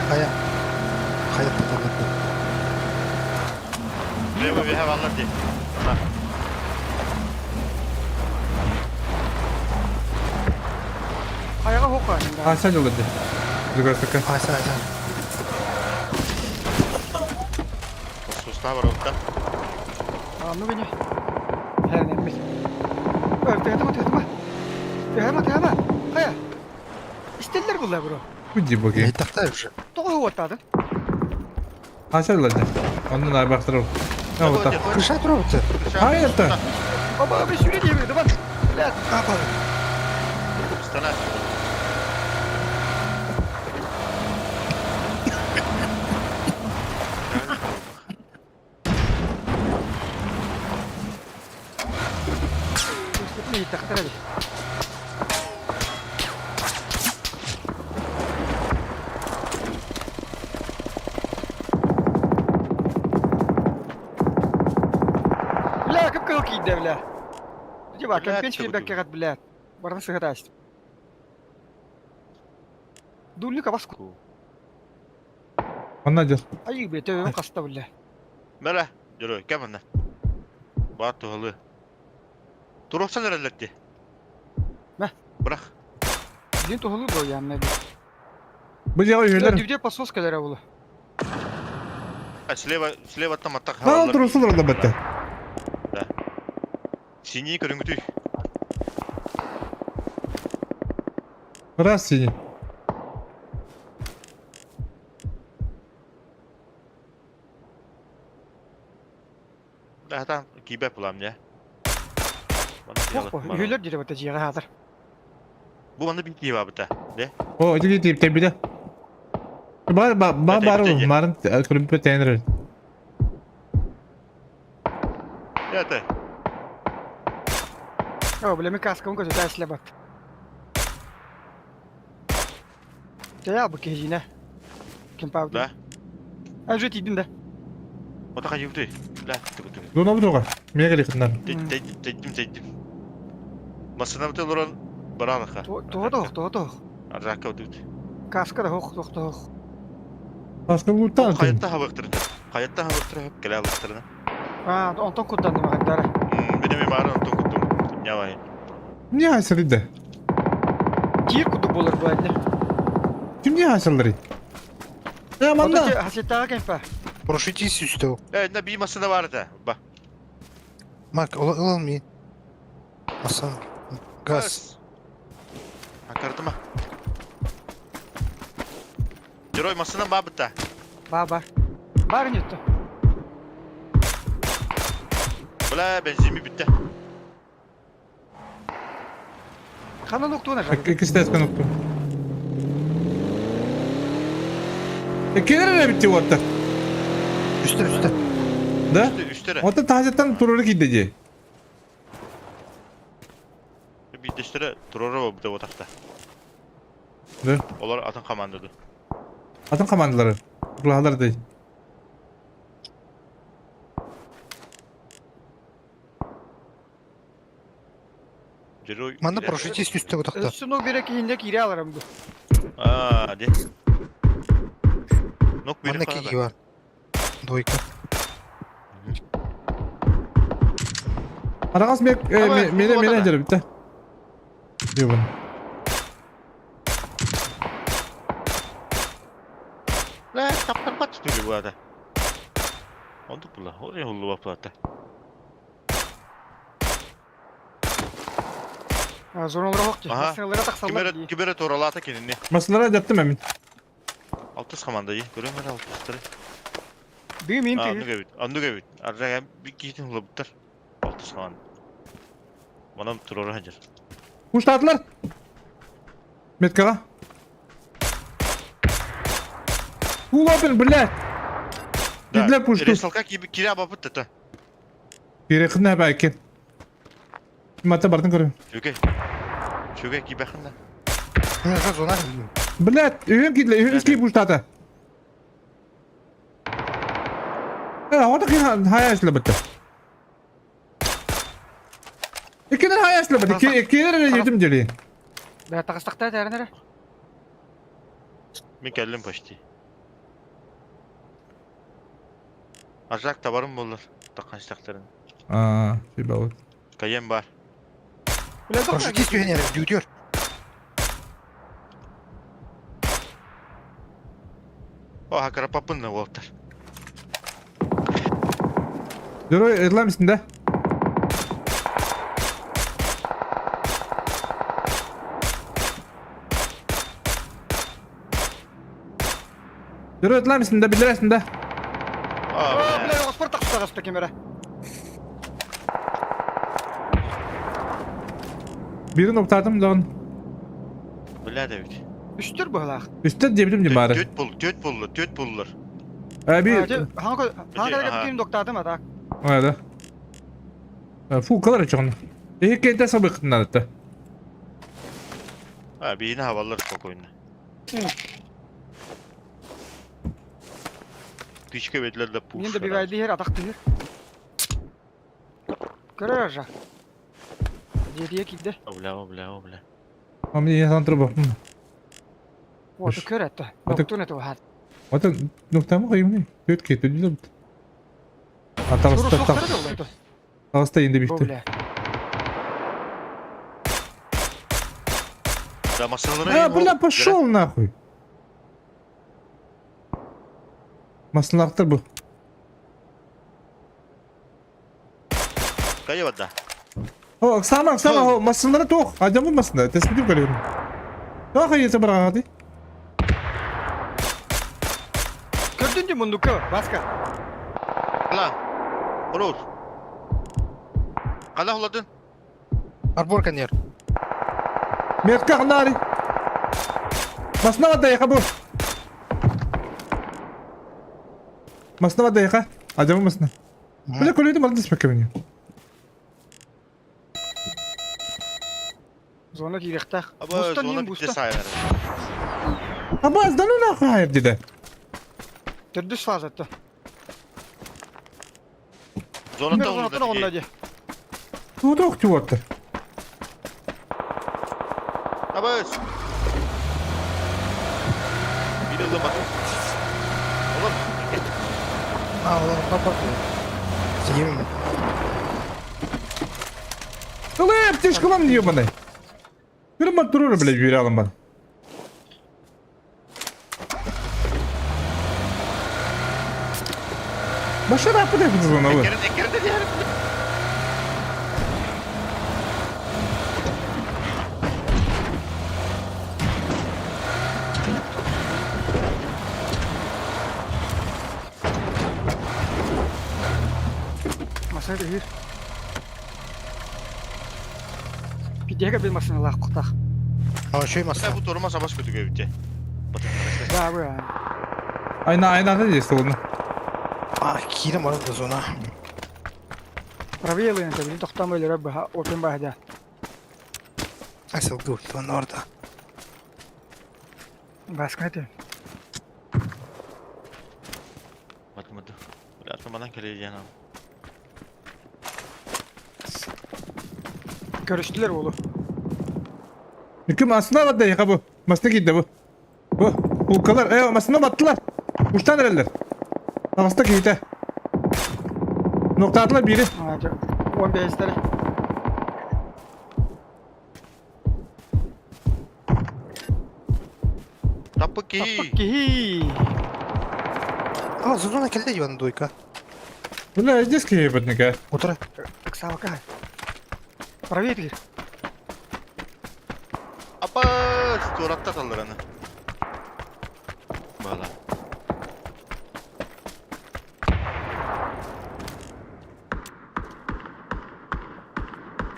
Хайа. Хайа таталарды. Лево веһэ баллар ди. Аяга хока. А сен жолды. Другой Айса айса. Суста бар отта. А, ну гене. Хәне мис. Тәһәмә, тәһәмә. Тәһәмә, тәһәмә. Хая. Истеллер булла бро. Уйди боги. Эйтахта уже. Тоҕо уоттады. А сен жолды. Оннун айбахтырып. А вот так. Крыша туруп А это. Баба, би сүрэ диэбит, бан. Блядь. Апа. Стана. Не тахтара. Бля, как кылки да, бля. Диба, компенс фидбэк кагат, бля. Барна сыгатасть. Дуллика баску. Онна жол. Ай, бля, төбөм хаста, бля. Мэлэ, жүрө, кем онна? Баар туһалы. Туруксан эрэллэрди. Мэ. Бырах. Дин тухулу бро янна. Бу жага үйлер. Дүрде пососка дара була. А слева, слева там аттак. А, турсулар да бетте. Да. Синий көрүнгүтүй. Раз синий. Да, там кибе булам не. Үйлер дире бата жига хазыр. Бу маны бит киба бата. Де? О, иди тип тебиде. Бар бар бар марын көрүп тенер. Это. О, бля, ми каска он көзө тәсле бат. Жая бу кежине. Ким павды? Да. А же тидин да. Ота хajыбды. Ла, тыгы. Дуна буга. Мега лихтан. Теддим, теддим. Масына бит олорон бараныха. Того того того. Аржакка өтүт. Каска да хох хох хох. Аска лутан. Хаятта хабыктыр. Хаятта хабыктыр хап келе алыктырны. А, онтон куттан дима хаттара. Бене ми барын онтон куттум. Давай. Не хайсалыйда? Тиир курдук буолар бу инде. Ким не хайсалларый? Э, манна. Хасеттаҕа кемпа. Прошитись үстэ. Э, на би масына бар это. Ба. Мак, ылан ми. Асан. Газ. Акардыма. Герой масына бабыта. Ба бар. Бар нетті. Бля, бензин битте. Ханан уктуна жар. Иккис тәскөн уктум. Келер эрэ битти уоттар. Үстэ үстэ. Да? Үстері. Оттон таһажаттан турары киирдэ дии. Биирдэстэрэ туруора буолбута буотахта. Да. Олар атын командады. Атын командалары. Кулаһалар дей. Герой. Манна прошитись үстэ бутахта. Өссө ног бере киһинде киире аларым бу. Аа, де. Нок бери Манна киги бар. Двойка. Арагас мене мене жере битте. Дебун. Лэ, таптарбат түлі буада. Онтук була. Ория hullu баплата. Зоналар хоқ. Аха. Масыналара тақсалар. Кимере кимере туралата кинини. Масылара жаттым мен. Алтыс команда ий. Көрөм эр алтыстары. Бүгүн мен Анны кебит. Анны кебит. Аржага бир киһитин hulлубуттар. Алтыс команда. Манам турора хажар. Куштаатылар. Меткаға. Улапын, блядь. Кидлер пушту. Ресалка кире бапыт та. Кире кына бәйкен. Мата бардын көрөм. Чүгө. Чүгө кибэхин да. Мен уже зона. Блядь, үйім кидле, үйім ски пуштата. Э, ота ки хая эшле битте. Иккенер хая эшле битте. Иккенер жетим жери. Да тағыстақта тәрінері. Мен келдим почти. Аржак табарым болар. Таккан штактарын. Аа, шибалыт. Каем бар. Прошитись түһэн эрэ дүүтүөр. О, хакара папын на уолтар. Герой эдламсың да? Герой эдламсың да, билересиң да. А, Бля, оспор тақсағаста кемере. Бирин октадым дан. бля да бит. Үстір бұғылақ. Үстен дебдим дем бары. Төт бол, төт боллар, төт боллар. Э, би Хаңа кем доктадым ата. Ая да. Фу, калар чоғын. Эхи кенте сабы кытын адатта. А, бийини хабаллар спокойно. Тычка бетлер да пуш. Мен де бигайды хер атақ түйір. Көрөр ажа. Жедие кидде. Бля, бля, бля. А мне я сан труба. Оты көр әтті. Аты- Доктун әті вахат. Ата нуктамы кыймны. Төт кетти дилер. А Суру таста соқтары да олайды. таста инде Бу битти. бля. Да, машиналары... А, бля, пошел нахуй. Маслактыр бу. Кая бада. О, Оксана, Оксана, о, масылары тоқ. Адам болмасын да. Теспитим көрөм. Тох ете барады. Көрдүн де мұндукі, баска. Ла. Урус. Кана хуладын? Арбор канер. Метка гнари. Масна дайха бу. Масна дайха. Адам болмасын. Бля, көрөйдү малды спекке мени. Зона кирехтақ. Аба, Бустан зона ең битте буста. сайгары. Аба, аздану нахуй хайыр деди. Түрдүс фазатты. Зона Мен зонаттан оғында де. Туды оқту отыр. Абыз. Бир ылымат. Олар. А, олар папа. Сидим. Ылы, аптечкалан ебаный. Кырма турur, блядь, үөрэ бар. Башар апы деп звоналы. Машина үһүр. Пидега bir машиналаах кутах. Ошой машина. Бу торума сабас көтүгө бите. Да, бу. Айна айна да есть оны. А, киирэн баран да зона. Правее это, блин, тохтам өлөрө баха, опен баха. Асыл гүл, орда. Баска это. Батмады. Атмадан келе жана. Көрүштүлөр оğlu. Ким астына батты яка бу. Масына кийди бу. Бу. Улкалар, э, масына баттылар. Уштан эрелер. Таҕыста киһитэ. Ноктаатылар биири. 15-тери. Таппы ки. Кихи. А, зона келди Иван дуйка. Бля, здесь киһи Утра. Савака. Правее кир. Апа, туратта таллараны. Бала.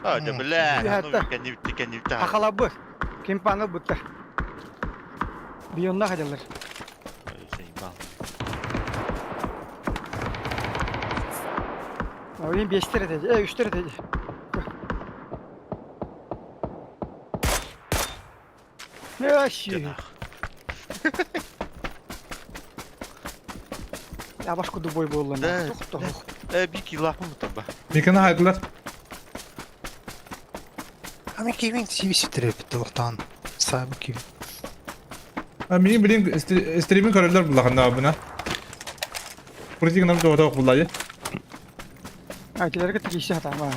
А, да бля, ну кенни кенни та. Ахалабы. Кемпаны бутта. Бионна хадалар. Oyun 5 lira dedi. E 3 lira dedi. Ящи. Я башку дубой был. Да. Э, бики лапым таба. Миканы хайдылар. А мен кивин сивиси трепет лохтан. Сабы кивин. А мин билин стримин көрөлөр булаханда абына. Протигнам тоҕо буллайы. А, келерге тигиси хатама.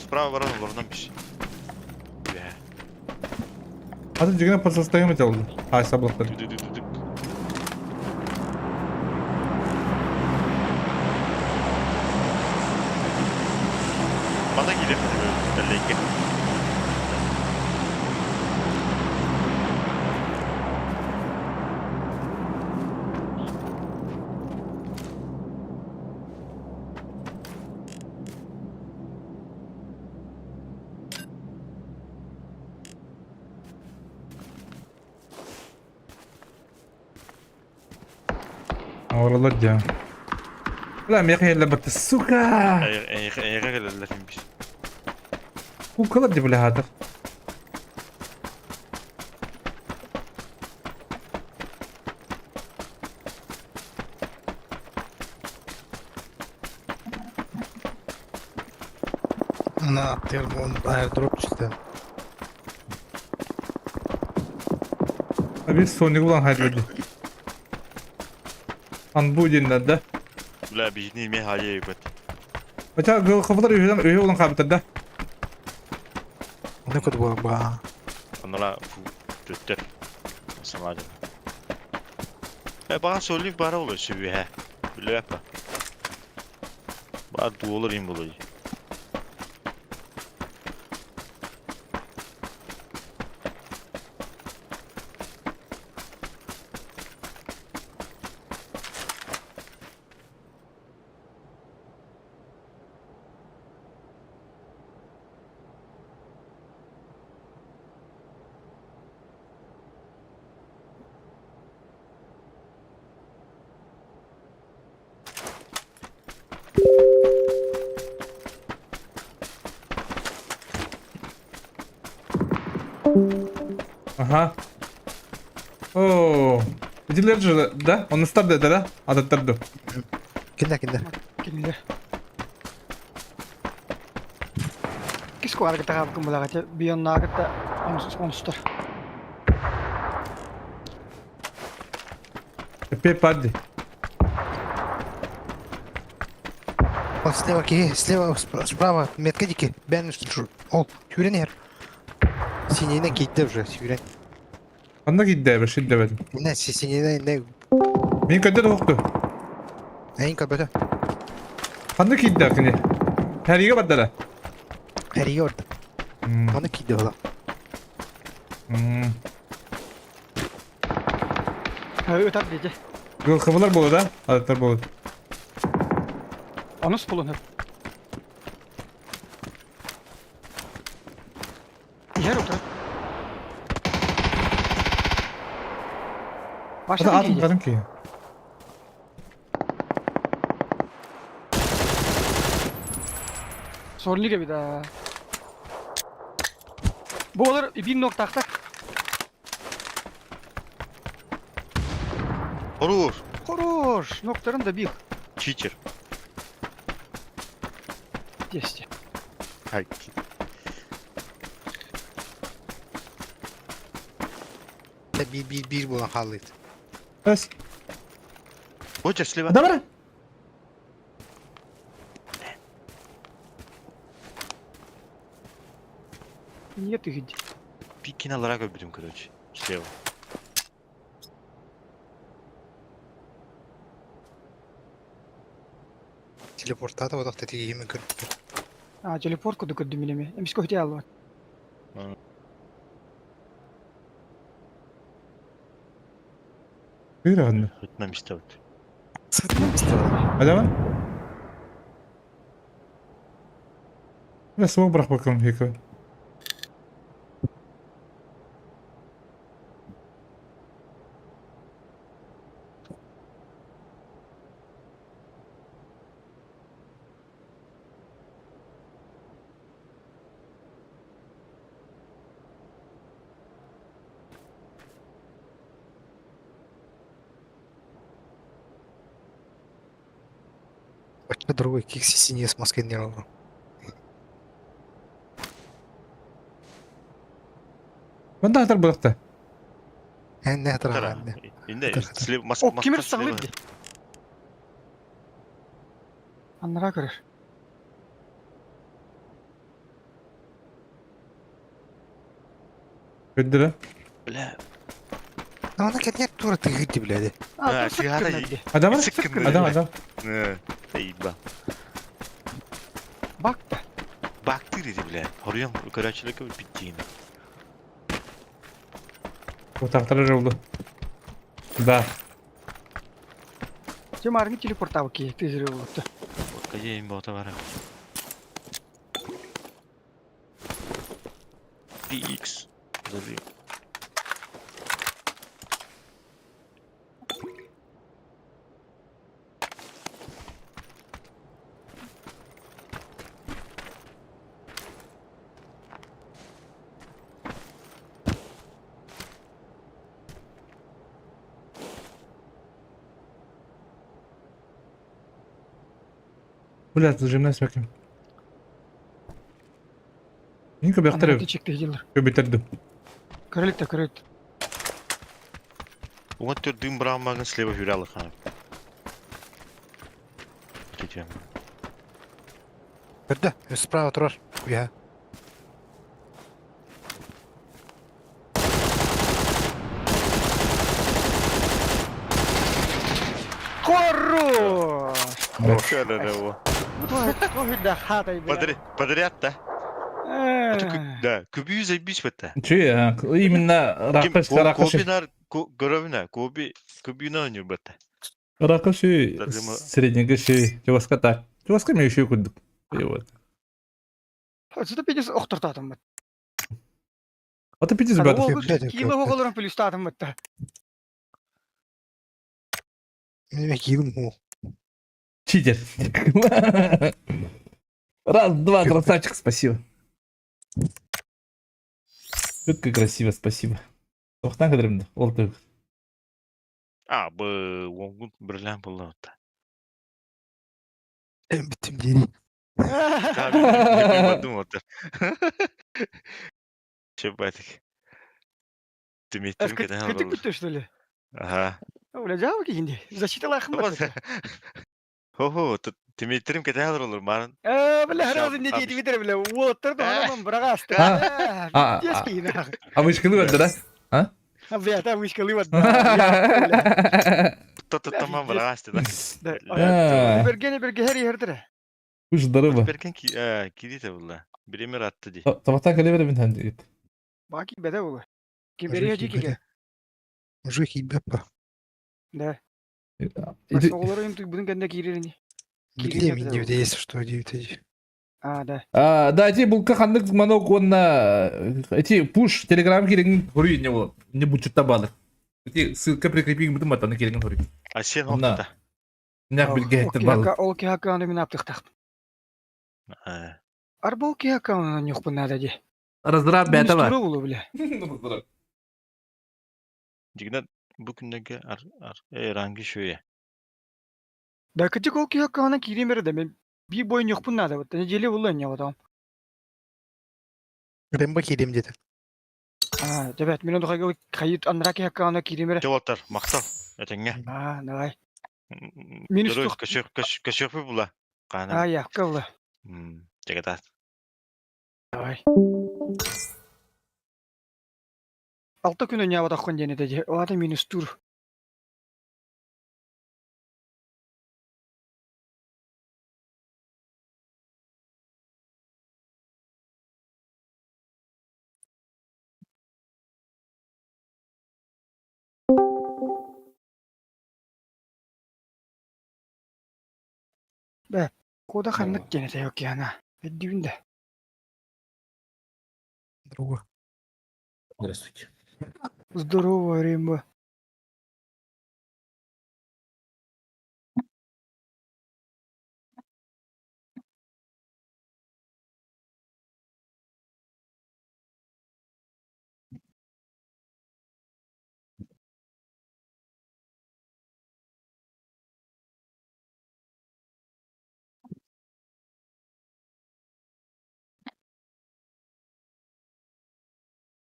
Справа ворона, ворона биш. Бля. Атын жигине посылстайым этелди. Ай саблактар. Bana gelip böyle Оралар дия. Бля, мехеле бат сука. Кукала ди бля хатыр. На, термон аирдроп чисто. А бир соник булан хайдылар. Ан бу диннер да. Бля, бихни ме хайе бет. Хотя гыл хавлар үйден үйе olan кабытыр да. Не код була ба. Onlara fu götür. Sana E bana söyleyip bara oluyor seviye he. Bile yapma. Bana duolar im buluyor. Ага. О, Виделер же, да? Он старды, да? Адаттарды. Кинде кинде. Кинилер. Киско аргыта кабыкын булагаты. Бионна аргыта онстор. Пепади. Ол слева киһи, слева, справа, метка дики, бэн ол, сүүрэн иһэр. Синина киирдэ уже, сүүрэн. Ханна киирдэ бе шилдебетим. Инне, синина, инне, Мин көрдө да хокту. эйин көрбөтө. Ханна киирдэ кини? Хәриге бардара. Хәриге барда. Ханна киирдэ ола. Ытар диэти. Кыбылар болу да? Аттар болу. Онус булун. Иһэр утар. Ата атын кадым ки. Sorunlu gibi да. Bu olur bir nokta Хорош! Хорош. Ноктарын да бих. Читер. Десять. Ай, Биир биир биир буолан хааллыт. Бес. Хочешь слева? Да бара. Нет иди. Пикин алара көрбүтүм, короче. Слева. Телепортата вот тетиги көр. А, телепорт куду көрдүм минеме. Эмис көтө алып. Бир Хоть на месте вот. Hadi lan. Ve smoke bırak bakalım Hiko. Очно другой кикси синий с маской не равно. Мында атар быракта. Не тара. Инде слева маска. О, кимир саңлып ди. Аннара көрөр. Көддүрө. Бля. Ана кетнер тура тыгырды биледи. А, Адам Адам адам. Ейба. Бак да. Бактыр иди, бля. Хоруян көрәчілік биттиин. Отақтары жолду. Да. Тем армия телепортабы ки, ты зря вот. Вот кайым бота бар. PX. Подожди. Блядь, зажимнась bakayım. Ника бяхтары Чекти дилер. көбүтэрди. Көрөлүк да көрөлүк. Уңа төр дым брамагын слева хүралы хан. Кетем. Көрдө, справа турар. Я. Хорош! Хорош. Подряд, Подряд, да? Да, көбүү заебись в это. Че, именно ракыш ракыш. Кобинар, горовина, коби, көбүүнө ойнур бата. Ракыш среднего ши, чуваска так. Чуваска мен еще кудук. И вот. Зато пидес охтортатым бат. Ата пидес бат. Кийим оголорун плюстатым бат. Мен кийим ху. Читер. Раз, два, красавчик, спасибо. Четко красиво, спасибо. Тоқтан кідірімді, ол түг. А, б, оңгун бірлән болды. Биттим дери. Да, мен подумал. Че, батик? Ты меттим Көтүк бүттү, что ли? Ага. Бля, жабы кийинди. Защита лахым. Хо-хо, тут Тимиттэрим кэтэһэ олороллор маарын. Э, бля, разы не дети битер, бля, уоттар туһанаман быраҕаастар. А, Пиздец киһи А вышкалы барда, а? А, бля, там вышкалы барда. Тототоман быраҕаасты да. Бергени бергehер иһэрдэрэ. Уж здорово. Берген кирите булла. Биремер атты ди. Табаттан кэле беребин хан дигит. Баки беде була. Кибери дикиге. Уже хибеппа. Да. Оҕолору им туйбутун кэннэ киирэрини. Где мне есть что удивить? А, да. А, да, эти булка ханнык манок уонна эти пуш телеграм кириҥ хоруй не бол не бучутта балы. Эти ссылка прикрепи бутун матаны кириҥ хоруй. А сен Онна. хопта. Нях билге хеттер балы. Ол киһи аккаунты мин аптыхтахпын. Арба ол киһи аккаунтун ньухпун наада ди. Раздрав бэйэтэ бар. Тура булу бile. Дигинен бу күннерге ар ар э ранги шөе. Да кытык ол киһи аккаунтун киириим эрэ да мен биир бой ньухпун наада бутта неделя булла инне потом. Рэмбо киирим диэтэ. А, дебет, мен онду хайгы хайыт аннара киһи аккаунта киириим эрэ. Жолаттар, мактал. Этеңге. А, давай. Минус Дөрөй тух. көшөк көшөкпү була. Кана. А, я, кылла. Жагатат. Давай. Алта күн өньябатаххын диэн этэ дии. Ол минус тур. Бэ, кода ханнык диэн этэ океана. Өйдүүбүн да. Друга. Здравствуйте. Здорово, Римба.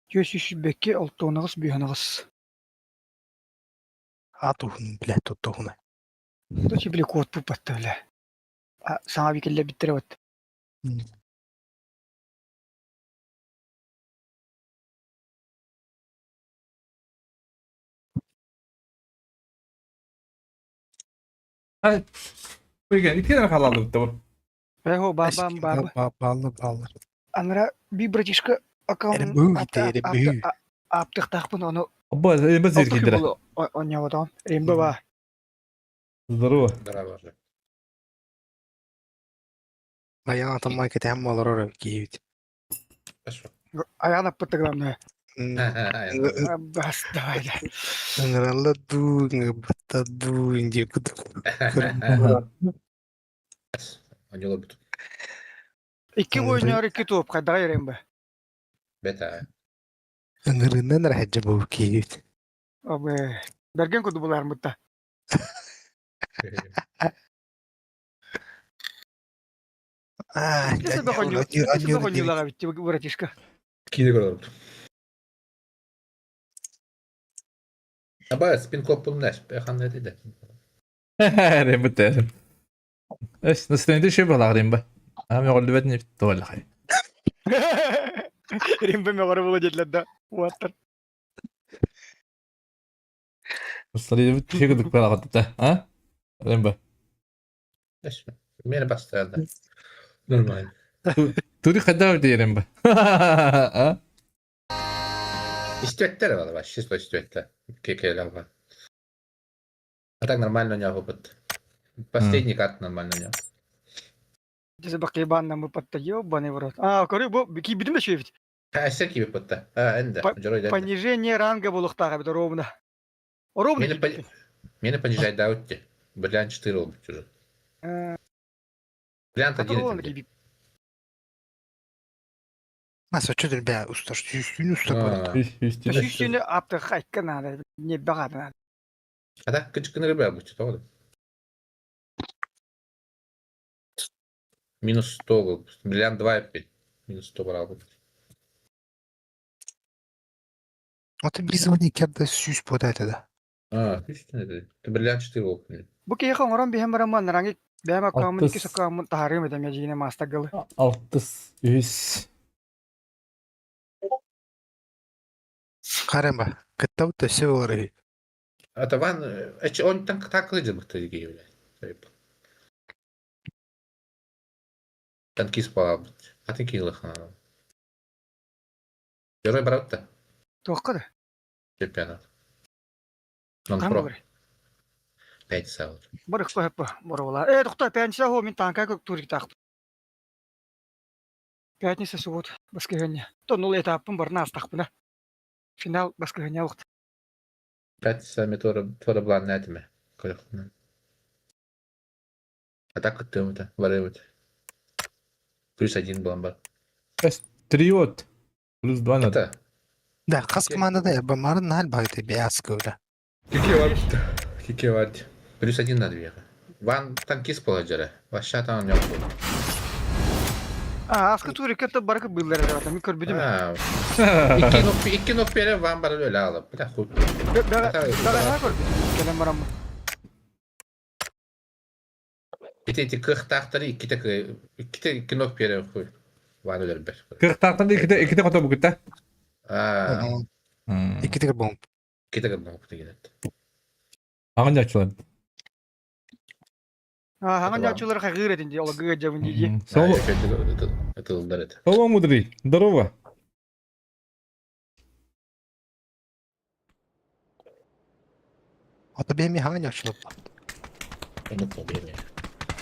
Түөс үс алтуонаҕыс бүһэнаҕыс. А туһун, блядь, тут туһуна. Точи били куот пуппатта бile. А, саҥа бикиллэ биттэрэ бат. Уйген, икки халалды бутта бу. Эхо, бабам, баба. Баллы, баллы. Анара би братишка аккаунт Эрбүү гите, эрбүү. аптыктаахпын ону Бу эбе зиргиндер. онньоботоҕум. Римба ба. Здорово. Здорово. Баян атамай кэтэһэн олорор киһибит. Хорошо. Аян аппытта главное. Бас, давай да. Ыҥыралла дуу, ыҥырбатта дуу, диye кудук. Аньолобут. Икки бойноор икки туоп хайдаҕай Римба. Бета. Ыҥырынан раһаджа бу киһибит. Обе. Берген куду булармытта. А, Хоньюлага битти братишка. Киде көрөбүт. Аба спин-коп булнаш. Бехан деди. Римба тер. Эс, настроение шөй балар Римба. А мен олды бет не толла хай. Римба меҕөрө була диэтилэр да. Уаттар. Настроение шөй кудук балар да. А? Римба. Мени бастырды. Нормально. Тури хайда өтө Римба. А? Истүөттер бар, вообще сто истүөттер. Кекелер бар. А так нормально у него опыт. Последний карт нормально у него. Десе бакыйбаанна мы патта ёбаный в рот. А, көрү бу кийбитим да шөйбүт. А, всякий выпадта. А, энде. Жорой дэнде. Понижение ранга булуктаага бит ровно. Ровно Мени кийбитим. Мени понижать да утти. Бриллиант 4 ол уже. Бриллиант 1 Ровно это. кийбит. А, сочу бә устар, сүүстүүн устар бар. Сүүстүүнү апты хайкка надо. Не багады надо. А так кычкыны рыбы обучит, то Минус 100 был. Бриллиант 2 опять. Минус 100 брал. бы. Аты призвание керде сүүс бода это да. А, отлично это. Ты бриллиант 4 был. Бу киһи хоҥорон биһэн барамман ранги Бэйэм аккааммын Алтыс. иккис аккааммын таһаарыам этэ эмиэ дьиҥинэ маастаргалы. Алтыс, үһүс. Харема. Кыттабыт өссө буолар үһү. Это ван, эчи он там так выдержал блядь. Танкист буолбут. Атын киһи Герой барабыт Туохха да? чемпионат. Хаһан Non-pro. буолар? Пятница вот. Барыхпа хөппө боруола. Э, тохтоо, пятница хоо мин таанка туриктаахпын. Пятница, суббота, баскыһыанньа. Тоннул этаппын барна астахпына. Финал баскыһыанньа уохта. Пятница ми туора туора былаанна этиме. Көрөхпүнэн. А так кыттыам барыбыт. Плюс один буолан бар. Триот. Плюс два надо. Это Да, хас командада бамарын нал багыты бяс көдө. Кики Кики Плюс один на две. Ван танкист положили. Вообще там не был. А, аскы турикка то барыкы быыллар эрэ мин көрбүтүм. Икки нок икки нок пере ван бар өлө алып. Бля хуй. Бэҕэһээ көрбүтүм. Кэлэн бараммын. Ити ити кыахтаахтары иккитэ иккитэ икки нок пере хуй. Ван өлөрбөр. Кыахтаахтан иккитэ иккитэ хоту бугутта. Аа. Иккитэ бомб. Иккитэ бомб дегенет. Аҕын дьаччылар. Аа, хаҥан дьааччылар хайгыыр этин дии, олагыга дьабын дии. Соло. Это это. Соло мудрый. Здорово. Ата бэми хаҥан дьааччылар.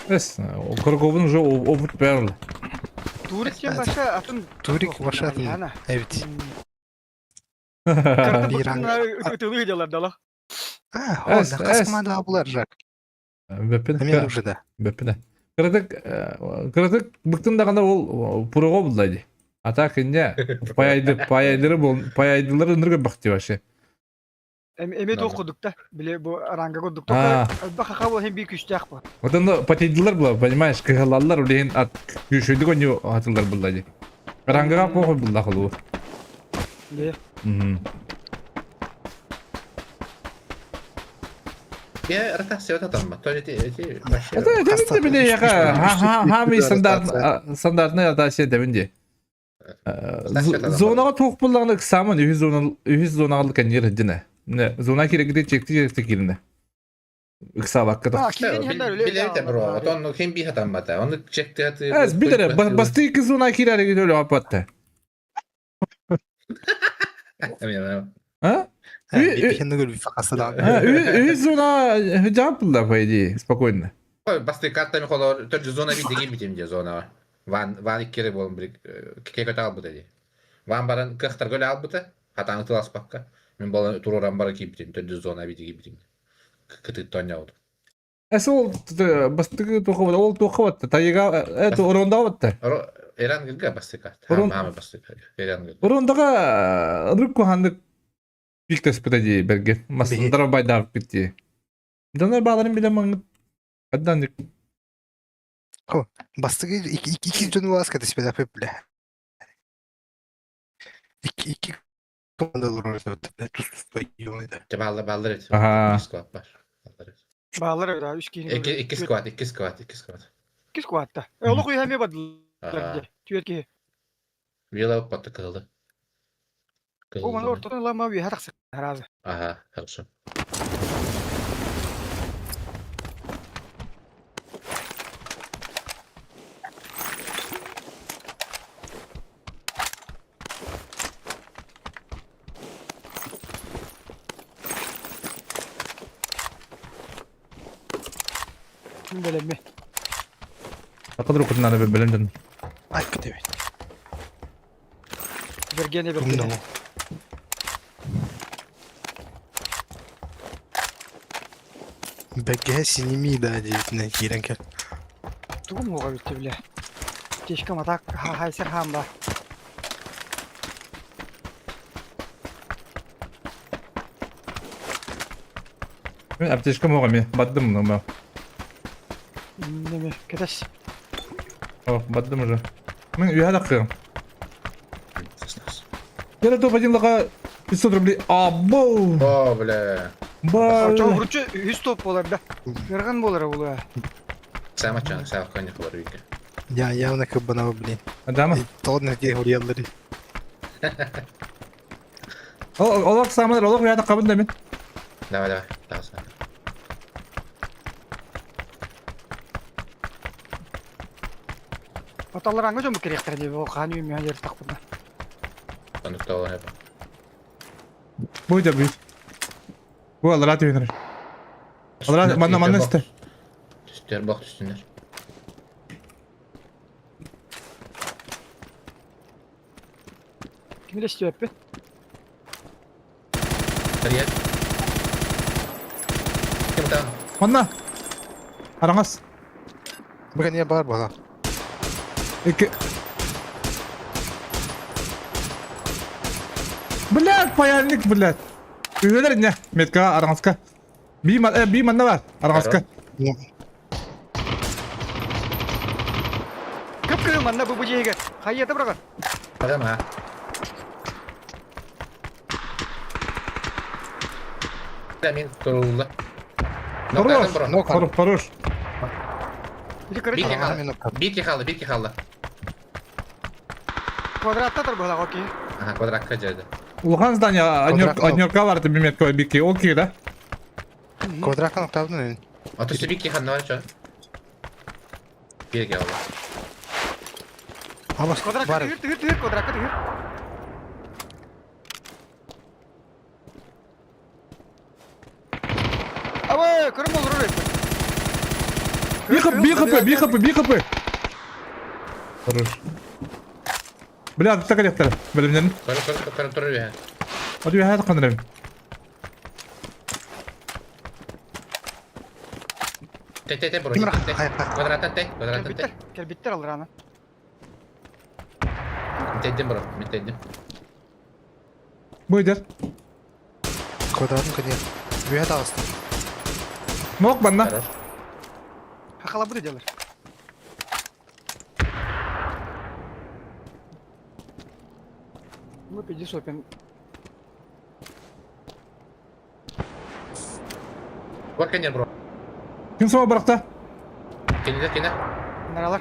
Эс, Курговын уже опыт берді. Турик диэн баша атын Турик баша атын. Эбит. Ытылыы дьалар дала. А, о, да хас команда булар жак. Бөппін. Мен уже да. Бөппін. Кыратык, кыратык быктын дағана ол пурого булдайды. А так инде паяйды, паяйдыры бол, паяйдылары ныргы бакты вообще. Эме туох курдук бile бу аранга курдук. Баха бу хем бир күчтәк бу. Вот оно потейдилар була, понимаешь, кыһалаллар улейин ат күүшөйдүк оню атылар булла Рангага похуй булла холу. Не. Я ротация вот там, то эти эти вообще. Это это бile яка ха ха ми стандарт стандартный ротация дебинди. Зонага туох буллагны кысамын үһүс зона үһүс зонага каньер дине. Не зона керекти чекти чекти киринде. Ыксабакка да. Билете бро, вот он хим би хатаммата. Он чекти хаты. Эс билере басты ики зона кирере гидөлө апатты. А? Үһүс зона жаап булла по идее, спокойно. Басты картами холор, төр зона би деген битим же зона. Ван ван иккере болун бир кеке албыта ди. Ван баран кыхтар көлө албыта, хатаны тылас бакка. Мен болан туруран бара кийип битим, төр зона би деген битим. Кыты тоня oldu. Эс ол бастыгы тухабат, ол тухабат, тайга это оронда батта. Эран гилге басты карта. Мама басты. Эран гилге. Орондага рыкку хандык пиктес битеди берге. Масындара байдар битти. Донор баларын биле маңы. Адан Хо, бастыгы ики ики жөн ласка теспе бля. Ики ики командалар ойнады. Тус тус Баллар баллар эт. Ага. Склад бар. Баллар эт. Баллар эт, үч киһи. Ики ики склад, ики склад, ики склад. Ики склад та. Олох уйхаме бадылар. Түет киһи. Вила патты кылды. О, маны ортодан лама уйха тахсы. Разы. Ага, хорошо. Бөлөммө. Акадыр окутунары бөлөмдөн. Ай, күтөбүт. Бергене бергене. Бәгә синеми да дийтне кирән кел. Тугум уга битте биле. Тешкә матак хайсер хамба. Мен аптечка могам мен баддым мына. Неме, кетеш. О, баддым уже. Мен үйә дакы. Я топ один лака 500 рублей. Абоу! О, бля. Ба. Чоң вручу 100 топ болар да. Берган болар бул. Самый чан, самый конь хлорвика. Я явно кабанова, блин. Адама. Тоҕо дии хуруйаллар. Олох самар, олох уята кабын да мин. Давай, давай, давай. Оталлар дьон бу кириэхтэрэ дии, ол хаан үүмүһэн дьарыктахпытына. Онукталар хеп. Бу да бу. Бу алара түйүнэр. Алара манна манна истэ. Түстер бак түстүнер. Кими да истибэппин. Привет. Ким там? Манна. Араңас. Бүгін не бар бала. Икки. Блядь, паяльник, блядь. Үйелер не? Метка, араңаска. Би, би манна бар. Араңаска. Кып-кызыл манна бу бу дьиэгэ. Хайыата быраҕар. Пагама. Да, мин турулла. Хорош, Ну, хорош, хорош. Ити короче Бики хала. Бики хала, бики хала. квадратта тұр бұлақ, окей. Ага, квадратка жады. Улахан здание, Квадрат. однерка бар, ты метка бики, окей, да? Квадраттан октавдын. А то бики хана чо. Бики хала. Абас Квадратка бар. түгір, түгір, түгір, квадратка түгір. Абы, көрім olur oraya. Би хп, би хп, би хп, би хп. Хорош. Бля, так коллектор. Блин, Көрө көрө көрө туру бе. Вот я это конрем. Те те те бро. Ким Те. Квадраттан те, квадраттан те. Келбиттер, келбиттер алыр аны. Теддим бро, мен теддим. Буйдер. Квадраттан кәне. Бүйә тағысты. Мок банна. Хорош. Хақала бұды делар. Ну, пиди сопен. Бар кенер бро. Ким сама баракта? Кенер кенер. Наралар.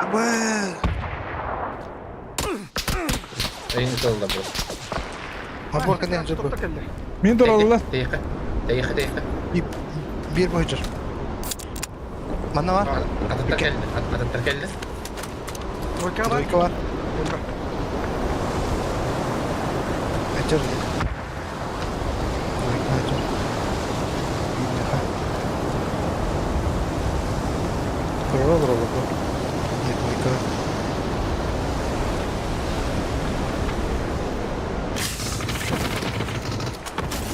Абы. Эйни толда бро. Абор кәне жыр. Топта келді. Мин туралла. Тейхе. Тейхе тейхе. Бир бой жыр. Манна бар. Ататтар келди. Ататтар келди. Двойка бар. Двойка бар. Двойка. Жыр. Двойка жыр. Турала турала. Не двойка.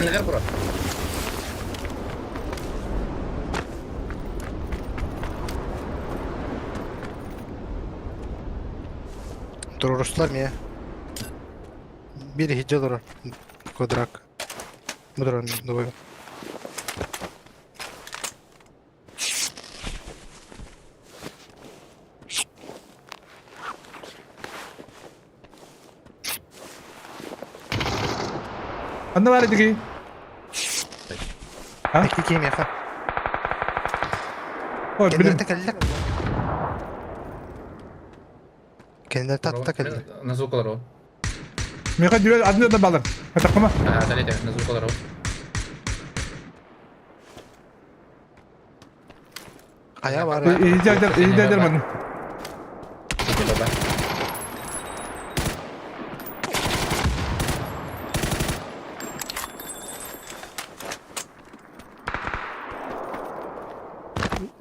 Нагар бро. Турурустар ме. Бир хиджа турар. Квадрак. Будуран двойка. Анна бар диги. А? Ики кем яха. Ой, блин. Кеннерте келді. Кеннерте татта келді. На звук алар. Меха дүйел адны да балыр. Атакма. А, далее на звук алар. Кая бар. Иди иди ман. Баба.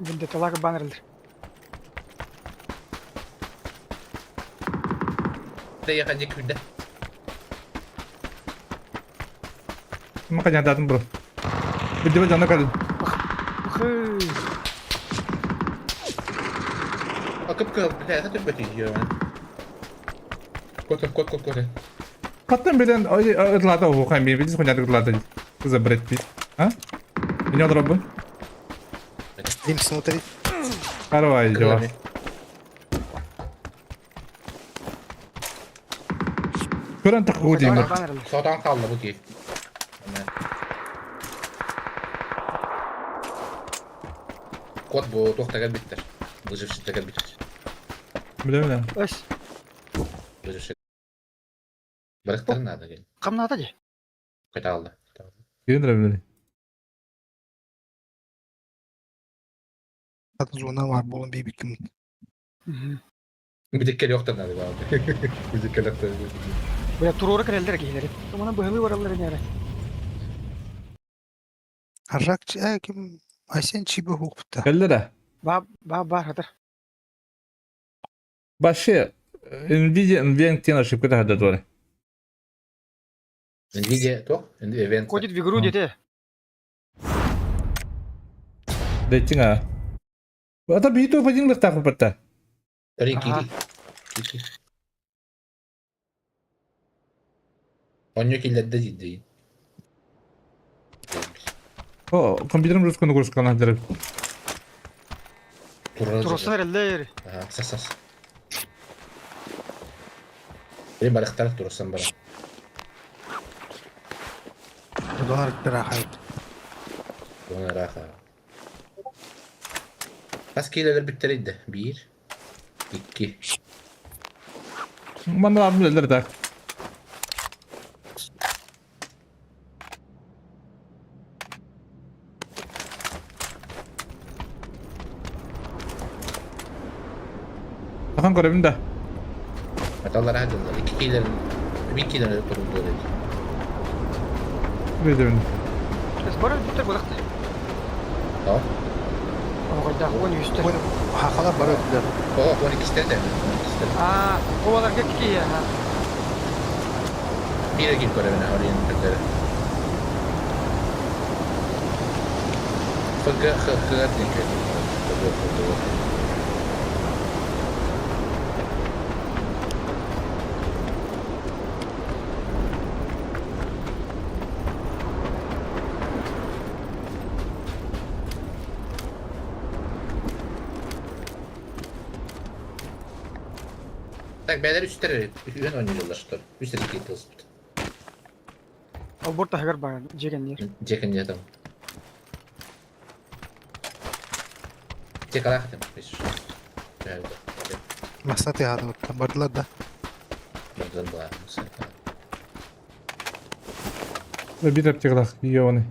Вендетталар баннерлер. Тейхе дик хүдде. Ма кanya датын бро. Бидде жана кал. Ухы. А кып бля, это ты ё. Кот кот кот кот. Каттан белен ытлата бу кайм би биз хуня ытлата. Забрать би. А? Меня дробы. Дим смотри. Карвай жо. Көрөн так гудим. Баннерлер. Сотан қалды bu ki. Кот бу туохта кэлбиттэр. Выжившиттар кэлбиттэр. Билэбин. Эс. Выживший. Барыктарын наада кел. Хамнаата дии. Кытаалла. Кирин дөрөбүн. Атын зона бар болон бейбиккин. Бидик келиохтар наада баҕа. Бидик келиохтар. Бля туруора кэлэллэр киһилэри. Туманан быһылыы бараллар ини эрэ. Аржак э ким Айсен Чиба хуқпта. Кэллэ Ба ба бар хатар. Вообще, Nvidia NVENC диэн ошибка таһырда туора. Nvidia туох? Event. Кодит в игру дете. Рейтинг а. Ата биито один лыхтаах баппатта. Кири. Кири. Онньо киллэрдэ диир О, компьютерым русскую нагрузка дырып. Турсан эрэллэр. Ага, сас сас. Били барыхтар турсан бара. Донар бирахайт. Донар раха. Хас киилэлэр бүттерейдэ? Биир, икки. Манна абым так. Ахан көрөбүн да. Аталар аһадылар. Икки киилэр, биир киилэр туруллуор эбит. Билдим. Бары бүттер булакты. О, Оҕойдаах уон үстэр. Хахалар бары өттүлэр. о, он иккистер да. Он иккистер. Аа, оларга кии ха. Биир киил көрөбүн орыйын көрдөрө. Фг, Х, Х диэн көрдüm. Так, бээлэр үстэр үһүн оонньууллар что. Үстэр икки тылспыт. Олбор таһыгар бар жегеннер. Жекин там. Текалах там. Масаты ады бардылар да. Бир аптекалах ионы.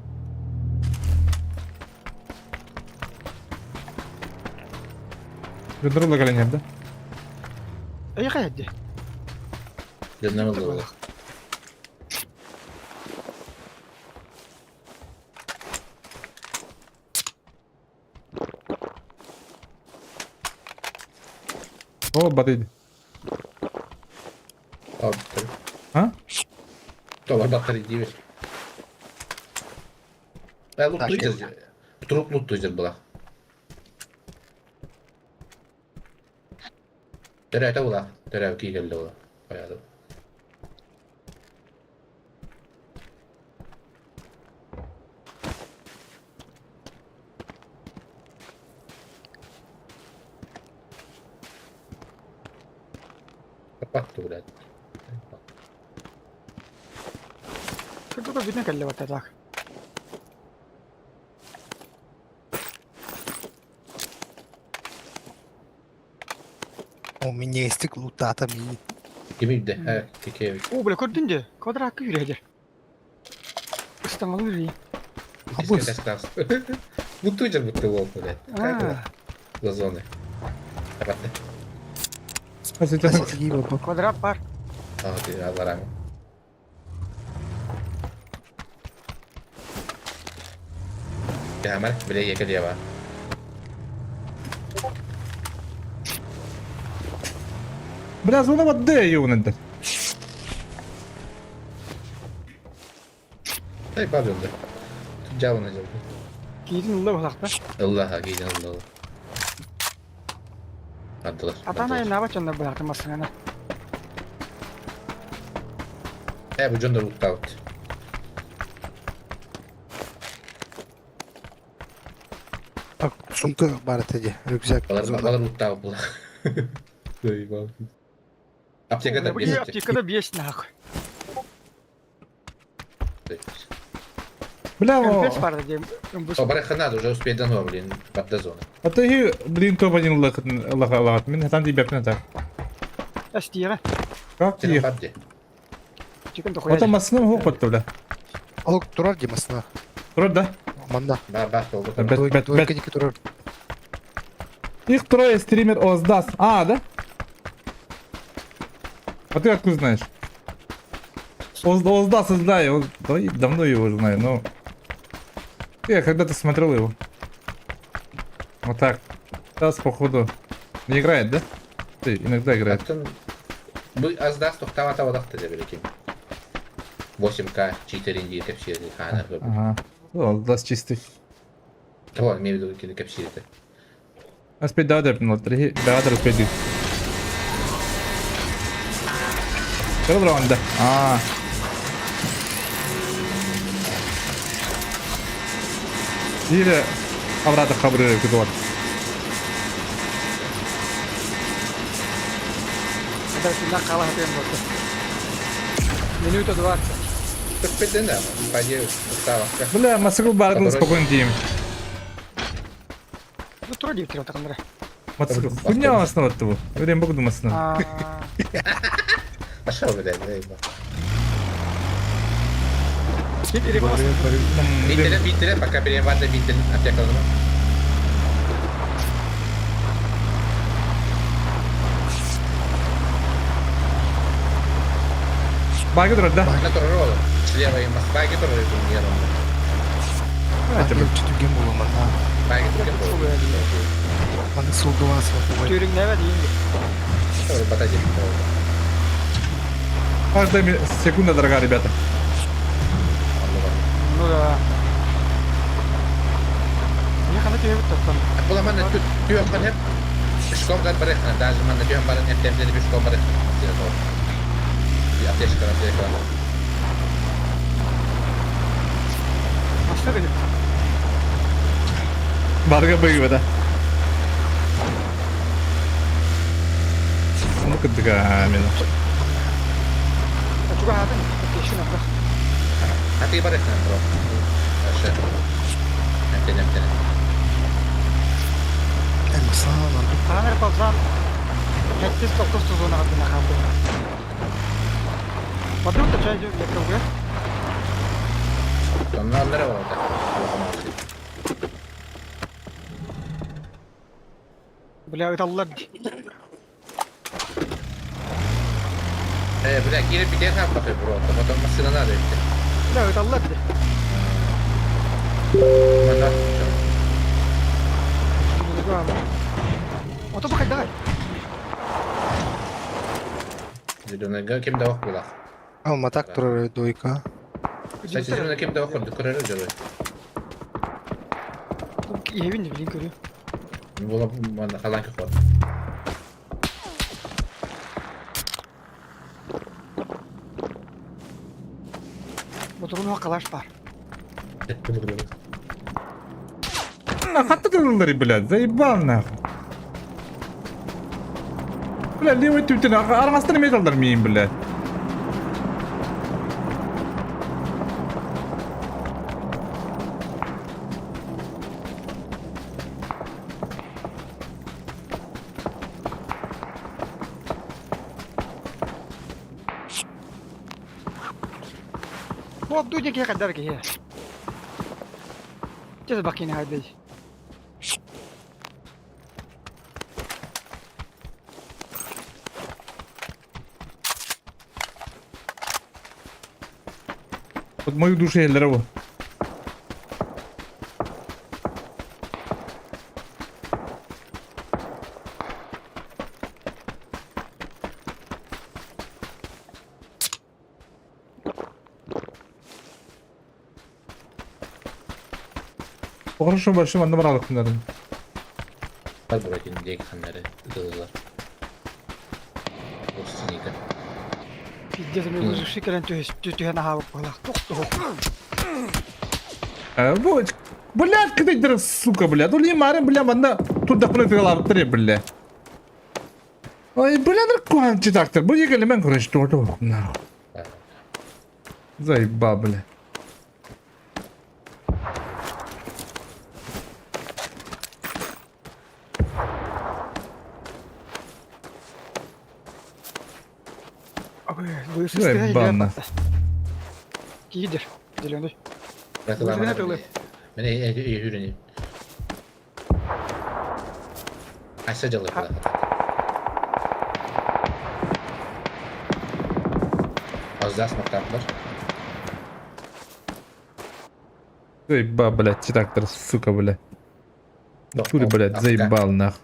Гыдырла каленер да? Эй хайди. Дьоннор О, батыйды. А? То баттар диибит. Э, луттуйдер. Труп луттуйдер была. Төрөөтө була. Төрөө киигелде була. Баяды. Капатты, блядь. Кырдыга бүтүн кэллэ барта так. О, меня есть лутата ми. Кимийде? Э, кикеби. О, бля, көрдүн де. Квадракка yürüyedi. Ыстаңалы yürüyeyim. Абыс. Луттуйдер бутты волк, блядь. Аа, За зоны. Капатты. квадрат бар. А, ты аларам. Ямар, бля, я калева. Бля, зона воды ионы. Дай бабилды. Жабын жабын. Кийтин улла булакта. Аллаха, кейден алла. Ардылар. Атана наба чоннор булакта масына. Э, бу жондар уттаут. Сумка бар теде, рюкзак. Балар балар уттаут була. Аптекада Бу аптекада бес нахуй. Бля, МПС баар диэн ымбыс. О, барыхха надо, уже успеть дано, блин, под зону. А ты, блин, то один лахат. Мин хатан тиийбэппин ата. Эстиэҕэ. Как тиийэ? Чикин дохуя. Ото массыына уһук батта, бля. Ол турар дии массыына. Турар да? Манна. Бар, бар, толгу. Бэт, бэт, бэт. Двойка диэки турар. Их трое стример Оздас. А, да? А ты откуда знаешь? Оз, Оздаса знаю, он, да, и давно его знаю, но... Я когда-то смотрел его. Вот так. Сейчас, походу, не играет, да? Ты иногда играет. Аттын бу аздас тохтаабата бодахта дэ биликин. 8К читерин дии кэпсиэри хаанар көрбүт. Ага. Ну, Оздас чистый. Того имею в виду кини кэпсиэритэ. Аспид да, да, ну, три, да, да, успеть. Раунд, да. А. Или обратно хабры кудор. Минута 20. Көппүтүн да, пойди устаабакка. Бля, мотоцикл баар спокойно тиийим. Ну, тура диэбиттэр отаканнара. Мотоцикл. Хуйня основа того. Время буду массына. Пошел, блядь, заебал. Биттелен, биттелен, пока переварда биттелен, аптекаларыма. Баги турар да? На турар ол. Слева и Москва ги турар этим Баги түген буолла манна. Баги турар буолла. Манна сулдуган суох. Түрүҥнээбэ диин. Бата диэн. Каждая секунда дорога, ребята. Ну да. Не хана түһэбит тоттон. Була манна түөх ханеп. Пешком гар барыхна, даже манна түөх барын эптемдени пешком барыхна. Аптечка, аптечка. Массына били. Барга быгыба да. Ну кыдыга мен. Чугаһаатын аптечканы абрах. Аты барыхна, бро. Хорошо. Эптен, эптен. Эмсан ордук. Хаан эрэ павзан. Хэттис токтос тузунаҕа гына хаалбыт. Бадым да чай якобы. Онно оннора бар. Бля, ыталлар. Бля, кире битен хаппаты, бро. Потом машина надо идти. Бля, ыталлар. Манна. Ото бакай давай. Зеленый ким да ох булах. Алматак турар двойка. Кстати, зеленый ким да ох көрөр жолу. Иһэбин билин көрү. Була манна халан көхөр. Моторун калаш бар. Нахуй ты блядь, заебал нахуй. Бля, левый түтін, арғастан металдар мейін, блядь. Бу Абду диэн киһи хайдар киһи. Чэ бакины хайдай. Вот мою душу еллere bu. Хорошо, большим манна баралык күннәрин. Бар бро, диэки ханнары ытылылар. Устиника. Пиздец, мен выживший кэлэн түһэн аһаабыт буолах. Тух тух. Бу, блядь, кыдыр, сука, блядь. Ол имарын, бля, манна турда прыгала бля. Ой, бля, наркоман читактыр. Бу егеле мен короче, тур нахуй. Заебал, бля. Банна. Киидер. Зеленый. Мен үйренем. Аса жылы. Аздас мактаптар. Заебал, блядь, трактор, сука, блядь. Хули, блядь, заебал, нах.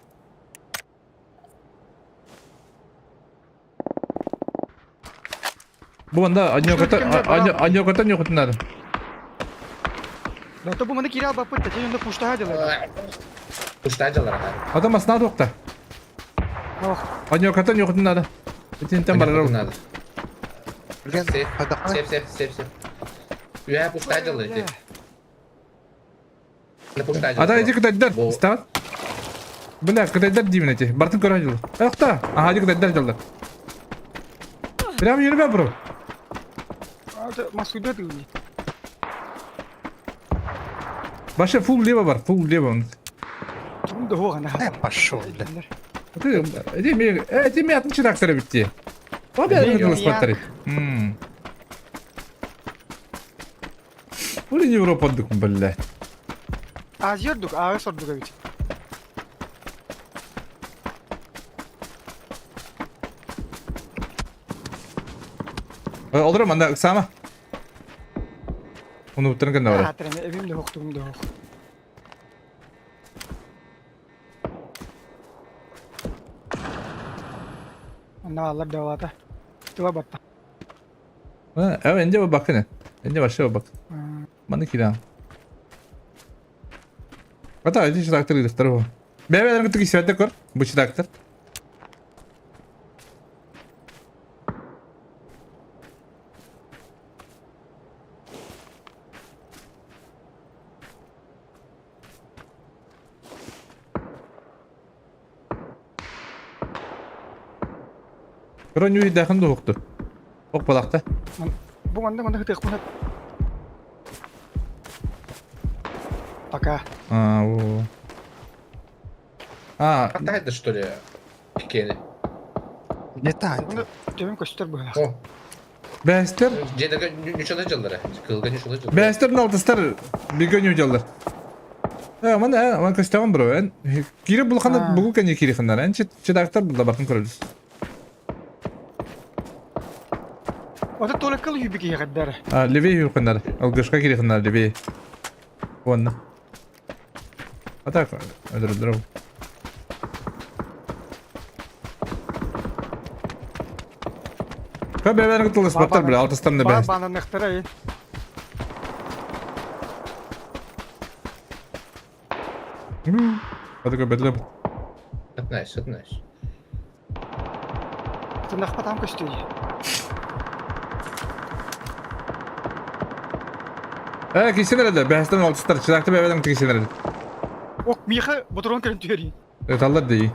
Бу анда аньоката ньохутун надо. Да то бу маны кире албаппыт да, дьэ пуштаха дьалар. Пуштаха дьалар. Ата масна туохта. Аньоката ньохутун надо. Итинтэн барар. Надо. Сеп, сеп, сеп, сеп. Үһэ пуштаха дьалар ити. Ата ити кытайдар. Истэҕит? Бля, кытайдар диибин эти. Бартын көрө дьылы. Охта! Аха, ити кытайдар дьаллар. Прям yürüme bro. Москвада ты. Баша фул лево бар, фул лево. Э, пошел, бля. Ты, эти ми, эти ми атын чырактары битти. Обе спаттары. Бу Европа дык, бля. Азия ордук, аҕыс ордук эбит. Олорор манна ыксаама. Унуттарын кэннэ барар. Аатыран эбим да охтугум да ох. Онно аллар давата. Тыла батта. Э, энде бакын. Энде вообще бак. Маны киран. Ата, эти читактыр идехтер бу. Бәбәләрен көтү кисәтә көр. Бу читактыр. Броню идэхэн дуһукту. Ок балакта. Бу манна манна хытыахпын Пока. А, о. А, Хватает, что ли, пикени? Где-то. Төбөм көстөр быһах. О, бәстер. Жедерге ничего дьаллара. Кылга ничего дьаллара. Бәстер налтыстар бигөнү дьаллар. Э, мана, э, мана көстөгөн бро. Эн кире булхана бугу кене кире ханнар. Эн чедактар булда бартын көрөбүз. Ота толыккыл юбики ягаддара. А, левее юханнар. Алгышка кире ханнар левее. Вон. А так, өдөрдөр. Бәбәләр кытылыс баттар бля, алтыстан да бәс. Бананныктара. Атыка бәдләп. Этнайс, этнайс. Тынахпа там көстүй. Э, кисенер әле, бәстән алтыстар, чыдакты бәбәләр кисенер әле. Ок, миха бутрон керен түһәри. Таллар ди.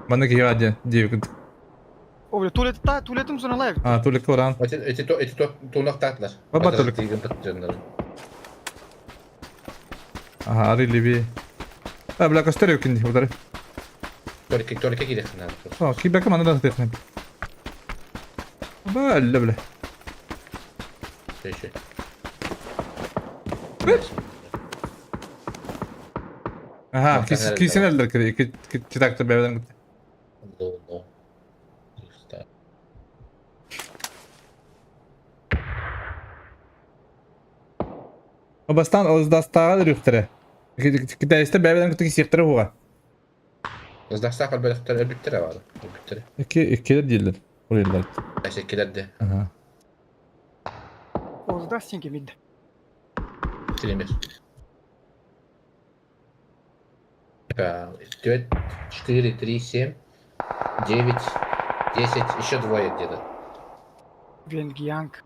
Маны киһи ади, ди кыт. О, бля, туалет та, туалетым зона лайв. А, туалетке баран. Эти эти то эти то тунактатлар. Баба толик. Ага, ары леви. А, бля, костер юкин, удары. Только только кире надо. О, кибәкә маны да техне. Бля, бля. Еще. Ага, кисенелер кире, читакты бәбәдән. Ну, Бастан оздастагы рүхтере. Китайста бәбәдән көтү кисектере хуга. Оздастагы бәләктәр өбүттере бар. Өбүттере. Ике икелер диелер. Урыйлар. Әшекелерде. Ага. Оздас син кемид. Тилемер. 4, 3, 7, 9, 10, еще двое где-то. Венгиянг.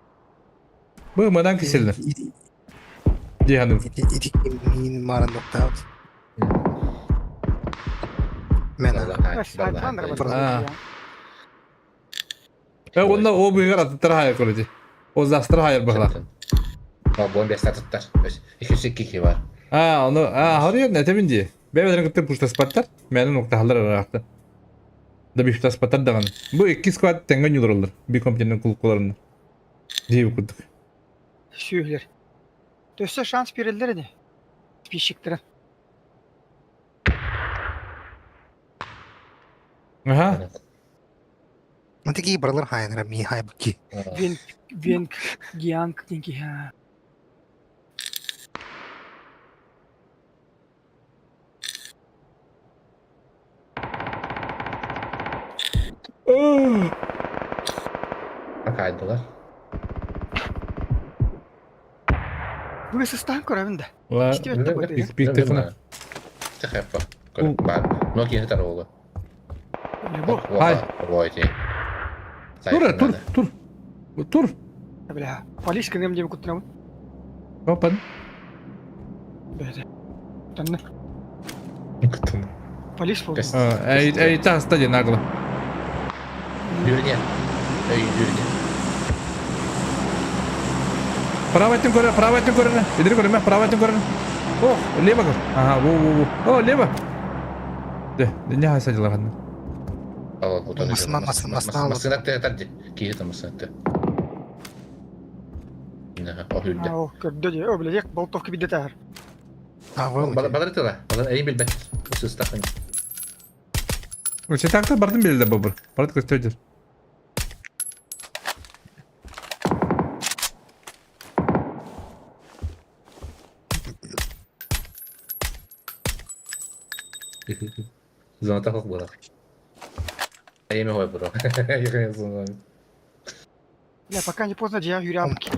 Бу мадан киселдер. Диһаным. Ити мин маран доктаут. Мен. Э, онда о буйгар аттар хайыр көрөти. Оздастар хайыр бахла. А, бон бес аттар. 202 бар. А, оны, а, харыяр нәтемин ди. Бәбәләрен кытты пушта спаттар. Мәнен нокта халлар аракты. Да бифтаспаттар даҕаны. Бу икки склад тэҥҥэ ньулураллар. Би компьютернай кулуккаларына. Дии курдук. Сүөһүлэр. Өссө шанс биэрэллэр ини. Списчиктара. Аха. Такие бралар хайнара ми хайбки. Венг, Венг, Гианг диэн киһи. Акайдылар. Бүгүн сыстаан көрөбүн да. Ла Истибэт да бу. Пик тыхына. Тэхэппа. Бар. Но киһи тароолу. Бу. Ай. Ой, Тур, тур, тур. Тур. Бля. Полис кыным диэн куттанабын. Опан. Бэйэтэ. Танна. Полис буолла. Эй, эй, таста диэн нагло. Дүрне. Эй, дүрне. Право өттүн көрө, право өттүн көрө. Идiri көрүмэ, право өттүн көрө. О, лево көр. Ага, во, во, во. О, лево. Де, не хаса дела ханна. Масына, масына, масына. Масына тәрди. Киһи масына тэ. О, көрдө дии. О, билэ, болтовка бидде таар. Балары тыла. Балар эйин билбэт. Сыстахын. Сетакта бардым белде бобур. Барат көстөдүр. Зона тахок буолар. Эйме хой буро. Я пока не поздно, я юрябки.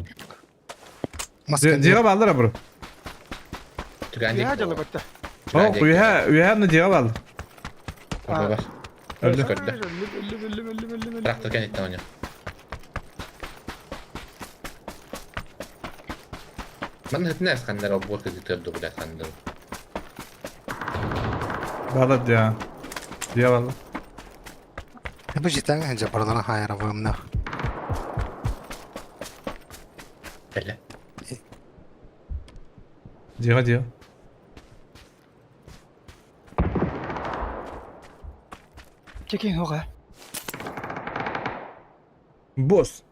Дьиэҕэ бааллар бро. Я дьала батта. О, үһэ, үһэ на дьиэҕэ бааллар. Өлдө. Трактор кэнниттэн оонньоо. Манна хытына ханнар обуор кытытыр дугула ханнар. Баалар дьиэҕэ. Дьиэҕэ бааллар. Бу житаҥ жапарлара хайара вымна. Эле. Дьиэҕэ дьиэҕэ. Чекин хоға. Босс.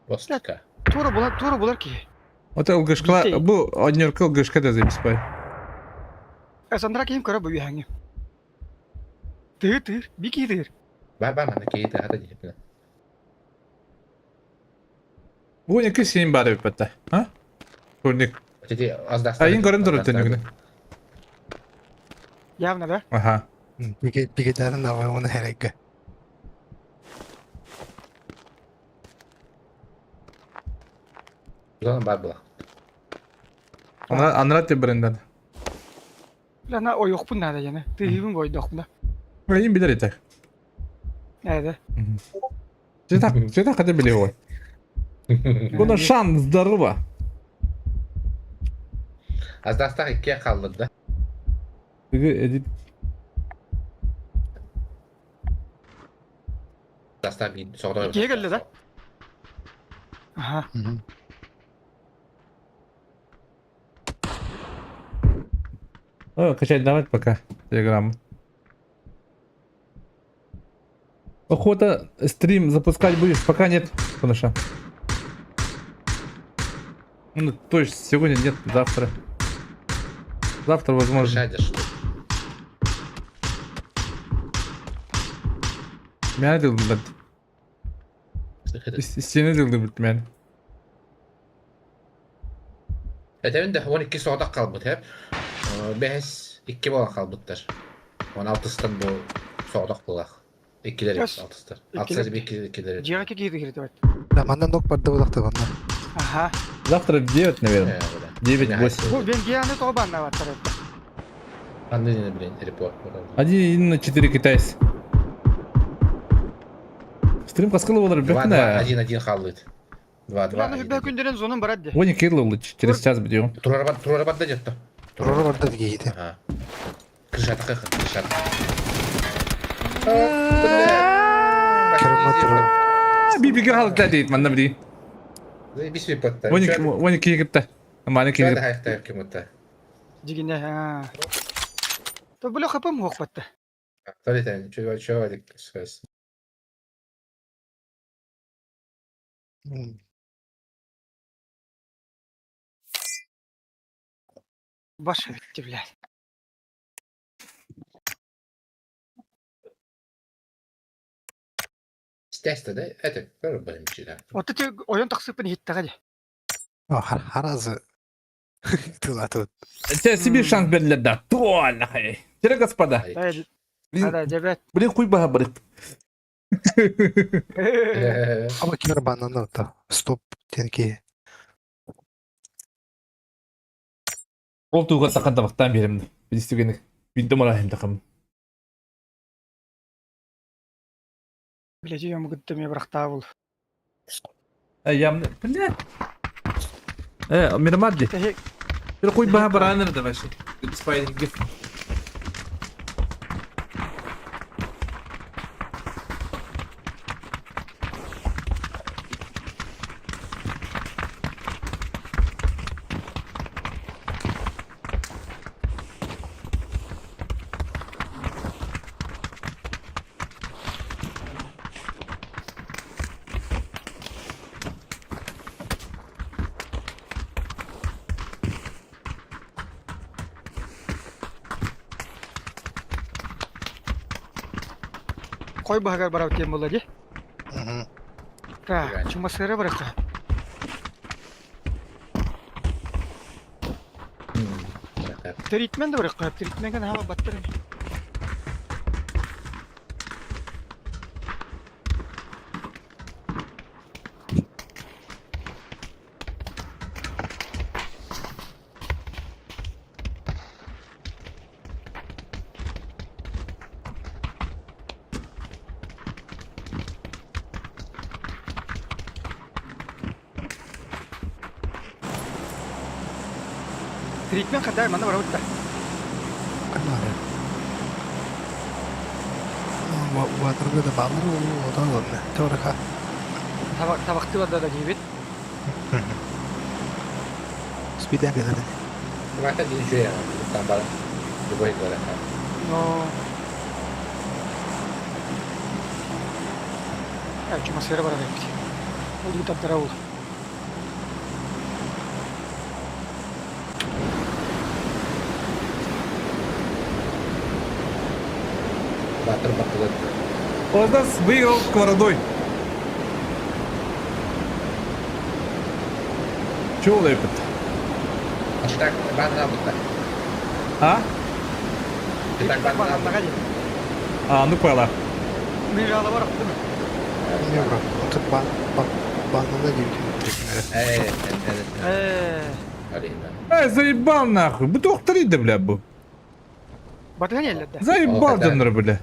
Бостка. Тура булар, тура булар ки. Ота ылгышкала, бу однерка ылгышка да заебись Сандра ким көрө бу үһәңе. Тыр тыр, бики тыр. Бар бар мана кейти хата дихипна. Бу не кисин бар биппетте. А? Турник. Тети аз да. Айын көрөн турар төнүгүнэ. Явно да? Аха. Биге бигедәрин давай оны хэрэг. Зона бар була. Ана анра те бренден. Лана ойохпун надо яна. Тыгын бойдохпун да. Айын билер итек. Эде. Жетак, жетак ката биле ой. Буна шан здорово. Аз дастак иккиэ хааллар да. Биги эдит Дастак биир соҕотох. Иккиэ кэллэ да? Аха. О, качать давать пока. Телеграм. Охота стрим запускать будешь? Пока нет, Панаша. Ну, то есть сегодня нет, завтра. Завтра, возможно. Шадишь. Меня дыл, блядь. Стены дыл, блядь, меня. Этэбин да 12 соҕотох хаалбыт һэп. Бэһэс икки буолан хаалбыттар. Он алтыстан бу соҕотох буолах. Иккилэр Yes. алтыстар. Иккилэр. Алтыстар иккилэр. Дьиэҕэ киирdi киирdi бат. Да мандан док барды булакты манна. Аха. Завтра в 9, наверное. 9-8. Бу Венгияны тоҕо баннабаттар этте. Анны не блин, репорт. 1 на 4 китайцы. Стрим каскалы болар, 2 бэкна. 2 1 1 хааллыт. 2 2 Лана хүбэ күндерин зонун барат де. Вони Кирилл через час будем. Турар турар барда жетті. Турар барды дигейди. Ага. Крышата кых, крышата. Керма турар. Бибиге халык дейт манна бири. Бис биппатта. Вони вони кийгитте. Маны Кийгитте. кийгит. Хайта кимутта. Дигине. То бля хапым хуохпатта. Авторитет, чего, чего, сказать. Баш эбитти, блядь. Естественно, да? Это тоже будем читать. Отту ти ойон тахсыппын иһиттэҕэ дии. Харазы тылатыбыт. Те себе шанс бердилер да. Туаллахай. Тере господа. Да, дебет. Блин, хуй баха барык. Ама кимер баннанар да. Стоп тенки. Ол туга такан табактан берем. Билистүгени. Биндем арахим такам. Блядь, я могу мне брахтавул. Ям, блядь. Мирамадди. Bir хуй баха бараныр да вообще. Спайдер гиф. Кой баһагар барау тем була ди. Так, чумасыра баракка. Тритмен да баракка, тритмен хаба баттыр. Тритмен кадар мана барабытта. Канары. Ватырга да балыр ол одан олны. Торака. Табак табакты бар да дебит. Спиден келеді. Вата дин Там бар. Любой говорят. Но. Я чумасыра барабыт. Ол таптара ол. Батыр батыр. Оздас выиграл сковородой. Чего лепит? А так бан А? Так бан А, ну поняла. Мен жала бар değil mi? Не бро. Тут бан бан баннана дейт. Эй, заебал нахуй. Бу доктор бля бу. Батыган еллерде. Заебал донор бля.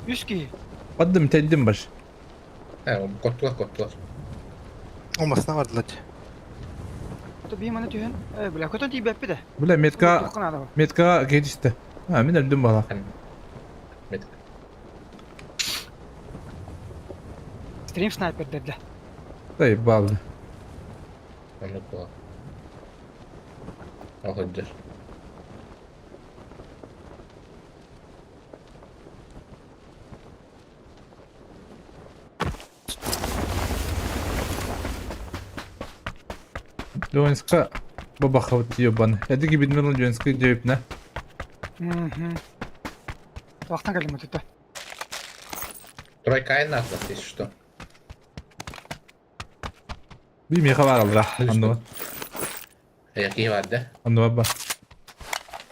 Үски. Аддым теддим баш. Коттула коттула. Омасына бардылар. То бии мана түһен. Бля, көтөн тиибеппи де. Бля, метка метка кетишти. А, мен өлдүм бала. Метка. Стрим снайпер деди. Заебал. Оннук була. Охыдыр. Леонска бабахабыт ебаны. Эдиги бидмин Леонска жебипне. Вақтан кәлім өтті. Тройка айна если что. Би меха бар алра. Анды. Який бар да? Анды баба.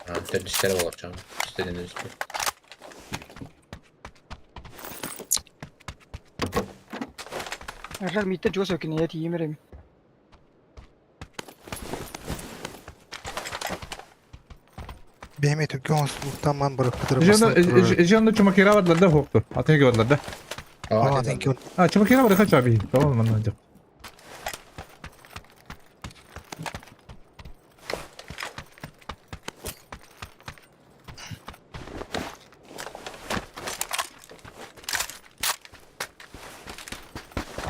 Төрдүстер болот чоң. Үстеден үстү. Ажар митте жос өкіне тиемерем. Бехме түркөн султан барып кытырып. Жонда чумакира бардылар да хокту. Атеге бардылар да. А, thank you. А, чумакира бар хочу аби. Tamam мана жок.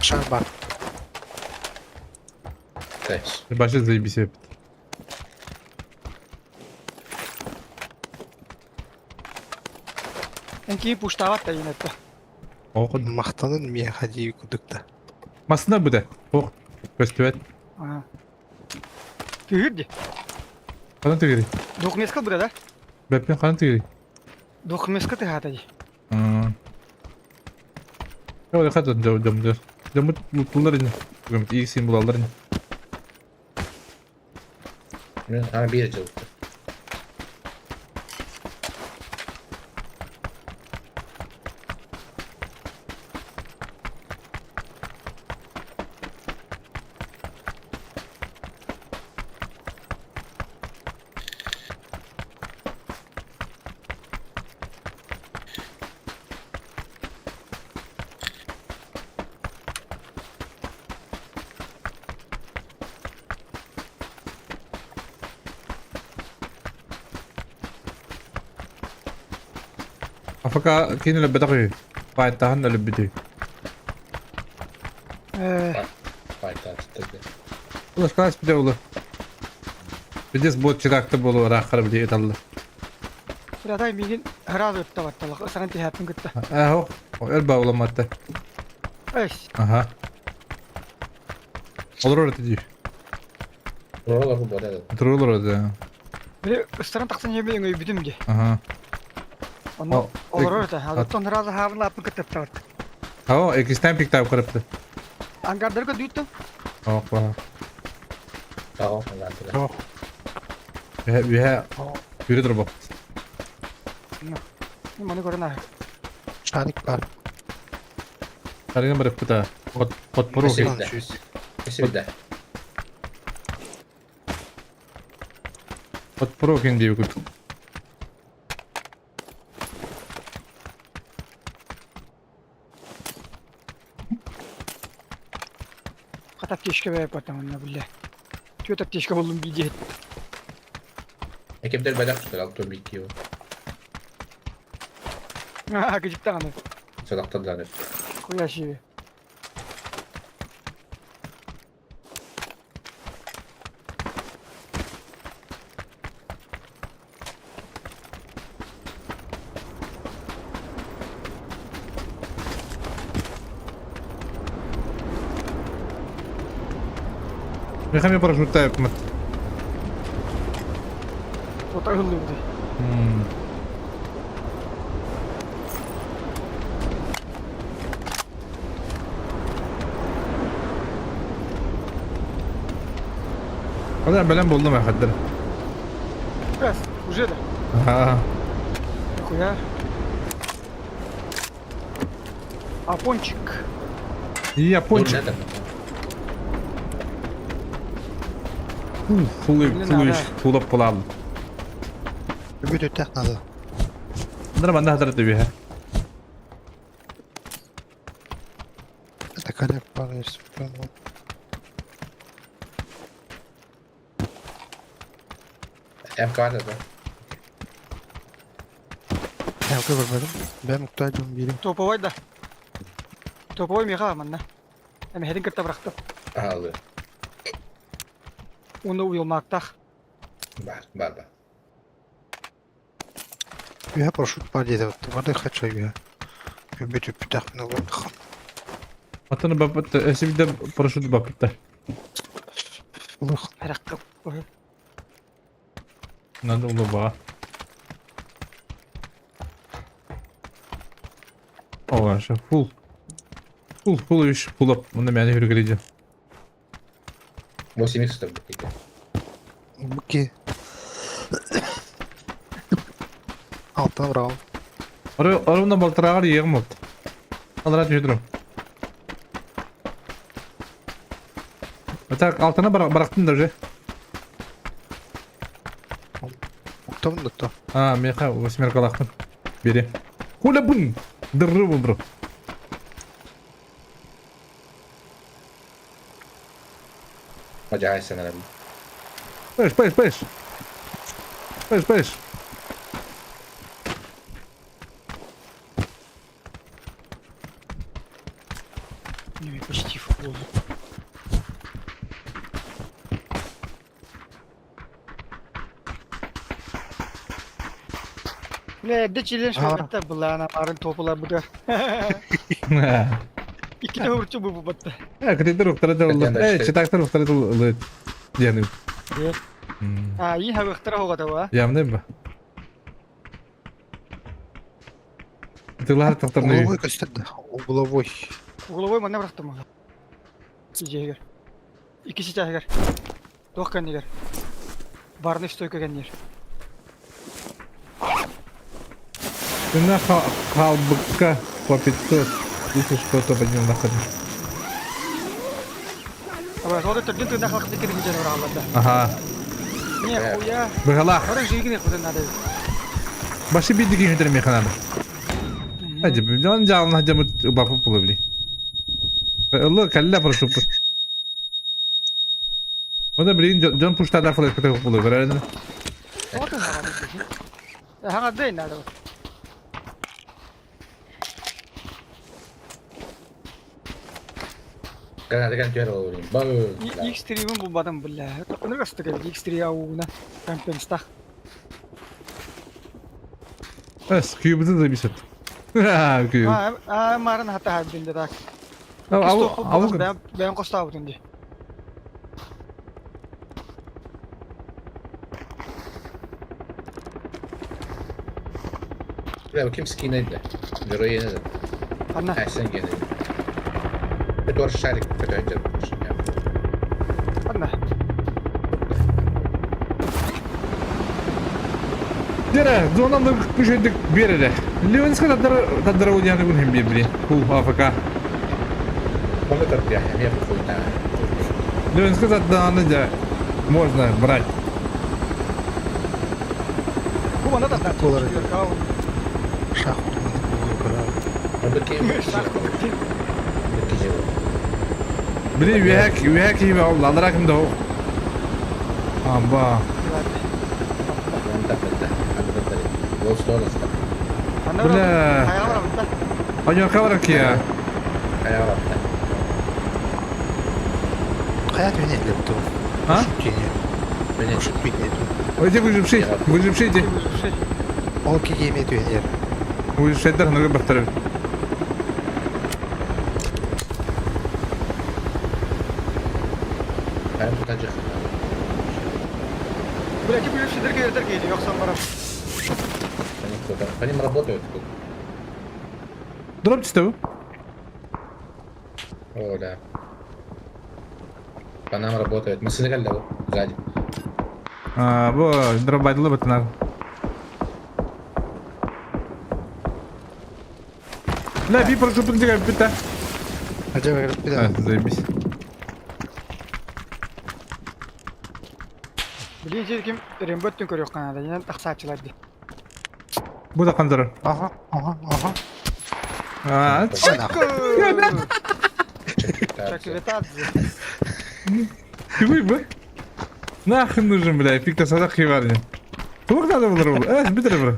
Шар бар. Башы заебись. Эн киһи пуштаабат да диэн этэ. Ох, Махтанын миэхэ дии курдук да. Масына быда. Ох, көстүбэт. Түһүр ди. Ханан түгүрүй? Двухмеска быда да? Бэппин ханан түгүрүй? Двухмеска тыһаата ди. Ой, хата дьомдор. Дьоммут луттулар ини. Бүгүн иисин булаллар ини. Мен ана бир жыл. Афака кини өлбөтөх үһү. Паайтаһан өлбүт үһү. Улас класс бile улу. Бидес бот чиракта болу ырааххара били ыталла. Быратай миигин сразу ытта батталах ысаран түһээппин кытта. Ээ, өр бауламматта. Эс. Аха. Олорор этэ дии. Туролор бу бода. Туролор этэ. Били ыстаран тахсан иһэммин өҥөйбүтүм дии. Аха. Онно олорор этэ. Оттон сразу хаабын лааппын кытта ыттабат. Оо, иккистээн пиктаап көрөптө. Ангардарга дүүттэн. Ох, баха. Таҕо, ангардарга. Ох. Үһэ, үһэ, күрэ турбап. Маны көрөн ааһар. Шарик бар. Шаригын барыппыта. От, отпору. Спасибо. Отпору кин диэбит. Хата аптечка бэйэ потому бля. Түөрт аптечка буллум биир Экимдер бэлэх тутар алтын бикки Аа, кыжыктаҕаны. Садактан дааны. Хуя себе. Мехами парашютта Ота ыллыбыты. Hadi бэлэм булдум эхаддыр. Раз, уже да. Ага. Нихуя. Апончик. Япончик. Фулы, фулы, фулап булал. Бүт өтәк надо. Ndra манда хатыр төбе. Это коллег пара если МК да. Я көрбөдүм. Бэм уктайдым бирим. Топовой да. Топовой меха манна. Эми херин кытта бырахтым. Аалы. Уну уйулмаактах. Бар, бар, бар. Үйэ парашют бар диэтэ бары хочу үйэ. Бүт үппүтэх мин Атаны баппыт, эсибде парашют баппыт. Харакка. Надо улуба. О, ша, фул. Фул, фул иш, фулап. Мында мени хүргелейди. 8 икс деп. Буки. Алтан браво. Ары, арымда балтырагар егім болду. Алра түшүдүрүм. Так, алтына барактым да уже. Уктабын да то. А, меха восьмеркалахпын. Бери. Хуля бун! Дырры бу, Мажай сенерем. Пеш, пеш, пеш. Пеш, пеш. Не, почти фул. Бля, эрдэ чилен шөбөттөр былаана барын топуларбытыгар. Иккитэ хурчу бу бутта. Кытыйтар уктара да Э, читактар уктара да диэн. А, и хабыктара хоҕотова. Явно ба. Тылар тохторну. Угловой көстөр да. Угловой. Угловой манна бырахтым. Сижегер. Икки ситәһигэр. Туох кэннигэр. Барный стойка кэннигэр. Цена халбыка по 500 тысяч что-то по ним находишь. Абай, ол төрдүн тыына халык дикки дикки дьон да. Ага. Не хуя. Быгалах. Бары жигини худын надо. Башы би дикки хитер механада. Hadi bir canlı hacamı bapı bulabilir. Allah kelle прошу. Ода блин дьон пуштада флешка булу көрөрүн. Хаҥардайын наада. Граната кэн түһэр олорун. Бау. X3-бин булбатым бля. Оны кастык эбит X3 ауына компенстах. Эс күйбүтүн зависит. Күйбүт. А марын хата хабдин да так. Ал ал Бэйэн костаабытын ди. Бля, ким скинеді? Герой енеді. Анна. Әсен енеді. Көтөр шарик көтөр Анна. Дере, зонаны күшөйдүк берере. Ливенска тадар тадар удияны күн хем бир. Ху АФК. Оны тартия, мен хуйна. Ливенска тадарны да можно брать. Бу мана да Колор. Шахмат. Блин, век, век и алларакым да. Амба. Бля. Аньорка бар кия. Хайа түнелеп ту. А? Ой, выживший, выживший. Ол кигеме түнер. Выжившийдер нуга бахтар. Бля, ким выжившийдер келдер келди, yoksa барам. По ним работают тут. Дроп чисто. О, да. По нам работают. Мы сыграли сзади. А, бу дроп байдылы бытына. Бля, би прошу пунктика бита. Ажа А, заебись. Блин, жер ким рембөттүн көрөк канада, янан таксаачылар ди. Бу да кандыр. Ага, ага, ага. А, Чакветадзе. Ты бы? Нахрен нужен, бля, фиг-то садақ хиварни. Тух надо было, битер бро.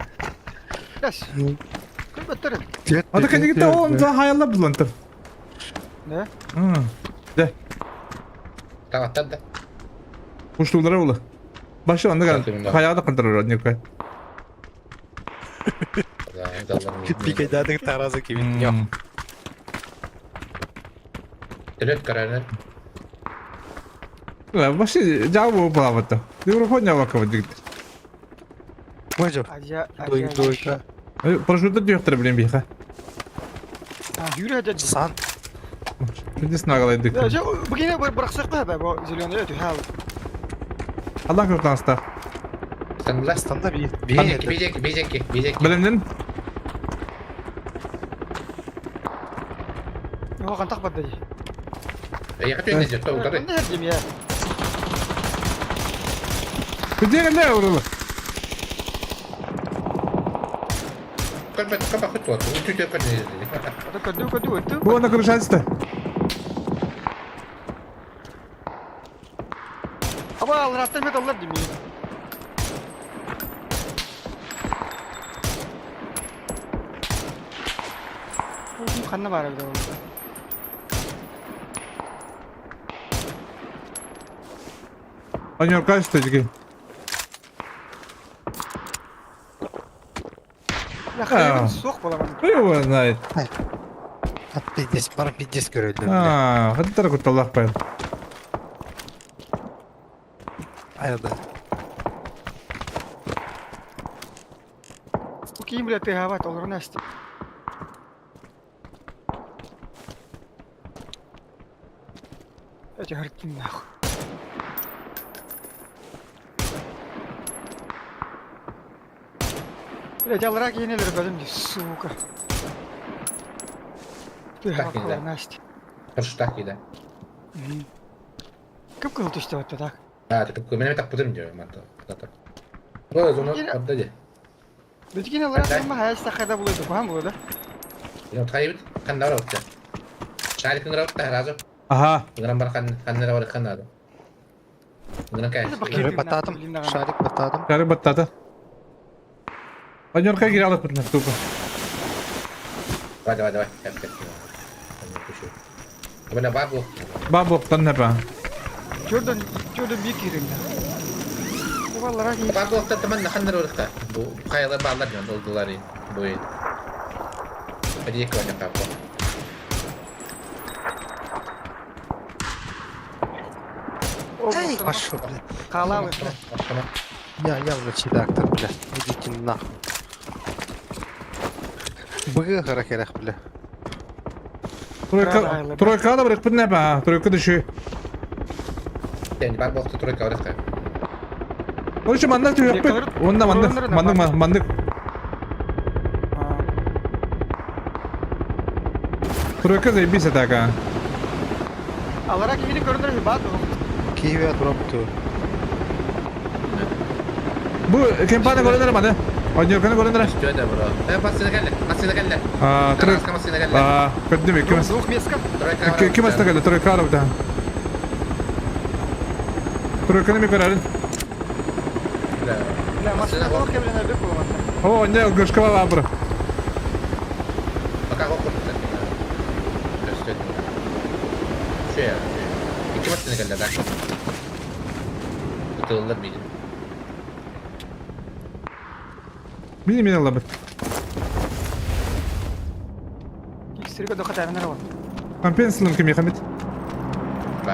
Яс. Ким бөттөр? А так они он за хайла булантыр. Да? Да. Там, да. Уштулары булы. Башы анда ган хаяда кандырыр никай. Пикайдадың таразы кебит. Yok. Төлөт караны. Башы жабы булабыты. Микрофон жабы дигит. Можем. Ажа, Дой, дойка. Парашютта дүйөктөр билем биха. Yürü hadi. Сан. Видишь, нагалайдык. Бүгүн бир быраксак ба бу зеленый өтү ха. Аллах көртаста. Станла. Станда би. Бежеки, бежеки, бежеки, бежеки. Билемден. О, кантак барды. Я хочу не то удары. Не дим я. Где не урыл? Как как хоть вот, чуть я не Көдү көдү өтү. Бу на крышасты. Аба алраттан мет аллар дим. Ханна бар бит ол. Аньорка что дики. Хайабын суох буоламын. Кто его знает? Пиздец, бары пиздец көрөллөр. А, хаттара кутталлаах байыл. Айылда. Бу киим бля тыаһаабат, олорун астым. Эти хартин нахуй. Блять, аллара киинелер бөлүм дии, сука. Так, Тыаһаабат да. Настя. Хорошо, так и да. Кып кыл түстэ батта так. А, ты такой, меня так потом делаем, а то. Ой, зона отдади. Бүткін аллара тама хайас тахада булады, кухан булады. Ну, тайбит, ханнара отта. Шарик нара отта, сразу. Ага. Грам бар хан, ханнара бар хан надо. Грам кай. Шарик баттадым, шарик баттадым. Шарик баттады. Панерка кире алып бітін тупо. Давай, давай, давай. Бля, бабу. Бабу, тан нэпа. Чөрдөн, чөрдөн бик кирин. Баллара ки. Бабу, та таман ханнара отта. Бу хайла баллар жан олдулар. Бу. Hadi koyna kapı. Эй, пошел, бля. Халалы. Я явно чидактор, бля. Идите нахуй. Быгы харакерах, бля. Тройка, тройка да бирек бит нэпа. Тройка дөшү. Сен бар болты тройка орыққа. Короче, мандак түйөк бит. Онда мандак, мандак, мандак. Тройка заебись атака. Аллара кимини көрүнөр бат. Киеве дропту. Бу кемпаны көрүнөр маны. Однерканы көрүнөр. Что это, бро? Э, басына келді, басына келді. А, тройка. Басына келді. А, көрдүм, ким? Двух меска. Тройка. Ким басына келді? Тройка арабда. Тройканы ми көрөрүн. Бля, машина болок кебилен бек болгон. О, не, гышка бабыр. Пока оқып. Şu ya. İki basına geldi da. Kutullar mıydı? Мини мини лабыт. Иксирге дока тайнар бар. Компенсилым ким яхамит?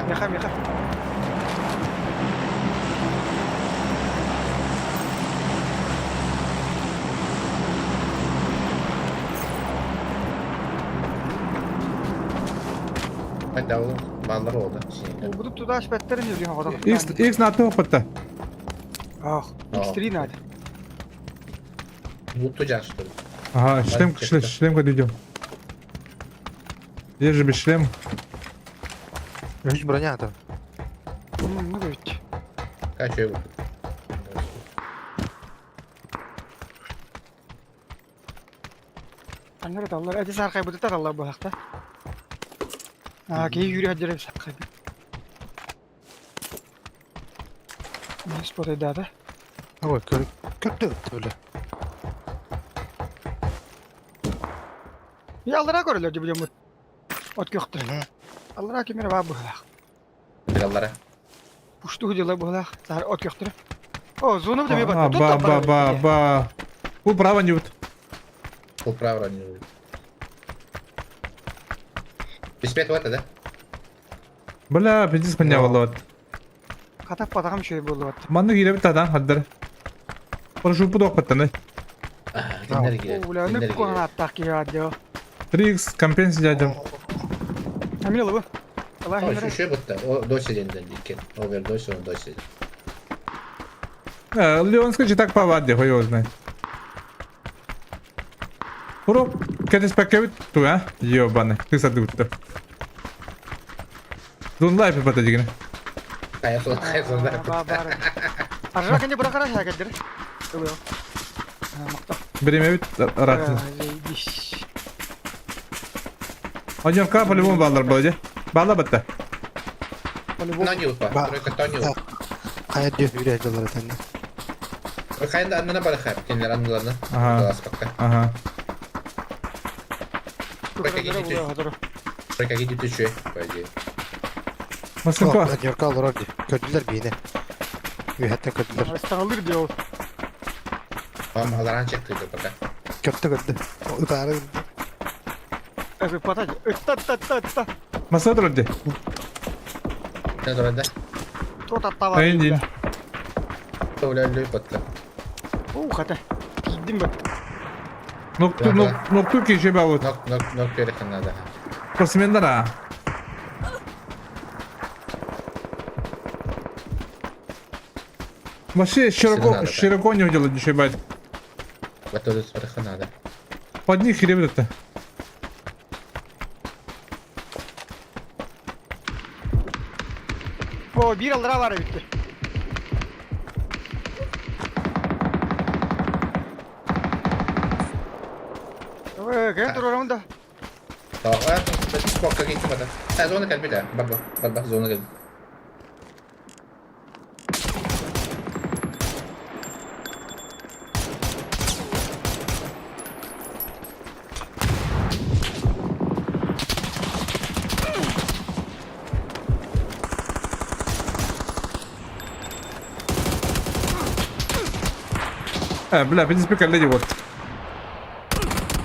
Яха, яха. Hadi oğlum. Ballar oldu. Буду туда шпеттерин жүрген годак. X X на топ-то. Ах, X3 надо. Mutlu жашты. Ага, шлем, шлем, шлем куда идем. Держи без шлем. Үш броня там. Ну ведь. Kaç bu? Аннар даллар, әди саркай бу да даллар бу хакта. А, кей юри хаджыр саркай. Не спорт да. Ой, көр көрдү бля. Я аллара көрөлөр деп билем. От көктө. Аллара кимер бар бу хак. Баллара. Пушту дела бу хак. Сар от көктө. О, зону да А, ба, ба, ба, ба. Бу право не вот. Бул право не будет. Беспет вот да? Бля, пиздец хуйня вот. Катап батагам шөй болду вот. Манны кире бит адан хаддар. Прошу пудок паттаны. Киндер кире. О, бля, не куан аттак кире адё. 3x компенсия дядям. Амин лыбы. О, şu şey бутта. О, досі денден дикен. Овердос, он досі. Леон, скажи так по воде, хуй его знает. Уроп, кәтес пәккәбит ту, а? Ёбаны, ты сады бутты. Дун лайф бата дигене. Кая сол, кая сол. Аржа кенде бара караш хакедир. Макта. Время бит рат. Однерка по-любому баллар было, Балла батта. Тони упа. Тройка Тони упа. Кая дөп үрә жалар этәнне. Кайында аннана бара хап. Киндер анналарына. Ага. Ага. Тройка гидит. Тройка гидит еще, по идее. Масынка. Однерка алар ди. Көрдүләр бине. Үһәттән көрдүләр. Асталыр диyor. Вам аларан чыкты пока. Көрдө көрдө. Ытаары гынна. Ыппата. Ытта ытта ытта ытта. Маса турар дии. Не турар да? Туот атта бар. Айын диин. Өлө батта. Уу хата. Киирдим бат. Нокту нокту киши бабыт. Нок нок нок берехин надо. Спортсмендер а. Вообще широко, широко не делать ничего, ебать. Надо. Под них ребята. О, биир аллара баар эбит. Кэлэн туруорабын да. Спокка киттим ата. Зона кэлбит ээ. Барба, барба, зона кэлбит. Э, бля, в принципе, коллеги, вот.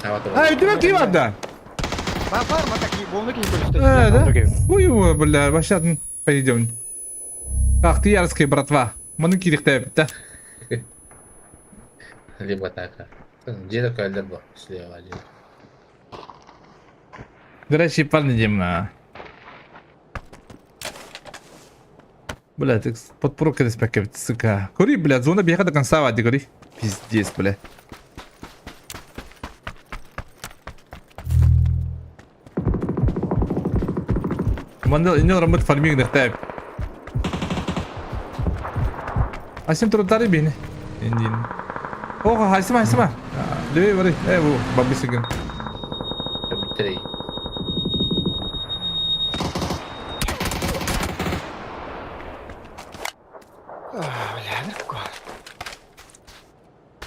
А, у тебя кива, да? Э, да? Хуй его, бля, вообще пойдем. Ах ты ярская братва. Маны кирихтәп, да? Либо так. Где такая либо слева один. Горячие парни демна. Бля, ты подпорка респект, сука. Кури, бля, зона бега до конца, вади, кури. Пиздец, бля. Мандал, инел рамыт фарминг нехтәп. Асим тротари бини. Индин. Ох, хайсыма, хайсыма. Левей бары. Э, бу, бабисыгын. Быстрей.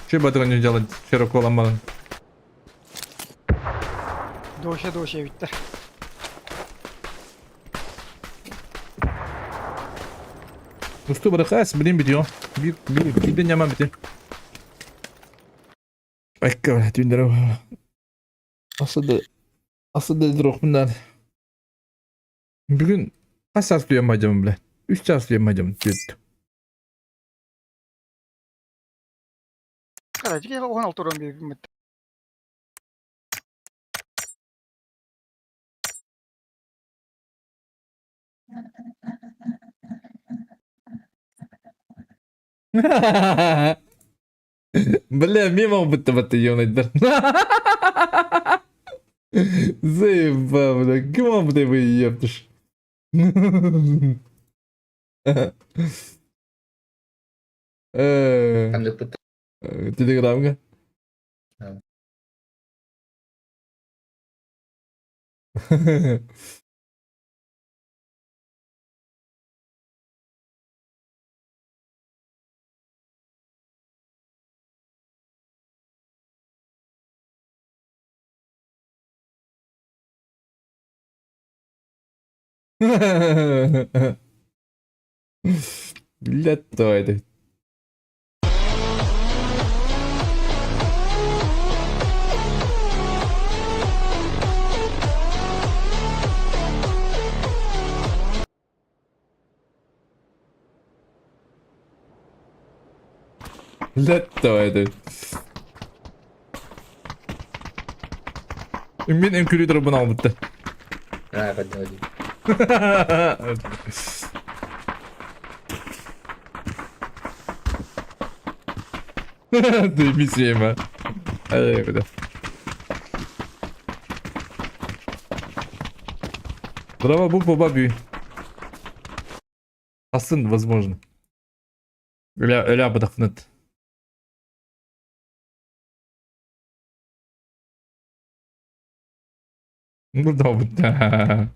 Че бы не делать широко ломан? Дошa дошa эбиттэр. Усту барахас, блин, битё. Бир, бир, бир няма битё. Айка, бля, түндер. Асыды, асыды друг мындан. Бүгүн кас саас туямайдым, бля. Үч саас туямайдым, түт. Карачы 16 уран биэрбит. Бля, мимо будто бы ты ёнайдар. Заебал, бля, кем ты бы ептыш. Телеграмга. Блядь, то это. Блядь, то это. Мин үҥкүүлүү турбун аҕалбыттар. Аа, көрдөө дии. Ты мисема. Ай, бля. Дрова буква баби. Асын, возможно. Ля, ля, подохнет. Ну да, да.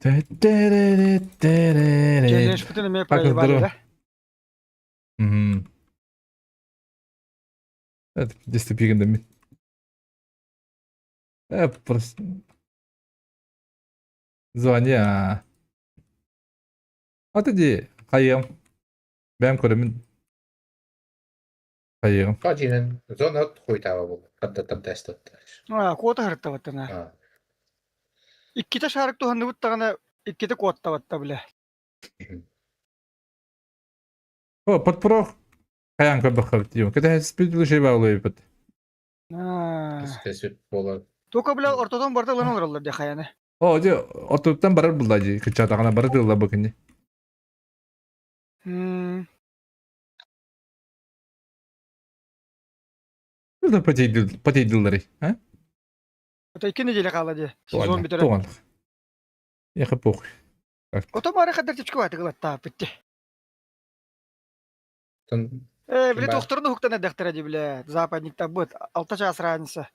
Челлендж-пытын эмиэ Как проебали, здорово. да? Мгм. Это здесь пигандами. Просто... Звони, а. Ата дии, хайыам. Бэйэм көрөмүн. Хайыам. Хадьинэн зона хуйтаба был. Тадда-тадда А, куота сырыттабаттана. Иккитэ шарик туһанныбыт даҕаны иккитэ куоттабатта бile. О, подпрох. Хайаан көрбөххөбүт диим. Кэтэһэспит лучше баалыйбыт. Болар. Только бля ортотон барда ылан олороллор дии хайаны. О, дьэ, ортотуттан барар булла дии, кыччаатаҕына бары тыылла бу кини. Это потейдилдары, а? Это икки неделя хаала дии. Сезон бүтэрэ. Туган. Яха похуй. Ото мары хаддар чички бааты гылаттааппыт. Э, били тохторун уһуктан эрдэхтэрэ дии, бile. Западниктарбыт. Алта чаас разница.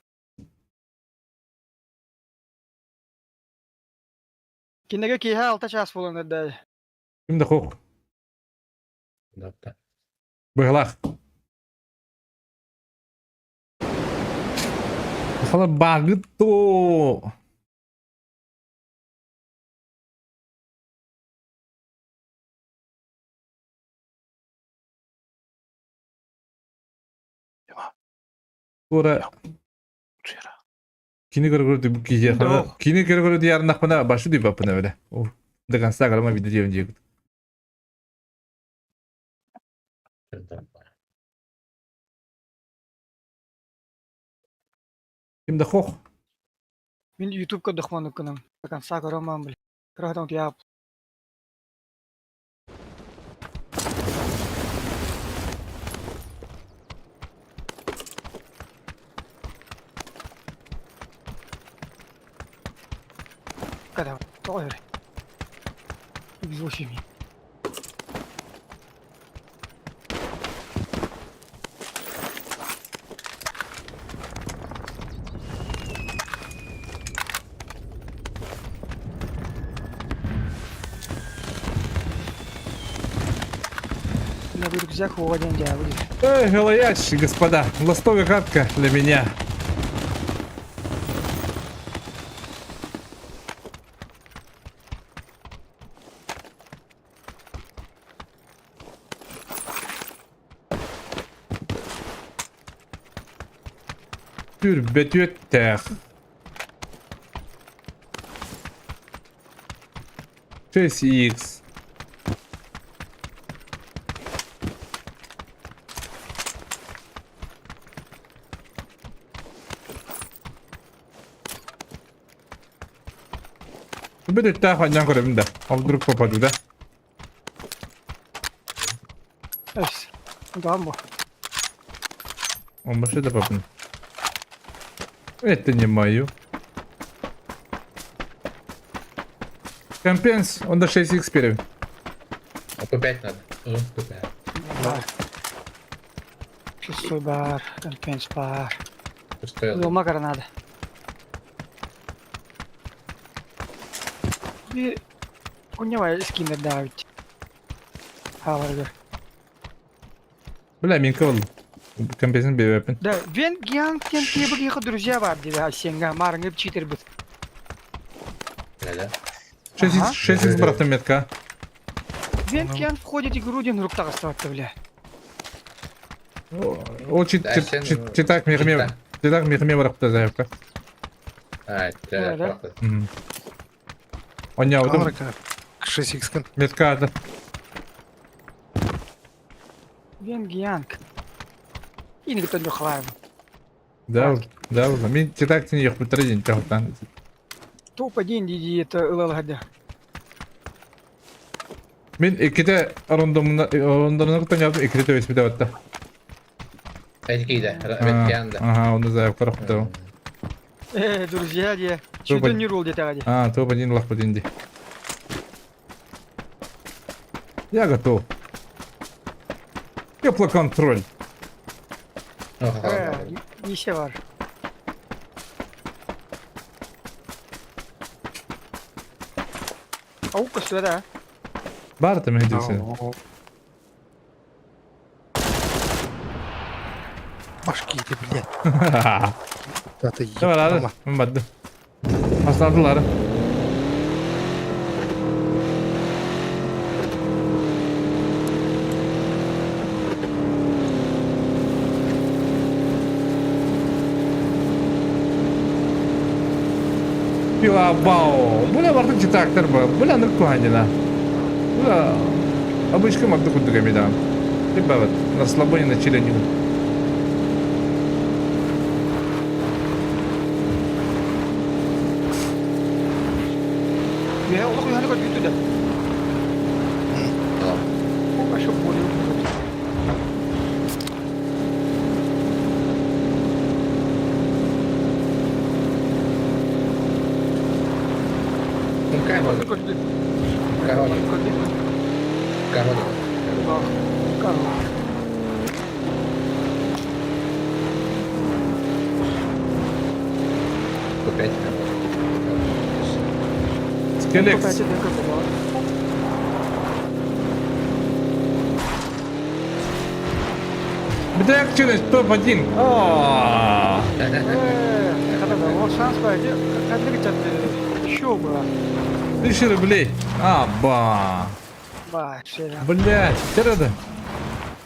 Кинеге киэһэ алта чаас буолан эрдэ. Ким да хох. Быһылаах. Сахалар баагыт то. Ora Кини көрө көрө киһиэхэ кини көрө көрө диярнахпына башы дүйбаппына бile. До конца гарама видео диэн диэбит. Ким да хох. Мин YouTube көрдөхмөнүккүнүм. До конца көрөмөн бile. Кыраһытан утуйаап. Когда? Тоҕо эрэ. X8. На рюкзак один дьявол. Эй, голоящий, господа, ластовая катка для меня. Түрбөтүөттээх. 6х. Бүтэхтээх анньан көрөбүн да. Ол вдруг попаду, да? Эс. Даам бу. Он вообще да попаду. Это не мою. Компенс, он до 6х первый. А П5 надо. Ну, П5. Да. Шестой бар, компенс бар. Пустой. Лома гранада. Би Унявай скинер давить. Хаваргар. Бля, минка был. Компенсин бебепин. Да, Вен Гианг тен кебек друзья бар диbe Асенга марыңып читер бит. Да. 6х, 6х братан метка. Вен Гианг входит игру ден руктагы бля. О, читак мехме. Читак мехме барапта заявка. А, это Он не аудым. 6х. Метка, да. Вен Гианг. Инги тонду хлаем. Да, да, уже. Мин читак тен yok бутыр ден чахтан. Топ один диди это ылалгада. Мин икките рондомуна рондомуна кытан яздым икките төбөс бите батта. Эдикиде, Веткианда. Ага, оны заявка рахты. Э, друзья, де. Чудо не рул где-то где. А, топ один лах один Я готов. Теплоконтроль. Неше бар. Аук көстүбэ да. Бар да мен десен. Башки ты, блядь. Да ты Давай, ладно, барды. Хастардылар. пила бау. Бля, бартын читактар ба. Бля, ныр куханина. Бля, обычка марды курдук эми да. Типа вот, на расслабоне на чиле не. Үөһэ олох үөһэни көрбүт да. Аша более. Короче. Короче. Опять Скелекс. Бля, челлендж топ-1. О. Шанс бар. Еще было. 1000 рублей. А, ба. Блять, это.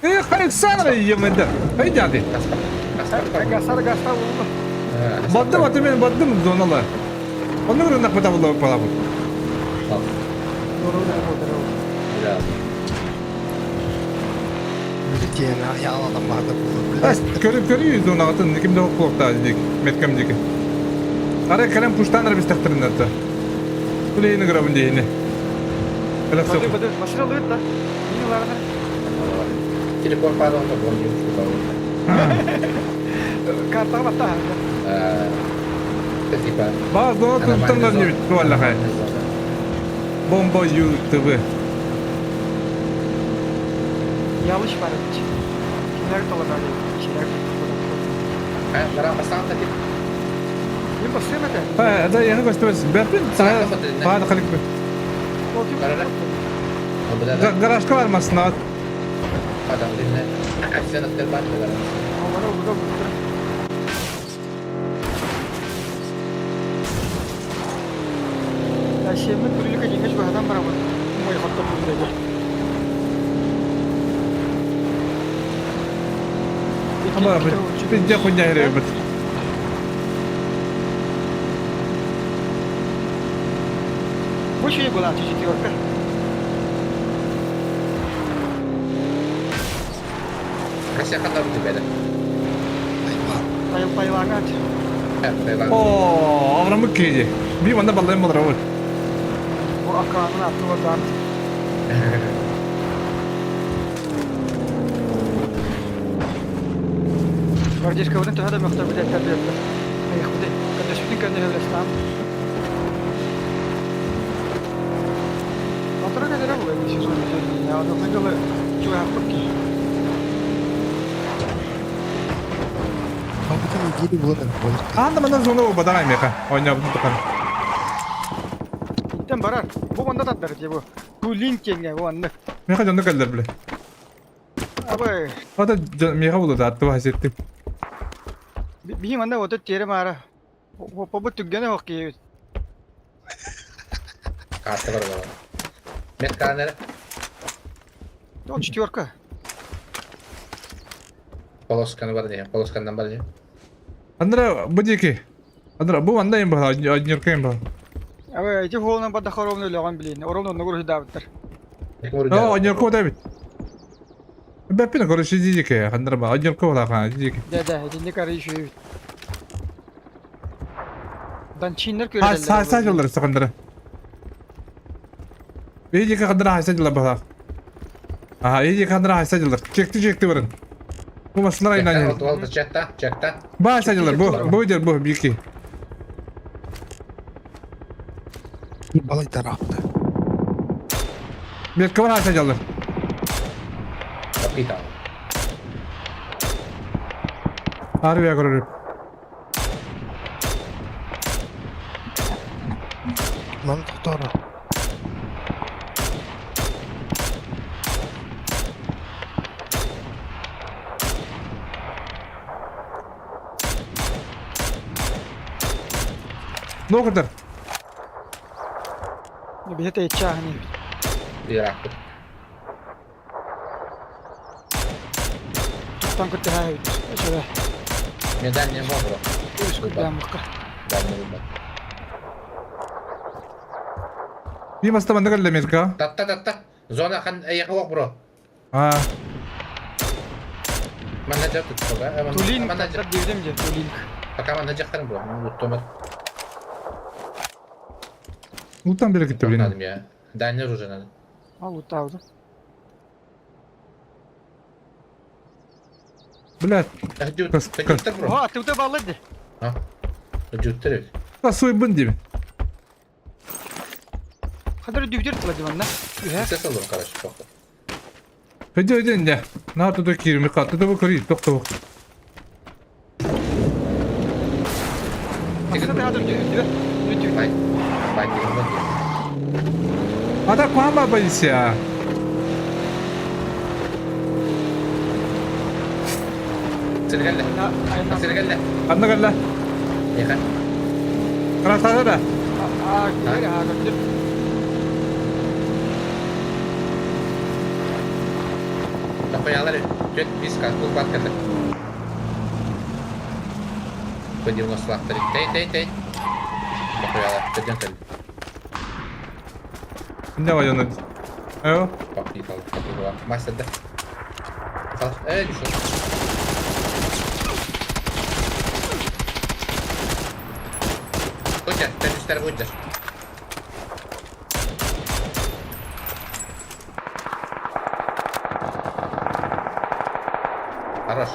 Эх, Александр, емеді. Айдяды. Баддым, аты мен баддым зонала. Оны бір нақ бата болды палабы. Көріп көріп зонағытын кімде оқылықта дедік, меткам дедік. Ара калем пуштаныр біз тақтырын Күлейіні грабын дейіні. Машина лыт, да? Не ладно. Телефон падал, то он не Карта батта. Типа. Баз зона туттандар не бит валлахай. Бомба Ю ТВ. Ялыш бар бит. Кимлер толадар, кишилер. Бара бастан та тип. Не басым это? Ha, да, я көстөбөс. Бәпин, сага халик. Гаражка бармасын, ат. Адам динне. Аксенаттер бар. Шеммит бүрүлүкө жеңеш баһадан барабын. Мой хотто бүрүлүкө. Ама пизде хуйня херебит. Больше не была четверка. Кася хатар тебе да. Тайыл тайлаңат. О, аврамы кейди. Би манда баллайм болар ол. Бу аканын аты бар. Гвардейская вот это мөхтөр билет тәрбияләп. Аяк бу. Кәндәшүтин кәндә хәләстән. Батыры кәдәрә бу сезон я аны кыйгылы чуя хапки. Анда манда зона бадарай меха. Ойнап тукан. Иттен барар. Бу манда таттар же бу. Бу линк кеңе бу анны. Меха жонды кәлдер биле. Абай. Ата меха булды да атты хасетти. Би манда вот тере мара. Бу түггәне хоккей. Карта бар бар. Метканер. О, четверка. Полосканы бар не, полоскандан бар не. Андра бу дики. Андра бу анда им бар, однерка им бар. Абай, эти холна бада хоровны ляган билин. Оровны ногур хидабыттар. О, однерка да бит. Бәппин короче дики, андра ба, однерка була ха, дики. Да, да, эти не кары еще. Данчиннер Ha, sa sa жолдар сакандра. Эйди кандра хайса жолдар бала. Аха, эйди кандра хайса жолдар. Чекти чекти барын. Бу машиналар айнан. Алты чекта, чекта. Ба хайса жолдар, бу, бу дер бу бики. Балай тарапты. Метка бар хайса жолдар. Капитал. Арбия көрөр. Ман тоқтары. Нокотор. Бихете ичахни. Ирак. Тан көтә. Шөбә. Медаль не мобро. Үс көтә мукка. Дальний выбор. Биир маста манна кэллэ Америка. Татта татта. Зона хан эйэхэ ох бро. А. Манна дьэ тут. Тулинг Манна дьэ. диэбитим дьэ, Тулинг. Пока манна дьахтарым бро. Ман уттамат. Ултан бері кетті, блин. Надо мне. Дальний оружие надо. А, лутал, да? Блядь, Дьүттер бро. О, ты у тебя баллады. Дьүттер. косой бын деймін. Хадыр дүбдер тыла диванна. Үһэ. Все салон, короче, похуй. Өйде өйде инде. На туда кирми катты да көрей, тоқта. Масына хадыр дүбдер. Дүбдер. Бай. Бай, деген Ата куама полиция. Сергелле. Сергелле. Анна калла. Еха. Красава да. А, кире, а, дүбдер. Тохуялар. Төт бис кас бул бат кәлле. По 90 лақтыр. Тей, тей, тей. Тохуялар. Төден кәлле. Не военный. Эо. Попитал. Попитал. Мастер, да. Э, düşün. Будьте, тәнүстәр будьте. Хорош.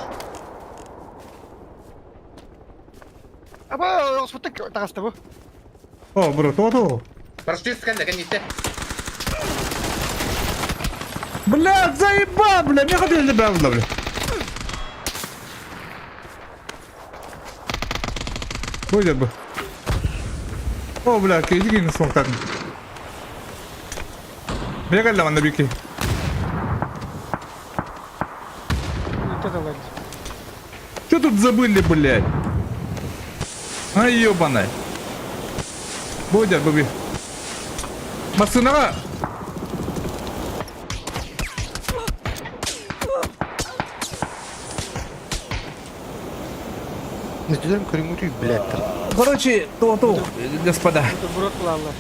Аба, оспуттак тагаста бу. О, бро, то то. Прошли сканда, гоните. Блядь, заеба, бля, мне хотели бля, бля. Будет бы. О, бля, иди на смоктан. Бегали на бики. Лутал. Что тут забыли, блядь? А, ёбаная. Будет, буби. Машина! Не түдерім көріңгүрүй, блядь. Короче, то-то, господа. Бутерброд кылаллар.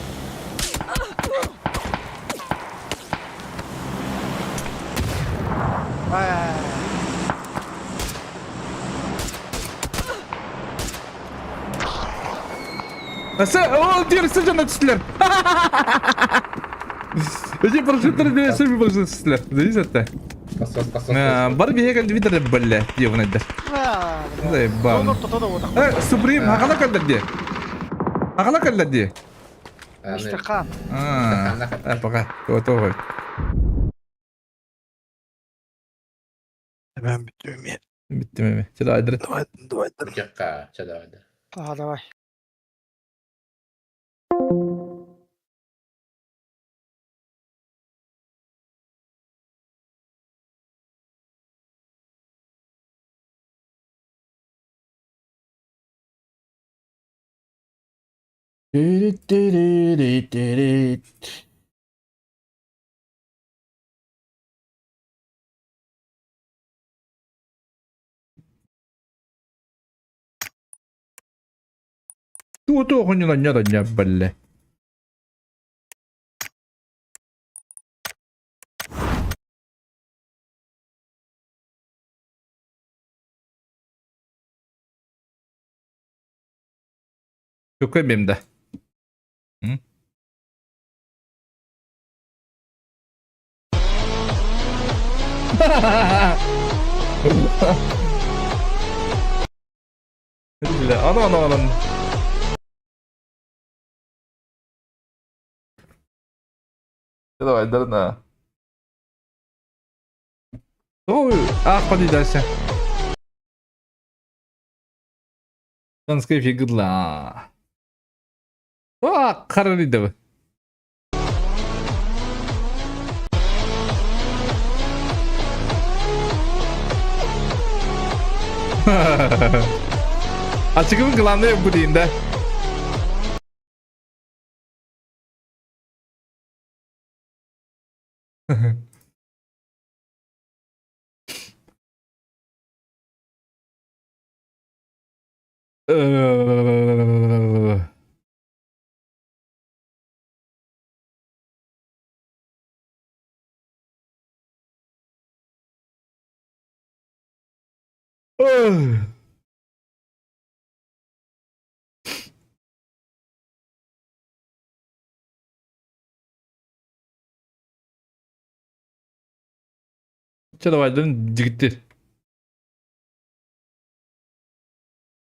О, дерси жана түстілер. Эти прожекторы дерси прожекторы түстілер. Здесь это. Бас, бас, бас, бас. Бар бейген видер бля, ебаный. Заебал. Суприм, ағала кәлдер де. Ағала кәлдер де. Мистер Хан. А, пока. То-то. Ben bitti mi? Bitti mi? Чыда айдыр. Давай, давай. Бүтекка, чада. А, давай. То-то, хуйня, бля. Какой мем, да? Бля, ана, ана, ана. Давай, дарна. Ой, ах, поди дальше. Танская фигла. А, қаралиды. Açıkımın главное bu да. Чэ давайдан дьигиттир.